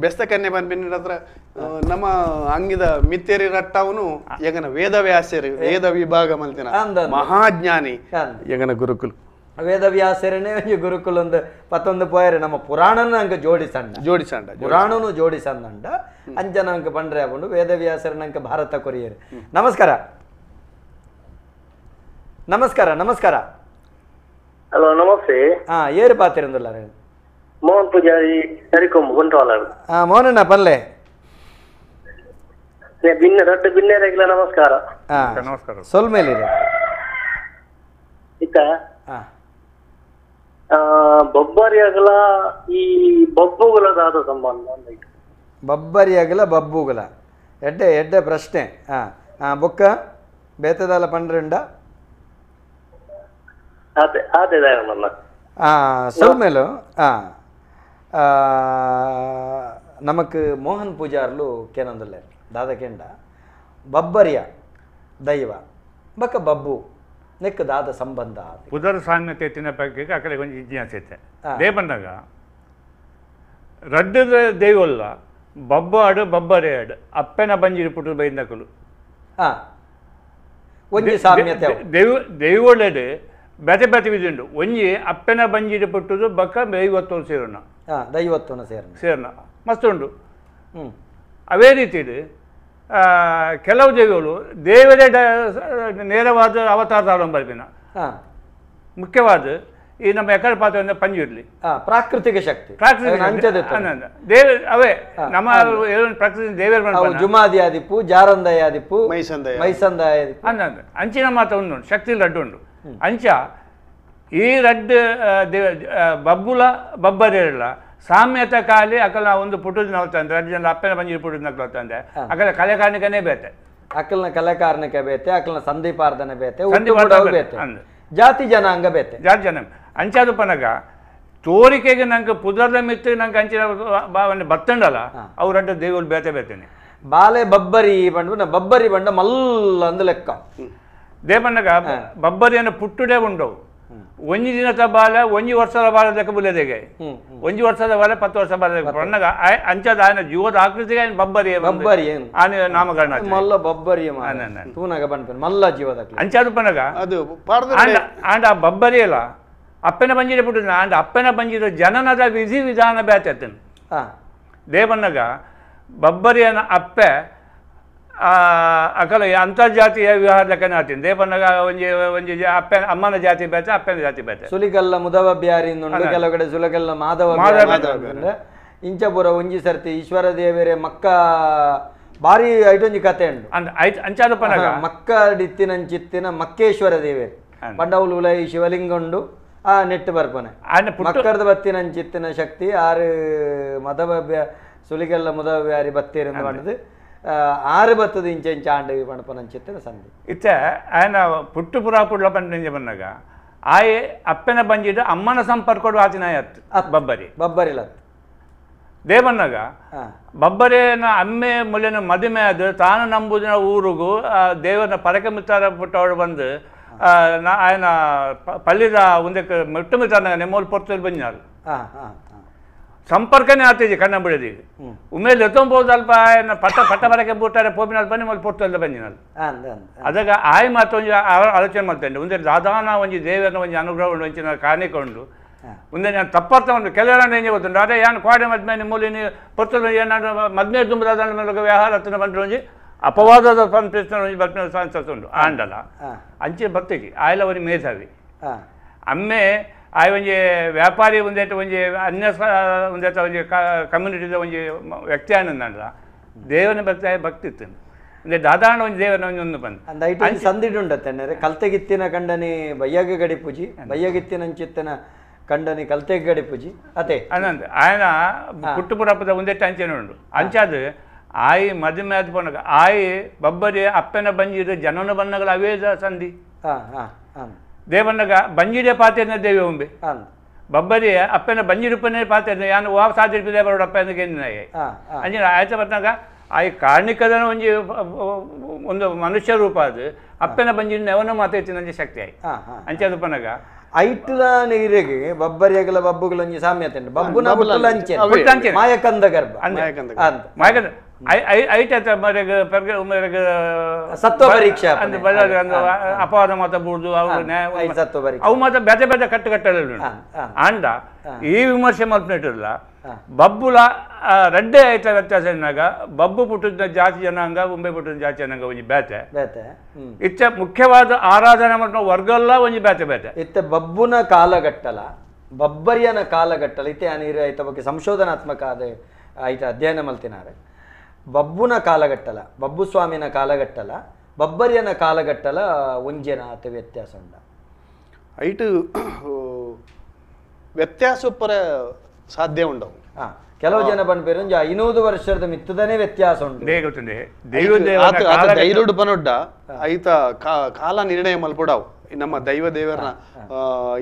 ಬೆಸ್ತ ಕನ್ಯೆ ಪನ್ಪಿನ ಹತ್ರ ನಮ್ಮ ಅಂಗಿದ ಮಿತ್ತೇರಿ ರಟ್ಟವನು ಯಗನ ವೇದವ್ಯಾಸರು ವೇದ ವಿಭಾಗ ಮಲ್ತಿನ ಮಹಾಜ್ಞಾನಿ ಯಗನ ಗುರುಕುಲು ವೇದವ್ಯಾಸರನೇ ಗುರುಕುಲ ಒಂದು ಪತ್ತೊಂದು ಪೋಯರೆ ನಮ್ಮ ಪುರಾಣನ ಅಂಕ ಜೋಡಿಸಂಡ ಜೋಡಿಸಂಡ ಪುರಾಣನು ಜೋಡಿಸಂಡ ಅಂಜನ ಅಂಕ ಪಂಡ್ರೆ ಆಪುಂಡು ವೇದವ್ಯಾಸರನಂಕ ಭಾರತ ಕೊರಿಯರು. ನಮಸ್ಕಾರ ನಮಸ್ಕಾರ ನಮಸ್ಕಾರ. ಹಲೋ ನಮಸ್ತೆ. ಹಾ ಏರು ಪಾತಿರಂದುಲ್ಲ ಮೋಹನ್ ಪೂಜಾರಿ ನರಿಕೊಂಬು ಬಂಟ್ವಾಳ. ಹಾ ಮೋಹನಣ್ಣ ಪಲ್ಲೆ ಬಿನ್ನ ದೊಡ್ಡ ಬಿನ್ನೆರೆಗಿಲ್ಲ ನಮಸ್ಕಾರ. ನಮಸ್ಕಾರ. ಸೊಲ್ಮೇಲಿದೆ ಇತ್ತ ಬೊಬ್ಬರಿಯಾಗಲ ಈ ಬಬ್ಬುಗುಲದಾದ ಸಂಬಂಧ. ಬೊಬ್ಬರಿಯಾಗಲ ಬಬ್ಬುಗುಲ ಎಡ್ಡೆ ಎಡ್ಡೆ ಪ್ರಶ್ನೆ. ಹಾ ಹಾ ಬೊಕ್ಕ ಬೇತದಾಲ ಪಂಡ್ರಂಡ ಅದೇ ಅದೇ ಸೊಲ್ಮೇಲು. ಹಾಂ ನಮಕ್ ಮೋಹನ್ ಪೂಜಾರ್ಲು ಕೇನಂದುಲ್ಲೆ ದಾದ ಕೆಂಡ ಬಬ್ಬರಿಯ ದೈವ ಬಕ್ಕ ಬಬ್ಬು ನೆಕ್ ದಾದ ಸಂಬಂಧ ಪುದರ್ ಸಾಮ್ಯತೆ ತಿನ್ನ ಬಗ್ಗೆ ಅಕಡೆ ಕೊಂಚ ಜಿಜ್ಞಾಸೆ ಐತೆ. ದೇಪಂದಾಗ ರಡ್ಡ ದೈವಲ್ಲ ಬಬ್ಬ ಆಡು ಬಬ್ಬರೇ ಆಡು ಅಪ್ಪನ ಬಂಜಿರಿ ಪುಟ್ಟು ಬೈಂದಕಲು ಒಂಜಿ ಸಾಮ್ಯತೆ ದೈವ ದೈವೊಳೆಡು ಬೇತೆ ಬೇತೆ ವಿಧಿ ಒಂಜಿ ಅಪ್ಪನ ಬಂಜಿರಿ ಪುಟ್ಟುದು ಬಕ್ಕ ದೈವತ್ವ ಸೇರೋಣ ದೈವತ್ವನ ಸೇರೋಣ ಸೇರೋಣ ಮಸ್ತ್ ಉಂಟು. ಅವೇ ರೀತಿ ಕೆಲವು ದೇವಿಗಳು ದೇವರೇ ನೇರವಾದ ಅವತಾರದ ಬರ್ಪಿನ ಮುಖ್ಯವಾದ ಈ ನಮ್ಮ ಎಕಡೆ ಪಾತ್ರ ಪಂಜುರ್ಲಿ ಪ್ರಾಕೃತಿಕ ಶಕ್ತಿ ಪ್ರಾಕೃತಿಕ ದೇವ ಅವೇ ನಮ್ಮ ಪ್ರಕೃತಿ ದೇವರ ಜುಮಾದಿ ಆದಿಪ್ಪು ಜಾರಂದಯ ಆದಿಪ್ಪು ಮೈಸಂದಯ ಅಂದ ಅಂಚಿನ ಮಾತ ಉಂಟು ಶಕ್ತಿ ಲಡ್ಡು ಉಂಟು. ಅಂಚ ಈ ರಡ್ಡು ದೇವ ಬಬ್ಬುಲ ಬಬ್ಬರೇರಲ್ಲ ಸಾಮ್ಯತ ಕಾಲಿ ಅಕಲ ಒಂದು ಪುಟದ ನವತಂದ್ರೆ ರಡ್ಡು ಜನ ಅಪ್ಪನ ಬಂಜಿರಿ ಪುಟದ ನಕ್ಲತ್ತಂದ್ರೆ ಅಕಲ ಕಲೆಕಾರಣಿಕನೇ ಬೇತೆ ಅಕಲ್ನ ಕಲೆಕಾರಣಿಕ ಬೇತೆ ಅಕಲ್ನ ಸಂದೀಪಾರ್ಧನೆ ಬೇತೆ ಬೇತೆ ಜಾತಿ ಜನಾಂಗ ಬೇತೆ ಜಾತಿ ಜನಾಂಗ ಅಂಚಾದು ಪನಗ ತೋರಿಕೆಗೆ ನಂಗೆ ಪುದರ್ದ ಮಿತ್ತು ನಂಗೆ ಅಂಚಿನ ಭಾವನೆ ಬತ್ತಂಡಲ್ಲ ಅವ್ರ ಅಡ್ಡ ದೇವರು ಬೇತೆ ಬೇತೇನೆ. ಬಾಲೆ ಬಬ್ಬರಿ ಬಂಡು ಬಬ್ಬರಿ ಬಂಡ ಮಲ್ಲ ಅಂದ ಲೆಕ್ಕ ದೇಪನ್ನಗ ಬಬ್ಬರಿಯನ್ನು ಪುಟ್ಟುಡೇ ಉಂಡವು ಒಂಜಿ ದಿನದ ಬಾಲ ಒಂಜಿ ವರ್ಷದ ಬಾಲ ಲೆಕ್ಕ ಬುಲೆದೆಗೆ ಒಂಜಿ ವರ್ಷದ ಬಾಲ 10 ವರ್ಷ ಬಾಲ ಬಣ್ಣಗ ಅಂಚದ ಆಯನ ಜೀವದ ಆಕೃತಿಗೆ ಬಬ್ಬರಿ ಬಬ್ಬರಿ ಆನೆ ನಾಮಕರಣ ಮಲ್ಲ ಬಬ್ಬರಿ ತೂನಗ ಬಂದ ಮಲ್ಲ ಜೀವದ ಅಂಚಾದು ಪನಗ ಅದು ಆಂಡ ಆ ಬಬ್ಬರಿ ಅಲ್ಲ ಅಪ್ಪನ ಬಂಜಿದೆ ಪುಟ್ಟು ಆಂಡ ಅಪ್ಪನ ಬಂಜಿದ ಜನನದ ವಿಧಿ ವಿಧಾನ ಬ್ಯಾತನ ದೇವನ್ನಗ ಬಬ್ಬರಿಯನ ಅಪ್ಪೆ ಅಕಲ ಅಂತರ್ಜಾತೀಯ ವಿವಾಹ ಲೆಕ್ಕನೆ ಆತೀನಿ ದೇವನ್ನಗ ಒಂಜಿ ಒಂಜಿ ಅಪ್ಪನ ಅಮ್ಮನ ಜಾತಿ ಬೇತೆ ಅಪ್ಪನ ಜಾತಿ ಬೇತೆ. ಸುಲಿಗಲ್ಲ ಮುದವ ಬ್ಯಾರಿ ಕೆಲವು ಕಡೆ ಸುಲಗಲ್ಲ ಮಾಧವ ಇಂಚಪುರ ಒಂಜಿ ಸರ್ತಿ ಈಶ್ವರ ದೇವರೇ ಮಕ್ಕ ಭಾರಿ ಐಟೊಂಜಿ ಕತೆ ಉಂಡು ಅಂಚಾದ ಪನಗ ಮಕ್ಕ ಡಿತ್ತಿನಂಚಿತ್ತಿನ ಮಕ್ಕೇಶ್ವರ ದೇವೇರು ಪಂಡವುಲು ಉಲೈ ಶಿವಲಿಂಗ ಉಂಡು ಆ ನೆಟ್ಟು ಬರ್ಪನೆ ಮಕ್ಕರದ ಬತ್ತಿನಂಚಿತ್ತಿನ ಶಕ್ತಿ ಆರು ಮದವ ಸುಲಿಗಲ್ಲ ಮುದವ ಬ್ಯಾರಿ ಬತ್ತೀರಿಂದ ಮಾಡಿದ್ ಆರು ಬತ್ತದ ಇಂಚ ಇಂಚ ಆಂಡ ಪಣಪನಂಚಿತ್ತಿನ ಸಂಧಿ ಇತ್ತೆ ಆಯನ ಪುಟ್ಟು ಪುರಾಪುಡ್ಲ ಪಂಡ ಬಂದಾಗ ಆಯೆ ಅಪ್ಪನ ಬಂಜಿದ ಅಮ್ಮನ ಸಂಪರ್ಕಡು ಆತಿನಾಯ ಬಬ್ಬರಿ ಬಬ್ಬರಿ ಲತ್ ದೇವನ್ನಗ ಬಬ್ಬರೇನ ಅಮ್ಮೆ ಮುಲೆನ ಮದುವೆ ಅದು ತಾನು ನಂಬುದಿನ ಊರಿಗೂ ದೇವರನ್ನ ಪರಕೆ ಮಿತ್ತಾರ ಪುಟ್ಟವಳು ಬಂದು ఆయన ಪಲ್ಲಿದ ಒಂದಕ್ಕೆ ಮೆಟ್ಟು ಮಿತ್ತಾರ ನೆಮ್ಮೋಲ್ ಪೊರ್ತಲ್ಲಿ ಬಂದಿನಾರು ಸಂಪರ್ಕನೇ ಆಗ್ತಿದೆ ಕಣ್ಣ ಬಿಡೋದು ಉಮೇಲೆ ಎತ್ತೊಂಬೋದು ಅಲ್ಪ ఆయన ಪಟ್ಟ ಪಟ್ಟ ಬರಕ್ಕೆ ಬೂಟಾರೆ ಪೋಪಿನ ಅಲ್ಪ ನಿಮ್ಮಲ್ಲಿ ಪೊರ್ತಲ್ಲ ಬಂದಿನಾರು ಅದಾಗ ಆಯ್ ಮಾತು ಒಂಜಿ ಆಲೋಚನೆ ಮಾಡ್ತೇನೆ ಒಂದೇ ದಾದಾನ ಒಂಜಿ ದೇವರನ್ನ ಒಂಜಿ ಅನುಗ್ರಹ ಉಂಡು ಒಂಚಿನ ಕಾಣಿಕೊಂಡು ಒಂದೇ ನಾನು ತಪ್ಪರ್ಥ ಉಂಟು ಕೆಲವರ ಏನು ಗೊತ್ತುಂಟು ಅದೇ ಏನು ಕ್ವಾಡೆ ಮದ್ಮೆ ನಿಮ್ಮಲ್ಲಿ ನೀವು ಪೊರ್ತಲ್ಲ ಏನಾದ್ರು ಮದ್ಮೆ ದುಂಬದಾದ ವ್ಯವಹಾರ ಹತ್ತಿರ ಬಂದ್ರೆ ಒಂಜಿ ಅಪವಾದದ ಬರ್ಪಿನ ಉಂಟು ಆಂಡಲ ಅಂಚೆ ಭಕ್ತಿಗೆ ಆಯ್ಲ ಒಂಜಿ ಮೇಧಾವಿ ಅಮ್ಮೆ ಆಯ್ ಒಂಜಿ ವ್ಯಾಪಾರಿ ಒಂದೇಟ ಒಂಜಿ ಅನ್ಯ ಒಂದೇಟ ಒಂಜಿ ಕಮ್ಯುನಿಟಿದ ಒಂಜಿ ವ್ಯಕ್ತಿ ಆನಂದ ದೇವನ ಭಕ್ತಿ ಭಕ್ತಿ ಇತ್ತು ಒಂದೇ ದಾದಾಣ ಒಂಜಿ ದೇವನ ಒಂಜಿ ಒಂದು ಬಂದು ಅಂದ ಸಂದಿಡುಂಡತ್ತೆ ಕಲ್ತೆಗಿತ್ತಿನ ಕಂಡನಿ ಬಯ್ಯಾಗ ಗಡಿಪೂಜಿ ಬಯ್ಯಾಗಿತ್ತಿನಂಚಿತ್ತಿನ ಕಂಡನಿ ಕಲ್ತೆಗೆ ಗಡಿಪೂಜಿ ಅದೇ ಅನಂದ ఆయన ಪುಟ್ಟುಪುರಪ್ಪದ ಒಂದೇಟ ಅಂಚೆನೆ ಉಂಡು ಅಂಚಾದ ಆಯಿ ಮದುವೆ ಆದ ಪೋನಗ ಆಯಿ ಬಬ್ಬರಿ ಅಪ್ಪನ ಬಂಜಿದ ಜನನ ಬನ್ನಗಳ ಅವೇ ಸಂಧಿ ದೇವನ್ನಗ ಬಂಜಿಡೆ ಪಾತೆನ ದೇವಿ ಉಂಬೆ ಬಬ್ಬರಿ ಅಪ್ಪನ ಬಂಜಿರುಪನೇ ಪಾತೆ ಯಾನು ವಾ ಸಾಧ್ಯ ದೇವರೋಡ ಅಪ್ಪನ ಕೇಂದ್ರ ಅಂಚಿನ ಆಯ್ತ ಬನ್ನಾಗ ಆಯಿ ಕಾರ್ಣಿಕದನ ಒಂಜಿ ಒಂದು ಮನುಷ್ಯ ರೂಪ ಅದು ಅಪ್ಪನ ಬಂಜಿನ ನೆವನ ಮಾತೈತಿ ಶಕ್ತಿ ಆಯಿ ಅಂಚೆ ಪನಗ ಐಟ್ಲ ನೀರಿಗೆ ಬಬ್ಬರಿಯಗಲ ಬಬ್ಬುಗಳ ಒಂಜಿ ಸಾಮ್ಯತೆ ಬಬ್ಬುನ ಬುಟ್ಟಲ ಅಂಚೆ ಮಾಯಕಂದ ಗರ್ಭ ಮಾಯಕಂದ ಐಟ ಮರೆಗ್ ಪೆರ್ಗ ಮರೆಗ್ ಸತ್ವ ಪರೀಕ್ಷೆ ಅಪವಾದ ಮಾತ ಬೂಡ್ದು ಸತ್ವ ಪರೀಕ್ಷೆ ಅವು ಮಾತ ಬೇತೆ ಬೇತೆ ಕಟ್ಟು ಕಟ್ಟಲ್ಲ ಆಂಡ ಈ ವಿಮರ್ಶೆ ಮಲ್ಪನಿಟ್ಟಿಲ್ಲ ಬಬ್ಬುಲ ರಡ್ಡೆ ಐತ ವ್ಯತ್ಯಾಸ ಎನ್ನಾಗ ಬಬ್ಬು ಪುಟ್ಟದ ಜಾತಿ ಜನಾಂಗ ಉಂಬೆ ಪುಟ್ಟದ ಜಾತಿ ಜನಾಂಗ ಒಂಜಿ ಬೇತೆ ಬೇತೆ ಇತ್ತ ಮುಖ್ಯವಾದ ಆರಾಧನೆ ಮಾಡ್ನ ವರ್ಗ ಎಲ್ಲ ಒಂಜಿ ಬೇತೆ ಬೇತೆ ಇತ್ತ ಬಬ್ಬುನ ಕಾಲಗಟ್ಟಲ ಬಬ್ಬರಿಯನ ಕಾಲಗಟ್ಟಲ ಇತ್ತೆ ನೀರು ಐತ ಬಗ್ಗೆ ಸಂಶೋಧನಾತ್ಮಕ ಅದ ಐತ ಅಧ್ಯಯನ ಮಲ್ತಿನಾರೆ ಬಬ್ಬುನ ಕಾಲಗಟ್ಟಲ ಬಬ್ಬು ಸ್ವಾಮಿನ ಕಾಲಗಟ್ಟಲ ಬಬ್ಬರಿಯನ ಕಾಲಗಟ್ಟಲ ಒಂಜೆನ ಆತ ವ್ಯತ್ಯಾಸ ಉಂಡ ಐಟು ವ್ಯತ್ಯಾಸ ಪರ ಸಾಧ್ಯ ಉಂಡವು ಕೆಲವು ಜನ ಬಂದ್ಬೇರು 500 ವರ್ಷದ ಮಿತ್ತದನೇ ವ್ಯತ್ಯಾಸ ಉಂಟು ದೈರುಡು ಬನೊಡ್ಡ ಐತ ಕಾಲ ನಿರ್ಣಯ ಮಲ್ಪಡವು ನಮ್ಮ ದೈವ ದೇವರನ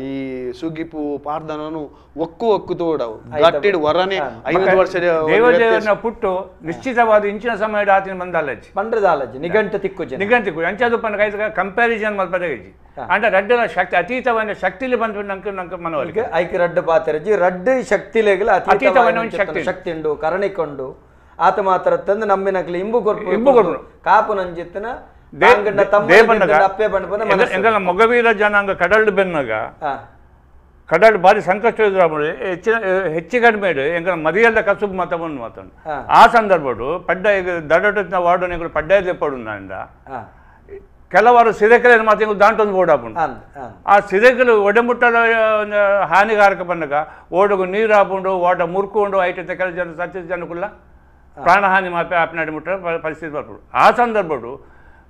ಈ ಸುಗಿಪು ಪಾರ್ದನನು ಒಕ್ಕು ಒಕ್ಕು ತೋಡವು ಗಟ್ಟಿಡು ವರನೆ 500 ವರ್ಷ ದೇವದೇವರನ ಪುಟ್ಟು ನಿಶ್ಚಿತವಾದ ಇಂಚಿನ ಸಮಯ ಆತಿನ ಬಂದಾಲಜಿ ಬಂಡ್ರದಾಲಜಿ ನಿಘಂಟು ತಿಕ್ಕು ನಿಘಂಟು ತಿಕ್ಕು ಅಂಚಾದು ಪನ್ನ ಕೈತ ಕಂಪ್ಯಾರಿಸನ್ ಮಲ್ಪದಗಿ ಅಂಡ ರಡ್ಡಲ ಶಕ್ತಿ ಅತೀತವನ್ನ ಶಕ್ತಿಲಿ ಬಂದು ನಂಗೆ ನಂಗೆ ಮನವೊಲಿಕೆ ಐಕೆ ರಡ್ಡು ಪಾತ್ರಜಿ ರಡ್ಡು ಶಕ್ತಿಲೆಗಳ ಅತೀತವನ್ನ ಶಕ್ತಿ ಶಕ್ತಿ ಉಂಡು ಕರಣಿಕೊಂಡು ಆತ ಮಾತ್ರ ತಂದು ನಮ್ಮಿನಕ್ಲಿ ಇಂಬು ಕೊರ್ಪು ಇಂಬು ಕೊರ್ಪು ಕಾಪು ನಂಜಿತ್ತನ ಎಂಗಲ ಮೊಗವೀರ ಜನಾಂಗ ಕಡಲ್ಡು ಬೆನ್ನಾಗ ಕಡಲ್ ಭಾರಿ ಸಂಕಷ್ಟ ಹೆಚ್ಚಿನ ಹೆಚ್ಚು ಕಡಿಮೆ ಎಂಗಲ ಮರಿಯಲ್ದ ಕಸುಬು ಮಾತವನ್ನು ಮಾತಾಡು ಆ ಸಂದರ್ಭಡು ಪಡ್ಡ ಈಗ ದಡಟ ವಾರ್ಡನಿಗಳು ಪಡ್ಡಾಯ ಪಡುಂದ ಕೆಲವರು ಸಿರೆಕಲೆ ಮಾತು ದಾಂಟೊಂದು ಬೋರ್ಡ್ ಹಾಪುಂಡು ಆ ಸಿರೆಕಲು ಒಡೆಮುಟ್ಟದ ಹಾನಿಕಾರಕ ಬಂದಾಗ ಓಡಗು ನೀರು ಹಾಪುಂಡು ಓಟ ಮುರ್ಕೊಂಡು ಐಟಂತ ಕೆಲ ಜನ ಸತ್ಯ ಜನಕ್ಕುಲ್ಲ ಪ್ರಾಣಹಾನಿ ಮಾಪೆ ಆಪಿನಾಡಿ ಮುಟ್ಟ ಪರಿಸ್ಥಿತಿ ಬರ್ಪುಡು ಆ ಸಂದರ್ಭಡು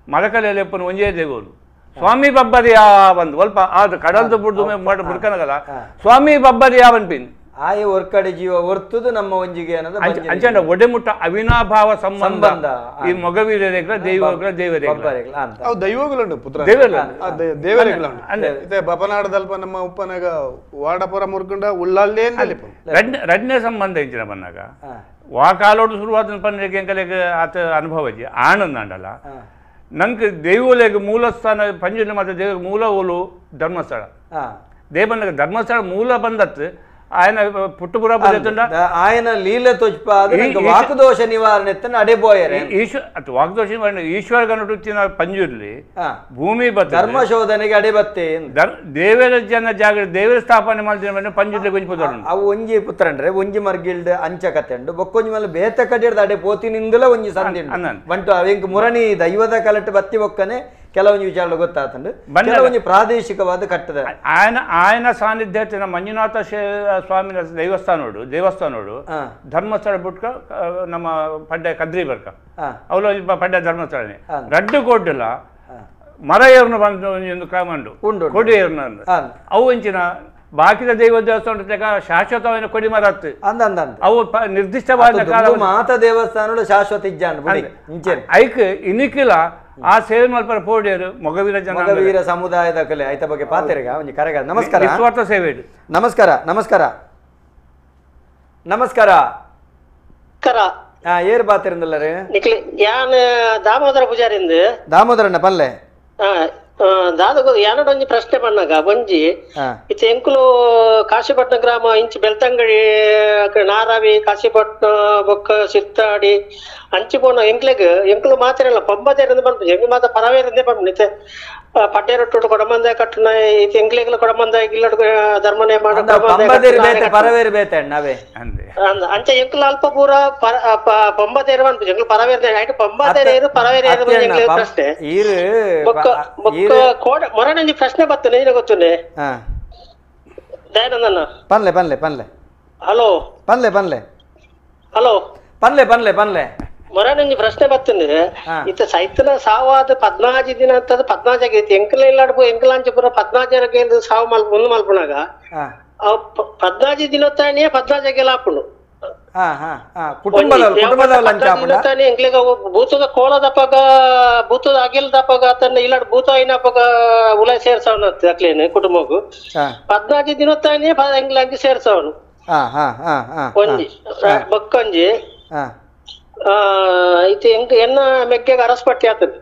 ಮಲಕಲೆಯಲ್ಲಿ ಎಪ್ಪನು ಒಂಜೇ ದೇವರು ಸ್ವಾಮಿ ಬಬ್ಬರಿಯಾ ಬಂದು ಸ್ವಲ್ಪ ಅದು ಕಡಲ್ದು ಬುಡ್ದು ಬುಡ್ಕನಗಲ್ಲ ಸ್ವಾಮಿ ಬಬ್ಬರಿಯಾ ಬಂದ್ಪಿನ್ ಆಯ ಒರ್ಕಡೆ ಜೀವ ಒರ್ತುದು ನಮ್ಮ ಒಂಜಿಗೆ ಅನ್ನೋದು ಅಂಚಂಡ ಒಡೆಮುಟ್ಟ ಅವಿನಾಭಾವ ಸಂಬಂಧ ಈ ಮೊಗವೀರರೇಗ್ಲ ದೈವಗಳ ದೇವರೇಗ್ಲ ಅವು ದೈವಗಳುಂಡು ಪುತ್ರ ದೇವರೇಗ್ಲ ಬಪನಾಡದಲ್ಪ ನಮ್ಮ ಉಪ್ಪನಾಗ ವಾಡಪುರ ಮುರ್ಕಂಡ ಉಳ್ಳಾಲ್ದೇ ರಡ್ನೇ ಸಂಬಂಧ ಇಂಚಿನ ಬಂದಾಗ ವಾಕಾಲೋಡು ಶುರುವಾದ ಪನ್ನಿಗೆ ಎಂಕಲೆಗ್ ಆತ ಅನುಭವ ಆನಂದ ನಂಗೆ ದೈವಲೆಗ್ ಮೂಲಸ್ಥಾನ ಪಂಜುರ್ಲಿ ಮಾತ್ರ ದೇವ ಮೂಲ ಓಲು ಧರ್ಮಸ್ಥಳ ದೇವನ ಧರ್ಮಸ್ಥಳ ಮೂಲ ಬಂದತ್ತು ఆయన పుట్టుపుర ఆయన లీల ವಾಕುದೋಷ ನಿವಾರಣೆ ಅಡೆಬೋಯರೆ ಈಶ್ವರ ವಾಕುದೋಷ ನಿವಾರಣೆ ಈಶ್ವರ ಗಣಟಿನ ಪಂಜುರ್ಲಿ ಭೂಮಿ ಧರ್ಮ ಶೋಧನೆಗೆ ಅಡೆಬತ್ತೆ ದೇವರ ಜನ ಜಾಗ ದೇವರ ಸ್ಥಾಪನೆ ಮಾಡಿದ ಪಂಜುರ್ಲಿ ಗೊಂಜಿ ಪುತ್ರ ಅವು ಒಂಜಿ ಪುತ್ರಂಡ್ರೆ ಒಂಜಿ ಮರ್ಗಿಲ್ಡ್ ಅಂಚ ಕತೆ ಉಂಡು ಬೊಕ್ಕೊಂಜಿ ಮೇಲೆ ಬೇತ ಕಡೆಡ್ದ ಅಡೆ ಪೋತಿನಿಂದಲ ಒಂಜಿ ಸಂಧಿ ಬಂಟು ಅವೆಂಕ್ ಮುರಣಿ ದೈವದ ಕಲಟ್ ಬತ್ತಿ ಬೊಕ್ಕನೆ ಕೆಲವೊಂದು ವಿಚಾರ ಗೊತ್ತಾತಂಡು ಕೆಲವೊಂದು ಪ್ರಾದೇಶಿಕವಾದ ಕಟ್ಟದ ఆయన ఆయన ಸಾನ್ನಿಧ್ಯ ಮಂಜುನಾಥ ಸ್ವಾಮಿನ ದೇವಸ್ಥಾನೋಡು ದೇವಸ್ಥಾನೋಡು ಧರ್ಮಸ್ಥಳ ಬಿಟ್ಕ ನಮ್ಮ ಪಡ್ಡೆ ಕದ್ರಿ ಬರ್ಕ ಅವಳು ಪಡ್ಡೆ ಧರ್ಮಸ್ಥಳನೇ ರಡ್ಡು ಕೊಡ್ಡಿಲ್ಲ ಮರ ಏರ್ನ ಬಂದು ಒಂದು ಕ್ರಮ ಉಂಡು ಕೊಡಿ ಏರ್ನ ಅವು ಇಂಚಿನ ಬಾಕಿದ ದೈವ ದೇವಸ್ಥಾನ ಶಾಶ್ವತವಾದ ಕೊಡಿ ಮರ ಅವು ನಿರ್ದಿಷ್ಟವಾದ ಕಾಲ ಮಾತ ದೇವಸ್ಥಾನ ಶಾಶ್ವತ ಇಜ್ಜಾಂಡ್ ಐಕ್ ಇನಿಕಿಲ ಆ ಸೇವೆ ಮಲ್ಪರ ಪೋಡಿಯರು ಮೊಗವೀರ ಜನ ಮೊಗವೀರ ಸಮುದಾಯದ ಕಲೆ ಐತ ಬಗ್ಗೆ ಪಾತೆರೆಗ ಒಂಜಿ ಕರೆಗ ನಮಸ್ಕಾರ ನಿಸ್ವಾರ್ಥ ಸೇವೆ ನಮಸ್ಕಾರ ನಮಸ್ಕಾರ ನಮಸ್ಕಾರ ನಮಸ್ಕಾರ ಏರ್ ಬಾತಿರಂದಲ್ಲರೇ ನಿಕ್ಲೆ ಯಾನ್ ದಾಮೋದರ ಪೂಜಾರಿಂದು ದಾಮೋದರಣ್ಣ ಪಲ್ಲೆ ದಾದಗ ಯಾನಡ ಒಂಜಿ ಪ್ರಶ್ನೆ ಪಣ್ಣಾಗ ಒಂಜಿ ಇತ್ತೆ ಎಂಕುಲು ಕಾಶಿಪಟ್ನ ಗ್ರಾಮ ಇಂಚಿ ಬೆಳ್ತಂಗಡಿ ನಾರಾವಿ ಕಾಶಿಪಟ್ನ ಬೊಕ್ಕ ಸಿರ್ತಾಡಿ ಅಂಚಿ ಪೋನ ಎಂಕ್ಲೆಗ್ ಎಂಕುಲು ಮಾತ್ರ ಇಲ್ಲ ಪಂಬದೇರಿಂದ ಪನ್ಪು ಎಂಕು ಮಾತ ಪರವೇರಿಂದೇ ಪನ್ಪು ಇತ್ತೆ ಪಡ್ಡೆ ರೊಟ್ಟು ಕೊಡಮಂದ ಕಟ್ಟುನ ಇತ್ತೆ ಎಂಕ್ಲೆಗ್ಲ ಕೊಡಮಂದ ಇಲ್ಲಡ್ ಧರ್ಮನೆ ಮಾಡ ಪರವೇರು ಬೇತೆ ನಾವೇ ಅಂಚೆ ಎಂಕುಲು ಅಲ್ಪ ಪೂರ ಪಂಬದೇರು ಪನ್ಪು ಎಂಕುಲು ಪರವೇರ್ ಐಟ್ ಪಂಬದೇರು ಪರವೇರು ಎಂಕ್ಲೆಗ್ ಪ್ರಶ್ನೆ ಬೊಕ್ಕ ಬೊಕ್ಕ ಕೋಡ ಮೊರನಂಜಿ ಪ್ರಶ್ನೆ ಬರ್ತನೆ ಏನ ಗೊತ್ತುನೆ ದಯಾನಂದಣ್ಣ ಪನ್ಲೆ ಪನ್ಲೆ ಪನ್ಲೆ ಹಲೋ ಪನ್ಲೆ ಪನ್ಲೆ ಹಲೋ ಪನ್ಲೆ ಪನ್ಲೆ ಪನ್ಲೆ ಮೊರನಂಜಿ ಪ್ರಶ್ನೆ ಬರ್ತನೆ ಇತ್ತ ಸೈತನ ಸಾವಾದ 14 ದಿನ ಅಂತದ 14 ಆಗೈತಿ ಎಂಕಲ ಇಲ್ಲಾಡ್ಬೋ ಎಂಕಲಾಂಚ ಪೂರ 14 ಜನಕ್ಕೆ ಸಾವು ಮಲ್ಪ ಮುಂದೆ ಮಲ್ಪುನಾಗ 14 ದಿನ ತಾನೇ 14 ಗೆಲ್ಲ ಹಾಪುಂಡು ಎಂಕ್ಲೆಗ ಭೂತದ ಕೋಲದಪಗ ಭೂತದ ಅಗಿಲ್ದಪಗ ತನ್ನ ಇಲ್ಲಡ್ ಭೂತ ಐನಪಗ ಉಲಾಯ್ ಸೇರ್ಸವನು ಅಕ್ಲೇನು ಕುಟುಂಬಗು 14 ದಿನ ತಾನೇ ಎಂಕ್ಲೆ ಸೇರ್ಸವನು. ಒಂಜಿ ಬೊಕ್ಕೊಂಜಿ ಇತ್ತೆ ಎಂಕ್ ಎನ್ನ ಮೆಗ್ಗೆಗ್ ಅರಸ್ಪಟ್ಟಿ ಆತದೆ.